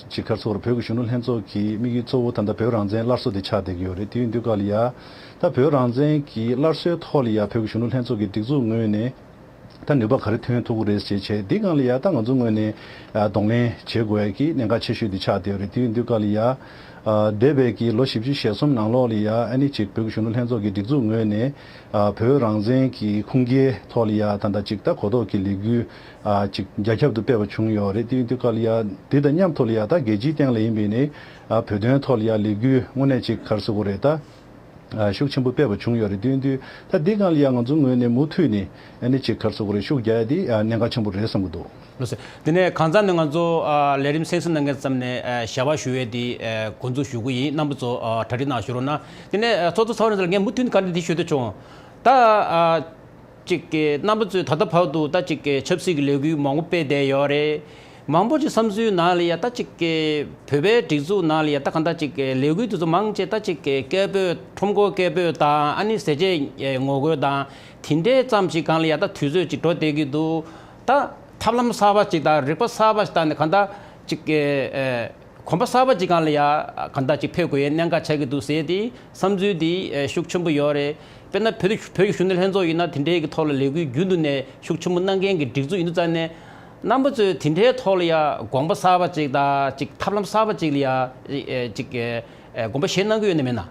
ཅིག་ག་རེ་ཟེར་དགོས་རེད། བོད་ཀྱི་གཞོན་ནུ་ལྷན་ཚོགས་ཀྱི་དམིགས་ཡུལ་གཙོ་བོ་ད་ལྟ་བོད་རང་བཙན་སླར་གསོ་དེ་ཆགས་བསྡད་ཀྱི་ཡོད་རེད། དེ་ཡིན་དུས་སྐབས་ལ་ཡ་ད་བོད་རང་བཙན་གྱི་སླར་གསོའི་ཐོག་ལ་ཡ་བོད་ཀྱི་གཞོན་ནུ་ལྷན་ཚོགས་ཀྱི་སྒྲིག་འཛུགས་ངོས་ནས། ད་ནུས་པ་ག་རེ་ཐོན་ཐུབ་ཀྱི་རེད་ཅེས་བྱས་འདི་སྒང་ལ་ཡ་ད་ང་ཚོ་ངོས་ནས་ཨ་གདོང་ལེན་བྱེད་དགོས་ཡ་གི་གནད་འགག་ཆེ་ཤོས་འདི་ཆགས་བསྡད་ཡོད་རེད། དེ་ཡིན་དུས་སྐབས་ལ་ཡ་ཨ་འདས་པའི་གི་ལོ་བཞི་བཅུ་ཞེ་གསུམ་ནང་ལོགས་ལ་ཡ་ཨ་ནི་ཅིག་བོད་ཀྱི་གཞོན་ནུ་ལྷན་ཚོགས་ཀྱི་སྒྲིག་འཛུགས་ངོས་ནས་ཨ་བོད་རང་བཙན་གྱི་ཁུངས་སྐྱེལ་ཐོག་ལ་ཡ་ད་ལྟ་ཅིག་ད་གོ་རྟོགས་ཀྱི་ལས་འགུལ་ཨ་ཅིག་རྒྱ་ཁྱབ་ཏུ་སྤེལ་བ་བྱུང་ཡོད་རེད། དེ་ཡིན་དུས་སྐབས་ལ་ཡ་འདི་དང་མཉམ་དུ་ལ་ཡ་ད་རྒྱལ་སྤྱིའི་སྟེང་ལ་ཡིན་པའི་ནི་ཨ་བོད་དོན་ཐོག་ལ་ཡ་ལས་འགུལ་དངོས་གནས་ཅིག་ག་རེ་ཟེར་དགོས་རེད། ད། ཨ་ཤུགས་ཆེན་པོ་སྤེལ་བ་བྱུང་ཡོད་རེད། དེ་ཡིན་དུས་ད་འདི་སྒང་ལ་ཡང་ང་ཚོའི་ངོས་ནས་མུ་མཐུད་ནས་ཨ་ནི་ཅིག་ག་རེ་ཟེར་དགོས་རེད། ཤུགས་རྒྱག་ཡ་འདི་ཨ་གནད་འགག་ཆེན་པོ་རེད་བསམ་གྱི་འདུག་ལགས་སོ། དེ་ནས་གང་ཟག་ནས་ང་ཚོ་ཨ་ལས་རིམ་གསན་གཟིགས་གནང་མཁན་ཙམ་ནས་ཨ་ཞལ་པར་ཞུ་ཡས་འདི་ཨ་འགོ་འཛུགས་ཞུ་གི་ཡིན། རྣམ་པ་ཚོ་ཨ་གྲ་སྒྲིག་གནང་ཞུ་རོགས་གནང་། དེ་ནས་ཨ་ཚོགས་གཙོ་ཚེ་དབང་རིག་འཛིན་ལགས། ངས་མུ་མཐུད་ནས་བཀའ་འདྲི་འདི་ཞུ་འདོད་བྱུང་། ད་ཨ་ཅིག་གི་རྣམ་པ་ཚོས་ད་ལྟ་བར་དུ་ད་ཅིག་གི་ཆབ་སྲིད་ཀྱི་ལས་འགུལ་མང་པོ་སྤེལ་བསྡད་ཡོད་རེད། མང་པོ་ཅིག་བསམ་ཚུལ་ནང་ལ་ཡ་ད་ཅིག་གི་བོད་པའི་སྒྲིག་འཛུགས་ནང་ལ་ཡ་ད་གང་ལྟར་ཅིག་གི་ལས་འགུལ་དེ་ཚོ་མང་ཆེ་ད་ཅིག་གི་སྐད་འབོད། ཁྲོམ་སྐོར་སྐད་འབོད་དང་ཨ་ནི་ཟས་བཅད་ངོ་རྒོལ་དང་དེ་འདྲའི་ཙམ་ཞིག་སྒང་ལ་ཡ་ད་དུས་ཚོད་ཅིག་འགྲོ་བསྡད་ཀྱི་འདུག་ད་ཐབས་ལམ་གསར་པ་ཅིག་དང་རིག་པ་གསར་པ་ཞིག་བཏང་ནས་གང་ལྟར་ཅིག་གི་གོམ་པ་གསར་པ་ཅིག་སྒང་ལ་ཡ་གང་ལྟར་ཅིག་ཕེབས་དགོས་ཡའི་གནད་འགག་ཆགས་ཀྱི་འདུག་ཟེར་ཏེ་བསམ་ཚུལ་འདི་ཤུགས་ཆེན་པོ་ཡོད་རེད། དཔེར་ན་བོད་བོད་ཀྱི་གཞོན་ནུ་ལྷན་ཚོགས་ཡིན་ན་དེ་འདྲའི་གི་ཐོག་ལ་ལས་འགུལ་རྒྱུན་དུ་ནས་ཤུགས་ཆེན་པོ་གནང་མཁན་གྱི་སྒྲིག་འཛུགས་ཡིན་དུས་ཙང་ནས། རྣམ་པ་ཚོས་དེ་འདྲའི་ཐོག་ལ་ཡ་དགོངས་པ་གསར་པ་ཅིག་དང་ཅིག་ཐབས་ལམ་གསར་པ་ཅིག་ལ་ཡ་ཨེ་ཅིག་ཨེ་དགོངས་པ་བཞེས་གནང་གི་ཡོད་ན་མེད་ན།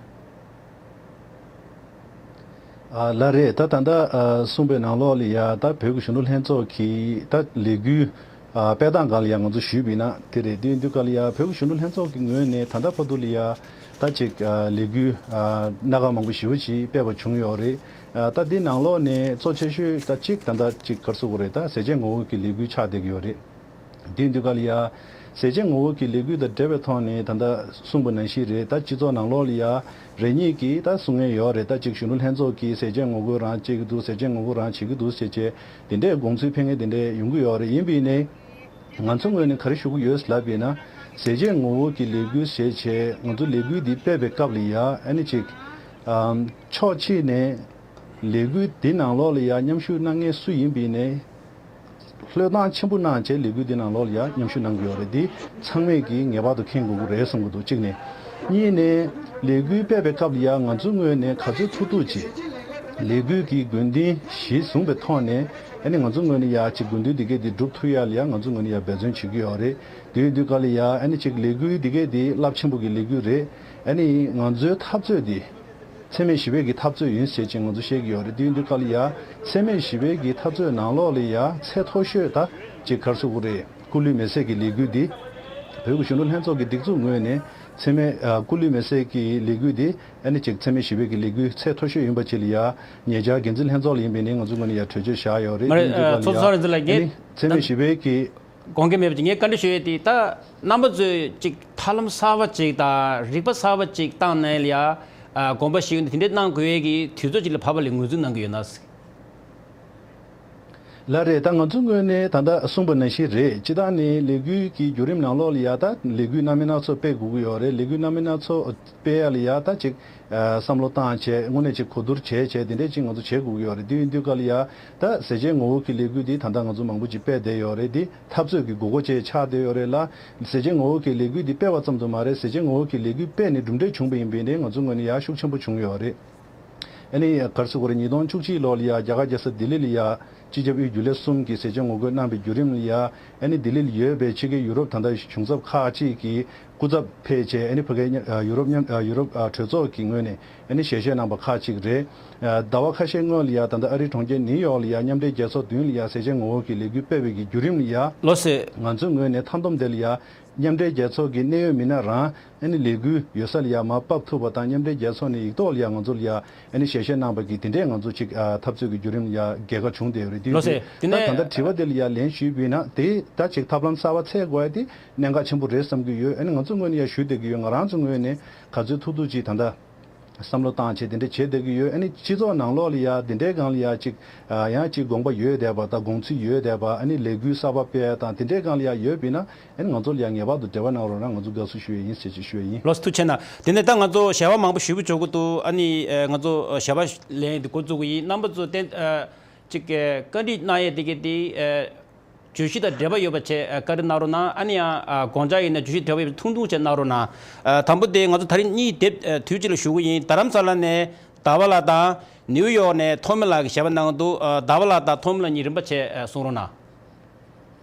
ཨ་ལགས་རེད། ད་ད་ལྟ་ཨ་གསུངས་པའི་ནང་ལོགས་ལ་ཡ་ད་བོད་ཀྱི་གཞོན་ནུ་ལྷན་ཚོགས་ཀྱི་ད་ལས་འགུལ་ཨ་སྤེལ་སྟངས་སྒང་ལ་ཡ་ང་ཚོ་ཞུས་པ་ཡིན་ན་དེ་རེད། དེ་ཡིན་དུས་སྐབས་ལ་ཡ་བོད་ཀྱི་གཞོན་ནུ་ལྷན་ཚོགས་ཀྱི་ངོས་ནས་ད་ལྟ་བར་དུ་ལ་ཡ་ད་ཅིག་ཨ་ལས་འགུལ་ཨ་སྣ་ཁ་མང་པོ་ཞེ་པོ་ཅིག་སྤེལ་བ་བྱུང་ཡོད་རེད། ཨ་ད་འདི་ནང་ལོགས་ནས་གཙོ་ཆེ་ཤོས་ད་ཅིག་ད་ལྟ་ཅིག་ག་རེ་ཟེར་དགོས་རེད། ད་ཟས་བཅད་ངོ་རྒོལ་གྱི་ལས་འགུལ་ཆགས་བསྡད་ཀྱི་ཡོད་རེད། དེ་ཡིན་དུས་སྐབས་ལ་ཡ་ཟས་བཅད་ངོ་རྒོལ་གྱི་ལས་འགུལ་དང་འབྲེལ་བའི་ཐོག་ནས་ད་ལྟ་གསུངས་པ་ནང་བཞིན་རེད། ད་སྤྱི་ཚོགས་ནང་ལོགས་ལ་ཡ་རེ་གཉིས་ཀྱིས་ད་གསུང་མཁན་ཡོད་རེད། ད་ཅིག་གཞོན་ནུ་ལྷན་ཚོགས་ཀྱིས་ཟས་བཅད་ངོ་རྒོལ་རང་བྱེད་ཀྱི་འདུག་ཟས་བཅད་ངོ་རྒོལ་རང་བྱེད་ཀྱི་འདུག་ཟེར་བྱས་དེ་འདྲའི་དགོངས་ཚུལ་འཕེན་མཁན་དེ་འདྲ་ཡོང་གི་ཡོད་རེད། ཡིན་པ་ཡིན་ནའི་ང་ཚོ་ངོས་ནས་ག་རེ་ཞུ་གི་ཡོད་ལབ་པ་ཡིན་ན། ཟས་བཅད་ངོ་རྒོལ་གྱི་ལས་འགུལ་ཟེར་བྱས་ང་ཚོ་ལས་འགུལ་འདི་སྤེལ་བའི་སྐབས་ལ་ཡ་ཨ་ནི་ཅིག་ཨམ་ཕྱོགས་གཅིག་ནས་ལས་འགུལ་འདི་ནང་ལོགས་ལ་ཡ་མཉམ་ཞུགས་གནང་མཁན་སུ་ཡིན་པ་ཡིན་ནའི། བློས་བཏང་ཆེན་པོ་གནང་བྱས་ལས་འགུལ་འདི་ནང་ལོགས་ལ་ཡ་མཉམ་ཞུགས་གནང་གི་ཡོད་རེད། འདི་ཚང་མས་ཀྱིས་ངེས་པར་དུ་མཁྱེན་དགོས་ཀྱི་རེད་བསམ་གྱི་འདུག་གཅིག་ནས། གཉིས་ནས་ལས་འགུལ་སྤེལ་བའི་སྐབས་ལ་ཡ་ང་ཚོའི་ངོས་ནས་ག་ཚོད་ཐུབ་ཐུབ་ཅིག་ལས་འགུལ་གྱི་དགོས་འདུན་གཞིར་བཟུང་པའི་ཐོག་ནས་ཨ་ནི་ང་ཚོའི་ངོས་ནས་ཡ་ཅིག་དགོས་འདུན་འདི་གས་འདི་སྒྲུབ་ཐུབ་ཡ་ལ་ཡ་ང་ཚོའི་ངོས་ནས་ཡ་འབད་བརྩོན་བྱེད་ཀྱི་ཡོད་རེད། དེ་ཡིན་དུས་སྐབས་ལ་ཡ་ཨ་ནི་ཅིག་ལས་འགུལ་འདི་གས་འདི་རླབས་ཆེན་པོ་གི་ལས་འགུལ་རེད། ཨ་ནི་ང་ཚོའི་འཐབ་རྩོད་འདི། འཚེ་མེད་ཞི་བའི་གི་འཐབ་རྩོད་ཡིན་ཟེར་ཅིག་ང་ཚོ་བཤད་ཀྱི་ཡོད་རེད། དེ་ཡིན་དུས་སྐབས་ལ་ཡ་འཚེ་མེད་ཞི་བའི་གི་འཐབ་རྩོད་ནང་ལོགས་ལ་ཡ་ཚད་མཐོ་ཤོས་ད་ཅིག་ག་རེ་ཟེར་དགོས་རེད། སྐུ་ལུས་མེ་བསྲེགས་ཀྱི་ལས་འགུལ་འདི་བོད་ཀྱི་གཞོན་ནུ་ལྷན་ཚོགས་ཀྱི་སྒྲིག་འཛུགས་ངོས་ནས་འཚེ་མེད་ཨ་སྐུ་ལུས་མེ་བསྲེགས་ཀྱི་ལས་འགུལ་འདི་ཨ་ནི་ཅིག་འཚེ་མེད་ཞི་བའི་གི་ལས་འགུལ་ཚད་མཐོ་ཤོས་ཡིན་པ་ཅིག་ལ་ཡ་ཉེ་ཆར་འགན་འཛིན་ལྷན་ཚོགས་ལ་ཡིན་པའི་ནི་ང་ཚོའི་ངོས་ནས་ཡ་གྲོས་ཆོད་བཞག་ཡོད་རེད། མ་རེད། དེ་ཡིན་དུས་སྐབས་ལ་ཚོགས་གཙོ་ཚེ་རིང་འཛིན་ལགས། ཨ་ངས་ནི་འཚེ་མེད་ཞི་བའི་གི་དགོངས་འགལ་མེད་པ་ཅིག་ངས་བཀའ་འདྲི་ཞུ་ཡས་དེ་ད་རྣམ་པ་ཚོས་ཅིག་ཐབས་ལམ་གསར་པ་ཅིག་དང་རིག་པ་གསར་པ་ཅིག་བཏང་ནས་ལ་ཡ་ཨ་དགོངས་པ་བཞེས་ཡོད་ན་དེ་འདྲས་གནང་དགོས་ཡས་ཀྱི་དུས་ཚོད་ཅིག་ལ་བབ་པ་ལ་ངོས་འཛིན་གནང་གི་ཡོད་ན་ཟེར། ལགས་རེད། ད་ང་ཚོའི་ངོས་ནས་ད་ལྟ་གསུངས་པ་ནང་བཞིན་རེད། སྤྱིར་བཏང་ནས་ལས་འགུལ་གྱི་བརྒྱུད་རིམ་ནང་ལོགས་ལ་ཡ་ད་ལས་འགུལ་སྣ་མིན་སྣ་ཚོགས་སྤེལ་དགོས་ཀྱི་ཡོད་རེད། ལས་འགུལ་སྣ་མིན་སྣ་ཚོགས་སྤེལ་ཡ་ལ་ཡ་ད་ཅིག་ཨ་བསམ་བློ་བཏང་བྱས་དངོས་གནས་ཅིག་གོ་བསྡུར་བྱས་བྱས་དེ་འདྲས་ཅིག་ང་ཚོ་བྱེད་དགོས་ཀྱི་ཡོད་རེད། དེ་ཡིན་དུས་ག་ལ་ཡ་ད་ཟས་བཅད་ངོ་བོ་གི་ལས་འགུལ་འདི་ད་ལྟ་ང་ཚོ་མང་པོ་ཅིག་སྤེལ་བསྡད་ཡོད་རེད། འདི་འཐབ་རྩོད་ཀྱི་དགོས་མཁོ་ཅིག་ཆགས་བསྡད་ཡོད་རེད་ལ། ཟས་བཅད་ངོ་བོ་གི་ལས་འགུལ་འདི་སྤེལ་བ་ཙམ་དུ་མ་རེད། ཟས་བཅད་ངོ་བོ་གི་ལས་འགུལ་སྤེལ་ནས་གྲུབ་འབྲས་བྱུང་བ་ཡིན་པས་ནི་ང་ཚོ་ངོས་ནས་ཡ་ཤུགས་ཆེན་པོ་བྱུང་ཡོད་རེད། ཨ་ནི་ག་རེ་ཟེར་དགོས་རེད། ཉིས་སྟོང་བཅུ་གཅིག་ལོ་ལ་ཡ་རྒྱ་གར་རྒྱལ་ས་ལྡི་ལི་ལ་ཡ་སྤྱི་ཁྱབ་དབུས་རྒྱུན་ལས་གསུམ་གྱིས་ཟས་བཅད་ངོ་རྒོལ་གནང་བའི་བརྒྱུད་རིམ་ལ་ཡ། ཨ་ནི་ལྡི་ལི་ལ་ཡོད་པའི་ཕྱི་རྒྱལ་ཡུ་རོབ་ད་ལྟ་གཞུང་ཚབ་ཁག་ཅིག་གི་སྐུ་ཚབ་ཕེབས་བྱས། ཨ་ནི་ཕ་གིའི་མཉམ་ཨ་ཡུ་རོབ་མཉམ་ཨ་ཡུ་རོབ་ཨ་གྲོས་ཚོགས་ཀྱི་ངོས་ནས་ཨ་ནི་ཞལ་བཞེས་གནང་བ་ཁག་ཅིག་རེད། ཨ་ཟླ་བ་ཁ་ཤས་སྔོན་ལ་ཡ་ད་ལྟ་ཨ་རིའི་གྲོང་ཁྱེར་ནིའུ་ཡོག་ལ་ཡ་མཉམ་འབྲེལ་རྒྱལ་ཚོགས་མདུན་ལ་ཡ་ཟས་བཅད་ངོ་རྒོལ་གྱི་ལས་འགུལ་སྤེལ་བའི་གི་བརྒྱུད་རིམ་ལ་ཡ། ལགས་སོ། ང་ཚོའི་ངོས་ནས་མཐའ་བསྡོམས་དེ་ལ་ཡ་མཉམ་འབྲེལ་རྒྱལ་ཚོགས་ཀྱི་གནད་ཡོད་མི་སྣ་རང་ཨ་ནི་ལས་འགུལ་ཡོད་ས་ལ་ཡ་མར་ཕབ་ཐུབ་པ་དང་། མཉམ་འབྲེལ་རྒྱལ་ཚོགས་ནས་ཡིག་ཐོག་ལ་ཡ་ང་ཚོ་ལ་ཡ་ཨ་ནི་ཞལ་བཞེས་གནང་བ་གི་དེ་འདྲས་ང་ཚོ་ཅིག་ཨ་འཐབ་རྩོད་ཀྱི་བརྒྱུད་རིམ་ལ་ཡ་རྒྱལ་ཁ་བྱུང་བསྡད་ཡོད་རེད། དེ་ལགས་སོ། ཡིན་དུས་དེ་ད་ནས་ད་ལྟ་དྲི་བ་དེ་ལ་ཡ་ལན་ཞུས་པ་ཡིན་ན་དེ་ད་ཅིག་ཐབས་ལམ་གསར་པ་འཚོལ་དགོས་ཡ་དེ་གནད་འགག་ཆེན་པོ་རེད་བསམ་གྱི་ཡོད། ཨ་ནི་ང་ཚོ་ངོས་ནས་ཡ་ཞུ་བསྡད་ཀྱི་ཡོད། ང་རང་ཚོ་ངོས་ནས་ག་ཚོད་ཐུབ་ཐུབ་ཅིག་ད་ལྟ་བསམ་བློ་བཏང་བྱས་དེ་འདྲ་བྱེད་བསྡད་ཀྱི་ཡོད། ཨ་ནི་སྤྱི་ཚོགས་ནང་ལོགས་ལ་ཡ་དེ་འདྲའི་སྒང་ལ་ཡ་ཅིག་ཨ་ཡང་ཅིག་དགོངས་པ་ཡོད་བསྡད་པ་དང་དགོངས་ཚུལ་ཡོད་བསྡད་པ། ཨ་ནི་ལས་འགུལ་གསར་པ་སྤེལ་ཡ་དང་དེ་འདྲའི་སྒང་ལ་ཡ་ཡོད་པ་ཡིན་ན། ཨ་ནི་ང་ཚོ་ལ་ཡང་ངེས་པར་དུ་འབྲེལ་བ་གནང་རོགས་གནང་། ང་ཚོ་དགའ་བསུ་ཞུ་ཡས་ཡིན་ཟེར་ཅིག་ཞུ་ཡས་ཡིན། ལགས་སོ། ཐུགས་རྗེ་གནང་། དེ་ནས་ད་ང་ཚོ་ཞལ་པར་མང་པོ་ཞུ་གི་འཇོག་གི་འདུག་ཨ་ནི་ཨ་ང་ཚོ་ཞལ་པར་ལེན་ཡས་འདི་འགོ་བཙུགས་ཀྱི་ཡིན། རྣམ་པ་ཚོ་ཏན་ཨ་ཅིག་བཀའ་འདྲི་གནང་ཡས་དེ་གའི་དེ་ཨ་བརྗོད་གཞི་དང་འབྲེལ་བ་ཡོད་པ་བྱས་ཨ་བཀའ་འདྲི་གནང་རོགས་གནང་། ཨ་ནི་ཡང་ཨ་དགོངས་འཆར་ཡིན་ན་བརྗོད་གཞི་འབྲེལ་བ་ཡོད་པ་ཐུང་ཐུང་བྱས་གནང་རོགས་གནང་། ཨ་དང་པོ་དེ་ང་ཚོ་ད་རིང་གཉིས་དེབ་ཨ་དུས་གཅིག་ལ་ཞུ་གི་ཡིན། རྡ་རམ་ས་ལ་ནས་ཟླ་བ་ལགས་དང་ནིའུ་ཡོག་ནས་ཐོ་མི་ལགས་ཀྱིས་ཞལ་པར་གནང་གི་འདུག་ཨ་ཟླ་བ་ལགས་དང་ཐོ་མི་ལགས་གཉིས་རིམ་པ་བྱས་ཨ་གསུང་རོགས་གནང་།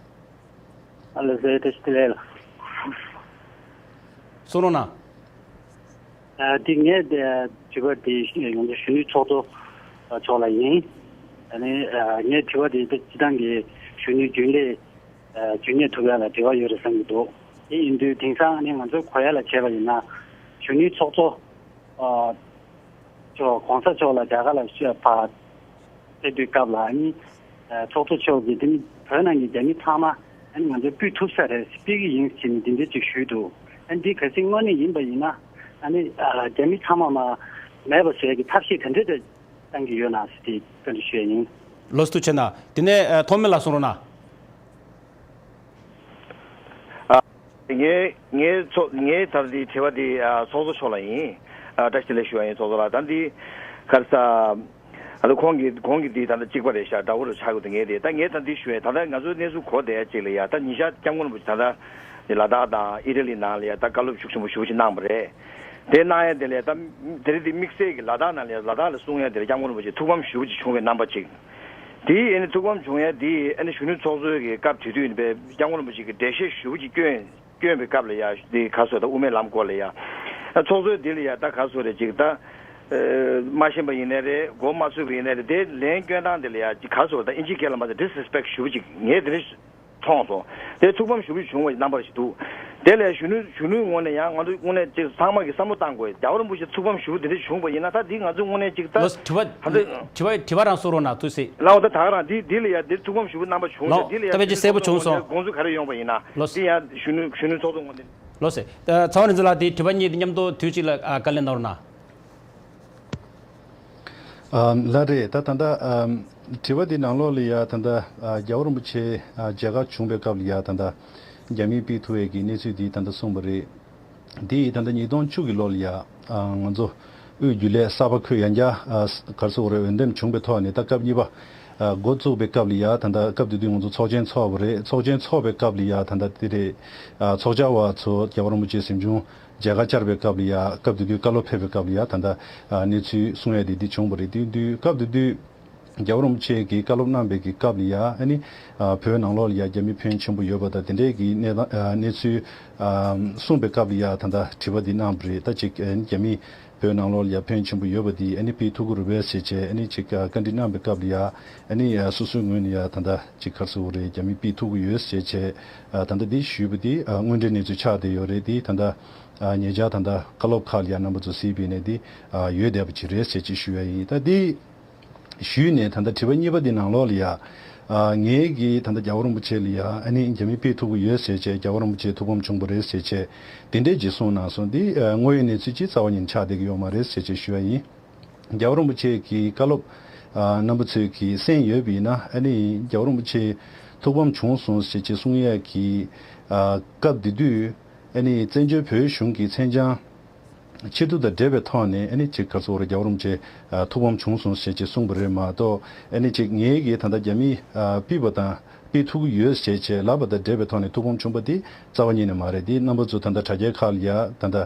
ཨ་ལགས་སོ། བཀྲ་ཤིས་བདེ་ལེགས་ལགས། གསུང་རོགས་གནང་། ཨ་འདི་ངས་དེ་དྲི་བ་དེ་ང་ཚོ་གཞོན་ནུའི་ཚོགས་གཙོ་མཆོག་ལ་ཡིན། ཨ་ནི་ཨ་ངའི་དྲི་བ་དེ་སྤྱི་བཏང་གི་གཞོན་ནུའི་རྒྱུན་ལས་ཨ་རྒྱུན་གནས་ཐུབ་ཡ་ལ་འབྲེལ་བ་ཡོད་རེད་བསམ་གྱི་འདུག་དེ་ཡིན་དུས་དེང་སང་ཨ་ནི་ང་ཚོའི་གོ་ཡ་ལ་བྱས་པ་ཡིན་ན་གཞོན་ནུའི་ཚོགས་གཙོ་ཨ་མཆོག་གོང་ས་མཆོག་ལ་རྒྱ་གར་ལ་ཕེབས་པའི་སྐབས་ལ་ཨ་ནི་ཚོགས་གཙོ་མཆོག་གིས་དེ་ནི་བོད་ནང་གི་རྒྱ་མི་ཚང་མ་ཨ་ནི་ང་ཚོས་སྤུད་ཐུབ་ས་རེད། སྤེལ་གྱི་ཡིན་ཟེར་ནས་དེ་འདྲ་ཅིག་ཞུས་འདུག་ཨ་ནི་འདི་གལ་སྲིད་དངོས་གནས་ཡིན་པ་ཡིན་ན་ཨ་ནི་རྒྱ་མི་ཚང་མ་མ་མེད་པ་བཟོ་ཡ་གི་ཐབས་ཤེས་ག་འདྲ་གཏང་གི་ཡོད་ན་ཟེར་ཏེ་བཀའ་འདྲི་ཞུ་ཡ་ཡིན། ལགས་སོ། ཐུགས་རྗེ་གནང་། དེ་ནས་ཐོགས་མེད་ལགས་གསུང་རོགས་གནང་། ངས་ངས་ཚོགས་ངས་ད་འདི་དྲི་བ་འདི་ཚོགས་གཙོ་མཆོག་ལ་ཡིན། བཀྲ་ཤིས་བདེ་ལེགས་ཞུ་བ་ཡིན་ཚོགས་གཙོ་ལགས། ད་འདི་ག་རེ་ཟ། ད་ཁོང་གི་ཁོང་གི་འདི་ད་ལྟ་གཅིག་པ་རེད་ཤག་འདྲ་བོ་རུ་ཆགས་ཀྱི་འདུག་ངས་དེ་ད་ངས་ད་འདི་ཞུ་ཡས། ད་ལྟ་ང་ཚོའི་གནས་ཚུལ་གོ་བསྡད་ཅིག་ལ་ཡ། ད་ཉིན་ཞག་སྐྱབས་མགོན་རིན་པོ་ཆེ་ད་ལྟ་ལ་དྭགས་དང་ཨི་ཊ་ལི་ནང་ལ་ཡ་ད་བཀའ་སློབ་ཤུགས་ཆེན་པོ་ཞེ་པོ་ཅིག་གནང་བ་རེད། དེ་གནང་ཡས་དེ་ལ་ཡ་ད་དེ་རིང་འདི་དམིགས་བསལ་གྱི་ལ་དྭགས་ནང་ལ་ཡ་ལ་དྭགས་ལ་གསུང་ཡས་དེ་ལ་སྐྱབས་མགོན་རིན་པོ་ཆེ་ཐུགས་ཕམ་ཞེ་པོ་ཅིག་བྱུང་བའི་རྣམ་པ་ཅིག་དེའི་ཨ་ནི་ཐུགས་ཕམ་བྱུང་ཡ་དེ་ཨ་ནི་གཞོན་ནུ་ཚོགས་གཙོའི་གི་སྐབས་དེ་དུས་ཡིན་པས་སྐྱབས་མགོན་རིན་པོ་ཆེ་གི་འགྲེལ་བཤད་ཞེ་པོ་ཅིག་བསྐྱོན་བསྐྱོན་པའི་སྐབས་ལ་ཡ་དེ་ག་སོ་ད་དབུ་མའི་ལམ་སྐོར་ལ་ཡ། ཚོགས་གཙོས་དེ་ལ་ཡ་ད་ག་སོ་རེད་ཅིག་ད། མ་ཤེས་པ་ཡིན་ནའི་རེད། མགོ་མ་ཚོས་པ་ཡིན་ནའི་རེད། དེ་ལན་སྐྱོན་སྟངས་དེ་ལ་ཡ་ཅིག་ག་སོ་ད་ཨིན་ཇིའི་སྐད་ལ་མ་ཟད་disrespect ཞེ་པོ་ཅིག་ངས་དེ་འདྲ་མཐོང་སོང་། དེ་ཐུགས་ཕམ་ཞེ་པོ་བྱུང་བའི་རྣམ་པ་ཞིག་འདུག་དེ་ལས་གཞོན་ནུ་གཞོན་ནུའི་ངོས་ནས་ཡང་ང་ཚོ་དངོས་གནས་ཅིག་ཚང་མ་གིས་བསམ་བློ་བཏང་དགོས། རྒྱལ་བ་རིན་པོ་ཆེ་ཐུགས་ཕམ་ཞེ་པོ་དེ་འདྲ་བྱུང་བ་ཡིན་ན་ད་འདི་ང་ཚོ་དངོས་གནས་ཅིག་ད་ལོ་དྲི་བ་ད་ལྟ་དྲི་བ་དྲི་བ་རང་གསུང་རོགས་གནང་། ཐུགས་སྲིད། ལའོ་ད་ད་ག་རང་འདི་འདི་ལ་ཡ་འདིར་ཐུགས་ཕམ་ཞེ་པོ་རྣམ་པ་བྱུང་ལོ། ཡ་འདི་ལ་ཡ་ད་ཕལ་ཆེར་གསལ་པོ་བྱུང་སོང་། དགོངས་ཚུལ་ག་རེ་ཡོང་བ་ཡིན་ན། ལོ། འདི་ཡ་གཞོན་ནུ་གཞོན་ནུ་ཚོགས་གཙོ་ངོས་ནས། ལོ་ཟེར། ཚ་བ་རིག་འཛིན་ལགས་དེའི་དྲི་བ་གཉིས་དེ་མཉམ་དུ་དུས་གཅིག་ལ་ཨ་བཀའ་ལན་གནང་རོགས་གནང་། ཨམ། ལགས་རེད། ད་ད་ལྟ་ཨམ། དྲི་བ་འདི་ནང་ལོགས་ལ་ཡ་ད་ལྟ་ཨ་རྒྱལ་བ་རིན་པོ་ཆེ་ཨ་མཇལ་ཁ་བྱུང་བའི་སྐབས་ལ་ཡ་ད་ལྟ་རྒྱ་མིས་སྤེལ་ཐུབ་པའི་གི་གནས་ཚུལ་འདི་ད་ལྟ་གསུངས་པ་རེད། འདི་ད་ལྟ་ཉིས་སྟོང་བཅུ་གི་ལོ་ལ་ཡ་ཨ་ང་ཚོ་དབུས་རྒྱུན་ལས་གསར་པ་ཁོས་ཡང་བསྐྱར་ཨ་ག་རེ་ཟེར་དགོས་རེད། འོས་འདེམས་བྱུང་པའི་ཐོག་ནས་ད་སྐབས་གཉིས་པ་ཨ་འགོ་བཙུགས་པའི་སྐབས་ལ་ཡ་ད་ལྟ་སྐབས་དེ་དུས་ང་ཚོ་ཚོགས་ཆེན་ཚོགས་པ་རེད། ཚོགས་ཆེན་ཚོགས་པའི་སྐབས་ལ་ཡ་ད་ལྟ་དེ་རེད། ཨ་ཚོགས་བཅར་བ་ཚོ་རྒྱལ་བ་རིན་པོ་ཆེ་གཟིམ་ཆུང་མཇལ་ཁ་བཅར་བའི་སྐབས་ལ་ཡ། སྐབས་དེ་དུས་བཀའ་སློབ་ཕེབས་པའི་སྐབས་ལ་ཡ་ད་ལྟ་ཨ་གནས་ཚུལ་གསུང་ཡ་དེ་འདི་བྱུང་བ་རེད། དེ་དུས་སྐབས་དེ་དུས་རྒྱལ་བ་རིན་པོ་ཆེ་གིས་བཀའ་སློབ་གནང་བའི་གི་སྐབས་ལ་ཡ་ཨ་ནི་ཨ་བོད་ནང་ལོགས་ལ་ཡ་རྒྱ་མི་ཕོན་ཆེན་པོ་ཡོད་པ་དང་དེ་འདྲའི་གི་གནས་སྟངས་ཨ་གནས་ཚུལ་ཨ་གསུངས་པའི་སྐབས་ལ་ཡ་ད་ལྟ་དྲི་བ་འདི་གནང་བ་རེད། ད་ཅིག་ཨ་ནི་རྒྱ་མི་བོད་ནང་ལོགས་ལ་ཡ་ཕོན་ཆེན་པོ་ཡོད་པ་འདི་ཨ་ནི་སྤེལ་ཐུབ་ཀྱི་རེད་པས་ཟེར་བྱས་ཨ་ནི་ཅིག་ཨ་བཀའ་འདྲི་གནང་བའི་སྐབས་ལ་ཡ་ཨ་ནི་ཨ་སོ་སོའི་ངོས་ནས་ཡ་ད་ལྟ་ཅིག་ག་རེ་ཟེར་དགོས་རེད། རྒྱ་མི་སྤེལ་ཐུབ་ཀྱི་ཡོད་ཟེར་བྱས་ཨ་ད་ལྟ་འདི་ཞུས་པ་འདི་ཨ་དངོས་འབྲེལ་གནས་ཚུལ་ཆགས་བསྡད་ཡོད་རེད། འདི་ད་ལྟ་ཨ་ཉེ་ཆར་ད་ལྟ་བཀའ་སློབ་ཁག་ལ་ཡ་རྣམ་པ་ཚོ་གཟིགས་པ་ཡིན་ནའི་འདི་ཨ་ཡོད་བསྡད་པ་ཅིག་རེད་ཟེར་ཅིག་ཞུ་ཡ་ཡིན། ད་འདི་ཞུས་ནས་ད་ལྟ་དྲི་བ་གཉིས་པ་འདི་ནང་ལོགས་ལ་ཡ། ཨ་ངས་ཀྱིས་ད་ལྟ་རྒྱལ་བ་རིན་པོ་ཆེ་ལ་ཡ་ཨ་ནི་རྒྱ་མི་སྤེལ་ཐུབ་ཀྱི་ཡོད་ཟེར་བྱས། རྒྱལ་བ་རིན་པོ་ཆེ་ཐུགས་ཕམ་བྱུང་བ་རེད་ཟེར་བྱས་དེ་འདྲས་ཅིག་གསུངས་གནང་སོང་། འདི་ཨ་དངོས་ཡོད་གནས་ཚུལ་ཅིག་རྩ་བ་ཉིད་ཆགས་བསྡད་ཀྱི་ཡོད་མ་རེད་ཟེར་བྱས་ཞུ་ཡ་ཡིན། རྒྱལ་བ་རིན་པོ་ཆེ་གིས་བཀའ་སློབ་ ཨ་རྣམ་པ་ཚོས་ཀྱིས་གསན་ཡོད་པ་ཡིན་ན། ཨ་ནི་རྒྱལ་བ་རིན་པོ་ཆེ་ཐུགས་ཕམ་བྱུང་སོང་ཞེས་ཅེས་གསུང་ཡས་ཀྱི་ཨ་སྐབས་དེ་དུས། ཨ་ནི་བཙན་བྱོལ་བོད་གཞུང་གི་མཚན་བྱང་ཕྱིར་བསྡུ་དང་འབྲེལ་བའི་ཐོག་ནས། ཨ་ནི་ཅིག་ག་རེ་ཟེར་དགོས་རེད། རྒྱལ་བ་རིན་པོ་ཆེ་ཨ་ཐུགས་ཕམ་བྱུང་སོང་ཞེས་ཅེས་གསུངས་པ་རེད་མ་གཏོགས། ཨ་ནི་ཅིག་ངས་ཀྱིས་ད་ལྟ་རྒྱ་མིས་ཨ་ཕུད་པ་དང་ཕུད་ཐུབ་ཀྱི་ཡོད་ཞེས་ཅེས་ལབ་པ་དང་འབྲེལ་བའི་ཐོག་ནས་ཐུགས་ཕམ་བྱུང་པ་དེ་རྩ་བ་ཉིད་ནས་མ་རེད། དེ་རྣམ་པ་ཚོ་ད་ལྟ་དྲ་རྒྱའི་ཁག་ལ་ཡ་ད་ལྟ་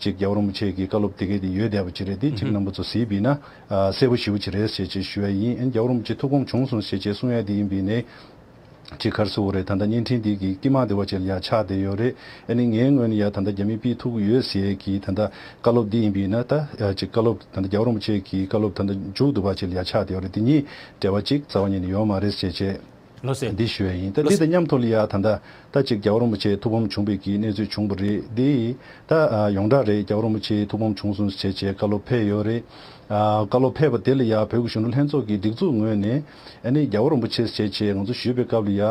ཅིག་རྒྱལ་བ་རིན་པོ་ཆེ་གི་བཀའ་སློབ་དེ་གས་དེ་ཡོད་བསྡད་པ་ཅིག་རེད། དེ་ཅིག་རྣམ་པ་ཚོ་གཟིགས་པ་ཡིན་ན་ཨ་གསལ་པོ་ཞེ་པོ་ཅིག་རེད་ཞེས་ཅེས་ཞུ་ཡ་ཡིན། ཨ་ནི་རྒྱལ་བ་རིན་པོ་ཆེ་ཐུགས་ཕམ་བྱུང་སོང་ཞེས་ཅེས་གསུང་ཡ་དེ་ཡིན་པ་ཡིན་ནའི། ཅིག་ག་རེ་ཟེར་དགོས་རེད། ད་ལྟ་བརྙན་འཕྲིན་འདི་གི་དཀྱིལ་མ་དེ་བ་ཅིག་ལ་ཡ་ཆགས་བསྡད་ཡོད་རེད། ཨ་ནི་ངའི་ངོས་ནས་ཡ་ད་ལྟ་རྒྱ་མིས་ཕུད་ཐུབ་ཀྱི་ཡོད་ཟེར་གྱི་ད་ལྟ་བཀའ་སློབ་འདི་ཡིན་པ་ཡིན་ན། ད་ཅིག་བཀའ་སློབ་ད་ལྟ་རྒྱལ་བ་རིན་པོ་ཆེ་གི་བཀའ་སློབ་ད་ལྟ་མཇུག་ཏུ་བ་ཅིག་ལ་ཡ་ཆགས་བསྡད་ཡོད་རེད། དེ་གཉིས་འབྲེལ་བ་ཅིག་རྩ་བ་ཉིད་ནས་ཡོད་མ་རེད་ཟེར་བྱས། ལགས་སོ། འདི་ཞུ་ཡ་ཡིན། ད་འདི་དང་མཉམ་དུ་ལ་ཡ་ད་ལྟ་ད་ཅིག་རྒྱལ་བ་རིན་པོ་ཆེ་ཐུགས་ཕམ་བྱུང་བའི་གི་གནས་ཚུལ་བྱུང་བ་རེད། འདི་ད་ཡོངས་གྲགས་རེད། རྒྱལ་བ་རིན་པོ་ཆེ་ཐུགས་ཕམ་བྱུང་སོང་ཟེར་བྱས་བཀའ་སློབ་ཕེབས་ཡོད་རེད། ཨ་བཀའ་སློབ་ཕེབས་པ་དེ་ལ་ཡ་བོད་ཀྱི་གཞོན་ནུ་ལྷན་ཚོགས་ཀྱི་སྒྲིག་འཛུགས་ངོས་ནས། ཨ་ནི་རྒྱལ་བ་རིན་པོ་ཆེ་ཟེར་བྱས་ང་ཚོ་ཞུས་པའི་སྐབས་ལ་ཡ།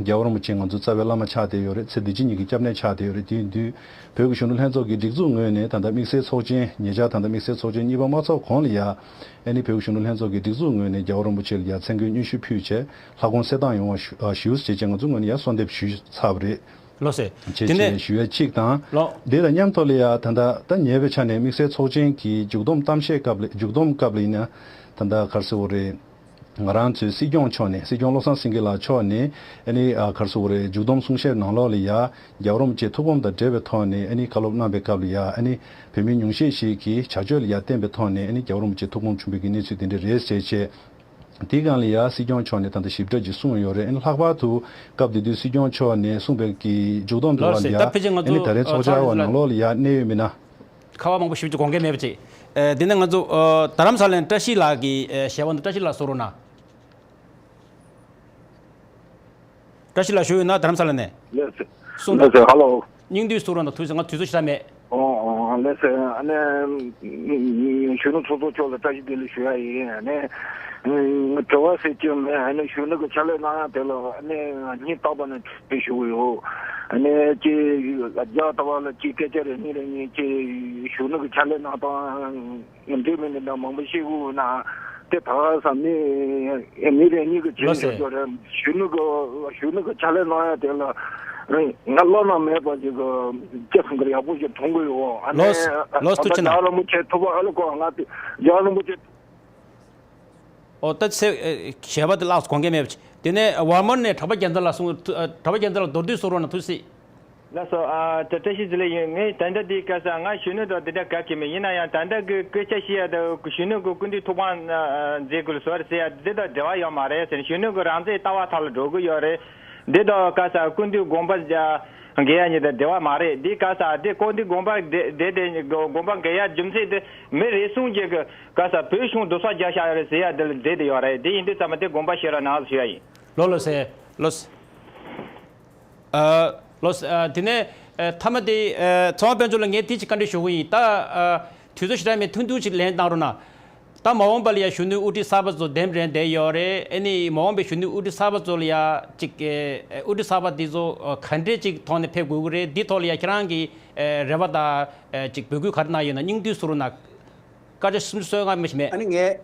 རྒྱལ་བ་རིན་པོ་ཆེ་ང་ཚོ་རྩ་བའི་བླ་མ་ཆགས་བསྡད་ཡོད་རེད། ཚེ་འདི་ཕྱི་གཉིས་ཀྱི་སྐྱབས་གནས་ཆགས་བསྡད་ཡོད་རེད། དེ་ཡིན་དུས་བོད་ཀྱི་གཞོན་ནུ་ལྷན་ཚོགས་ཀྱི་སྒྲིག་འཛུགས་ངོས་ནས་ད་ལྟ་དམིགས་བསལ་ཚོགས་ཆེན། ཉེ་ཆར་ད་ལྟ་དམིགས་བསལ་ཚོགས་ཆེན་གཉིས་པ་མ་ཚོགས་གོང་ལ་ཡ། ཨ་ནི་བོད་ཀྱི་གཞོན་ནུ་ལྷན་ཚོགས་ཀྱི་སྒྲིག་འཛུགས་ངོས་ནས་རྒྱལ་བ་རིན་པོ་ཆེ་ལ་ཡ་མཚན་བཀོད་སྙན་ཞུ་ཕུལ་བྱས་ལྷ་ཁང་གསལ་ཐང་ཡོང་བ་ཞུ་ཨ་ཞུ་ཞེས་བྱས་ང་ཚོ་ངོས་ནས་ཡ་གསོལ་འདེབས་ཞུས་ཚར་བ་རེད། ལགས་སོ། བྱས་དེ་ནས་བྱས་ཞུ་ཡ་གཅིག་དང་། ལགས། དེ་དང་མཉམ་དུ་ལ་ཡ་ད་ལྟ་ད་ཉེ་བའི་ཆ་ནས་དམིགས་བསལ་ཚོགས་ཆེན་གྱི་མཇུག་བསྡོམས་གཏམ་བཤད་སྐབས་ལ། མཇུག་བསྡོམས་སྐབས་ལ་ཡིན་ན་ད་ལྟ་ག་རེ་ཟེར་དགོས་རེད། ང་རང་ཚོའི་སྲིད་སྐྱོང་མཆོག་ནས། སྲིད་སྐྱོང་བློ་བཟང་སེང་གེ་ལགས་མཆོག་ནས། ཨ་ནི་ཨ་ག་རེ་ཟེར་དགོས་རེད། མཇུག་བསྡོམས་གསུང་བཤད་ནང་ལོགས་ལ་ཡ་རྒྱལ་བ་རིན་པོ་ཆེ་ཐུགས་ཕམ་དང་འབྲེལ་བའི་ཐོག་ནས་ཨ་ནི་བཀའ་སློབ་གནང་བའི་སྐབས་ལ་ཡ། ཨ་ནི་བོད་མི་ཉུང་ཤས་ཤིག་གིས་བྱ་སྤྱོད་ལ་ཡ་བརྟེན་པའི་ཐོག་ནས་ཨ་ནི་རྒྱལ་བ་རིན་པོ་ཆེ་ཐུགས་ཕམ་བྱུང་བའི་གི་གནས་ཚུལ་དེ་འདྲ་རེད་ཟེར་བྱས། དེའི་སྒང་ལ་ཡ་སྲིད་སྐྱོང་མཆོག་ནས་ད་ལྟ་ཞིབ་ཕྲ་ཅིག་གསུངས་ཡོད་རེད། ཨ་ནི་ལྷག་པར་དུ་སྐབས་དེ་དུས་སྲིད་སྐྱོང་མཆོག་ནས་གསུངས་པའི་གི་མཇུག་བསྡོམས་དེ་ལགས་བ་ལ་ཡ། ད་ཕལ་ཆེར་ང་ཨ་ནི་ཚོ་ད་རེས་ཚོགས་བཅར་བ་ནང་ལོགས་ལ་ཡ་གནད་ཡོད་མི་སྣ། ཁ་པར་མང་པོ་ཞིབ་ཅིག་དགོངས་འགལ་མེད་པ་ཅིག་ཨ་དེ་ནས་ང་ཚོ་ཨ་རྡ་རམ་ས་ལའི་བཀྲ་ཤིས་ལགས་ཀྱི་ཨ་ཞལ་པར་འདི། བཀྲ་ཤིས་ལགས་གསུང་རོགས་གནང་། བཀྲ་ཤིས་ལགས་བཞུགས་ཡོད་ན། རྡ་རམ་ས་ལ་ནས། ལགས་སོ། གསུང་ལགས་དང་། སོ། ཧ་ལོ། སྙིང་བསྡུས་གསུང་རོགས་གནང་། ཐུགས་རྗེ་ཆེ། ང་དུས་ཚོད་ཞེ་དྲག་མེད། ཨོ་ཨོ་ལགས་སོ། ཨ་ནི་གཞོན་ནུ་ཚོགས་གཙོ་མཆོག་ལ་བཀྲ་ཤིས་བདེ་ལེགས་ཞུ་ཡ་ཡིན། ཨ་ནི་དྲི་བ་ཟེར་གྱི་མེད། ཨ་ནི་གཞོན་ནུ་གི་ཕྱག་ལས་གནང་ཡ་དེ་ལ་ཨ་ནི་སྙིང་ཐག་པ་ནས་ཐུགས་རྗེ་ཆེ་ཞུ་གི་ཡོད། ཨ་ནི་ཅིག་རྒྱག་ལྟ་བ་ལ་ཅིག་སྐད་ཆ་རེ་གཉིས་རེ་གཉིས་ཅིག་གཞོན་ནུ་གི་ཕྱག་ལས་གནང་སྟངས། འདྲ་མི་འདྲ་མང་པོ་ཤེས་དགོས་ན། དེ་ད་ས་མི་མི་རེ་གཉིས་ཀྱི་བྱེད་ལགས་སོ། ཆོག་ཆོག་རེད། གཞོན་ནུ་གི་གཞོན་ནུ་གི་ཕྱག་ལས་གནང་ཡ་དེ་ལ་ང་བློ་ན་མེད་པ་ཅིག་གི་སྐྱེ་སོང་གི་ཡག་པོ་ཞིག་མཐོང་གི་ཡོད། ཨ་ནི་ལགས་སོ། ལགས་སོ། ཐུགས་རྗེ་གནང་། རྒྱལ་བ་རིན་པོ་ཆེ་ཐུབ་པ་ཨ་ལ་གོ། ང་དེ་རྒྱལ་བ་རིན་པོ་ཆེ། ཨོ་ད་ཚེ་ཨེ་ཞལ་པར་དེ་ལགས་སོ། དགོངས་འགལ་མེད་པ་ཅིག་དེ་ནས་ཝར་མར་ནས་གྲགས་པ་རྒྱལ་མཚན་ལགས་གསུང་། ཨ་གྲགས་པ་རྒྱལ་མཚན་ལགས་མདོར་བསྡུས་གསུང་རོགས་གནང་། ཐུགས་རྗེ་ཆེ། ལགས་སོ། ཨ་ད་བཀྲ་ཤིས་བདེ་ལེགས་ཡིན། ངས་ད་ལྟ་འདི་ག་ས་ང་གཞོན་ནུ་དང་འདི་འདྲ་ག་གེ་མེད། ཡིན་ན་ཡང་ད་ལྟ་གི་སྐད་ཆ་བཤད་ཡ་དང་གཞོན་ནུ་གི་སྐུ་མདུན་ཐུགས་དཔང་མཛད་དགོས་ལ་བཟོ་རེད་ཟེར་ཡ་འདི་དང་འབྲེལ་བ་ཡོད་མ་རེད་ཟེར། གཞོན་ནུ་གི་རང་བཙན་ལྟ་བ་ཐོག་ལ་འགྲོ་གི་ཡོད་རེད། འདི་དང་ག་ས་སྐུ་མདུན་དགོངས་པ་འགལ་ཡ་གཉིས་དང་འབྲེལ་བ་མ་རེད། འདི་ག་ས་འདི་སྐུ་མདུན་དགོངས་པ་འགལ་འདི་དེ་དགོངས་པ་འགལ་ཡ་རྒྱུ་མཚན་དེ་མི་རེ་ཟུང་གིས་གི་ག་ས་བོད་གཞུང་སྡུག་ས་རྒྱག་བཞག་ཡོད་རེད་ཟེར་ཡ་འདི་ལ་འབྲེལ་བསྡད་ཡོད་རེད། འདི་ཡིན་དུས་ཙམ་པ་འདི་དགོངས་པ་བཞེས་རོགས་གནང་ཞུ་ཡ་ཡིན། ལགས་ལགས་སེ། ལགས་སེ། ཨ་ལགས་སེ། ཨ་དེ་ནས་ཨ་མཐའ་མ་དེ་ཨ་ཚེ་དབང་དཔལ་འབྱོར་ལགས་ངས་དེ་ཅིག་བཀའ་འདྲི་ཞུ་གི་ཡིན། ད་ཨ་དུས་ཚོད་ཞེ་དྲག་མེད། ཐུང་ཐུང་ཅིག་ལན་གནང་རོགས་གནང་། ད་མ་འོངས་པ་ལ་ཡ་གཞོན་ནུའི་དབུ་ཁྲིད་གསར་པ་ཚོ་འདེམས་རན་བསྡད་ཡོད་རེད། ཨ་ནི་མ་འོངས་པའི་གཞོན་ནུའི་དབུ་ཁྲིད་གསར་པ་ཚོ་ལ་ཡ་ཅིག་ཨ་དབུ་ཁྲིད་གསར་པ་དེ་ཚོ་ཨ་ག་འདྲས་ཅིག་ཐོག་ནས་ཕེབས་དགོས་ཀྱི་རེད། འདི་ཐོག་ལ་ཡ་ཁྱེད་རང་གི་ཨ་རེ་བ་དང་ཨ་ཅིག་འབོད་སྐུལ་ག་རེ་གནང་ཡོད་ན་སྙིང་བསྡུས་གསུང་རོགས་གནང་། སྐར་ཆ་སུམ་ཅུ་སོ་ལྔ་མི་ཞིག་མེད། ཨ་ནི་ངས།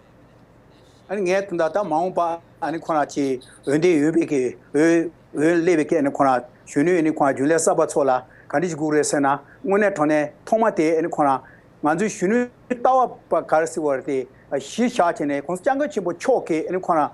ཨ་ནི་ངས་ད་ལྟ་མ་འོངས་པ་ཨ་ནི་ཁོ་རང་ཅིག་འོས་འདེམས་འོས་པའི་གི་འོས་འོས་སླེབས་པའི་གི་ཨ་ནི་ཁོ་རང་གཞོན་ནུའི་ཨ་ནི་ཁོ་རང་རྒྱུན་ལས་གསར་པ་ཚོ་ལ་ག་འདྲ་ཞིག་དགོས་རེད་ཟེར་ན། དངོས་གནས་དྲང་གནས་ཐོག་མ་དེ་ཨ་ནི་ཁོ་རང་ང་ཚོའི་གཞོན་ནུའི་ལྟ་བ་པ་ག་རེ་ཟེར་བ་རེད་དེ་གཞི་བཞག་བྱས་ནས་༸གོང་ས་༸སྐྱབས་མགོན་ཆེན་པོ་མཆོག་གི་ཨ་ནི་ཁོ་རང་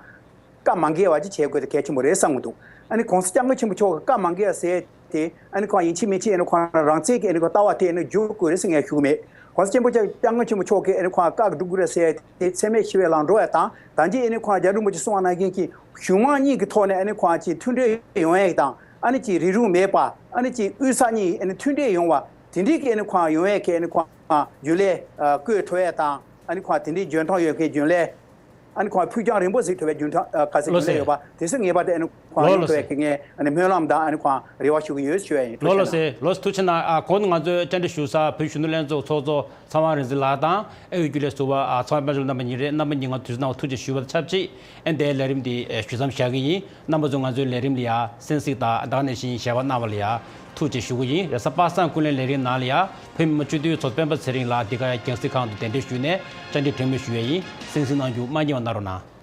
བཀའ་མ་འགལ་བ་ཅིག་བྱེད་དགོས་དེ་གལ་ཆེན་པོ་རེད་བསམ་གྱི་འདུག་ཨ་ནི་༸གོང་ས་༸སྐྱབས་མགོན་ཆེན་པོ་མཆོག་གི་བཀའ་མ་འགལ་བ་ཟེར་དེ་ཨ་ནི་ཁོ་རང་ཡིན་གཅིག་མིན་གཅིག་ཨ་ནི་ཁོ་རང་རང་བཙན་གྱི་ཨ་ནི་ཁོ་ལྟ་བ་དེ་ཨ་ནི་བསྒྱུར་དགོས་རེད་ཟེར་ངས་ཞུ་གི་མེད།༸གོང་ས་ཆེན་པོ་༸སྐྱབས་མགོན་ཆེན་པོ་མཆོག་གིས་ཨ་ནི་ཁོ་རང་བཀའ་སྒྲུབ་དགོས་རེད་ཟེར་དེ་འཚེ་མེད་ཞི་བའི་ལམ་འགྲོ་ཡ་དང་། ད་གིན་ཨ་ནི་ཁོ་རང་རྒྱལ་བ་རིན་པོ་ཆེ་གསུངས་པ་ནང་བཞིན་གྱི་གཞུང་མང་གཉིས་ཀྱི་ཐོག་ནས་ཨ་ནི་ཁོ་རང་ཅིག་མཐུན་སྒྲིལ་ཡོང་ཡ་དང་། ཨ་ནི་ཅིག་རིང་རུང་མེད་པ་ཨ་ནི་ཅིག་དབུས་ས་གཉིས་ཨ་ནི་མཐུན་སྒྲིལ་ཡོང་བ་དེ་འདྲའི་གི་ཨ་ནི་ཁོ་རང་ཡོང་ཡ་གི་ཨ་ནི་ཁོ་རང་རྒྱུན་ལས་བསྐོས་ཐུབ་ཡ་དང་། ཨ་ནི་ཁོ་རང་དེ་འདྲའི་འཇོན་ཐང་ཡོད་མཁན་རྒྱུན་ལས། ཨ་ནི་ཁོང་ཕུགས་རྒྱང་རིང་པོ་གཟིགས་ཐུབ་པའི་རྒྱུན་ཐང་ཨ་ག་ཚོད་ལགས་རྒྱུན་ལས་ཡོད་པ་དེ་ཚོ་ངེས་པར་དུ་ཨ་ནི་ཁོང་ལགས་ཡོང་ཐུབ་པའི་ལགས་གི་ངས་ཨ་ནི་སྨོན་ལམ་དང་ཨ་ནི་ཁོང་རེ་བ་ཞུ་གི་ཡོད་ཞུ་ཡ་ཡིན། ཐུགས་རྗེ་ཆེ་གནང་། ལགས་སེ། ལགས་སེ། ཐུགས་རྗེ་གནང་། ཨ་གོང་དུ་ང་ཚོས་བཅར་འདྲི་ཞུ་ས་བོད་གཞོན་ནུ་ལྷན་ཚོགས་ཚོགས་གཙོ་ཚེ་དབང་རིག་འཛིན་ལགས་དང་ཨ་དབུས་རྒྱུན་ལས་ཟུར་པ་ཨ་ཚེ་དབང་དཔལ་འབྱོར་རྣམ་པ་གཉིས་རེད། རྣམ་པ་གཉིས་ང་དུས་ཚོད་གནང་བ་ཐུགས་རྗེ་ཞུ་བ་དང་ཆབས་ཅིག་ཨ་འདིར་ལས་རིམ་འདི་ཞུ་མཚམས་བཞག་གི་ཡིན། རྣམ་པ་ཚོ་ང་ཚོའི་ལས་རིམ་ལ་ཡ་གསན་གཟིགས་དང་ཨ་ད་ག་ནང་བཞིན་ཞལ་པར་གནང་བ་ལ་ཡ་ ཐུགས་རྗེ་ཆེ་ཞུ་གི་ཡིན། རེས་གཟའ་པ་སངས་ཀུན་གླེང་ལས་རིམ་ནང་ལ་ཡ་བོད་མི་མང་སྤྱི་འཐུས་ཚོགས་གཙོ་སྤེན་པ་ཚེ་རིང་ལགས་འདི་ག་ཡ་རྒྱང་སྲིང་ཁང་དུ་གདན་འདྲེན་ཞུས་ནས་བཅར་འདྲི་དྲི་མོ་ཞུས་ཡས་ཡིན། གསན་གཟིགས་གནང་རྒྱུ་མ་བསྙེལ་བ་གནང་རོགས་གནང་།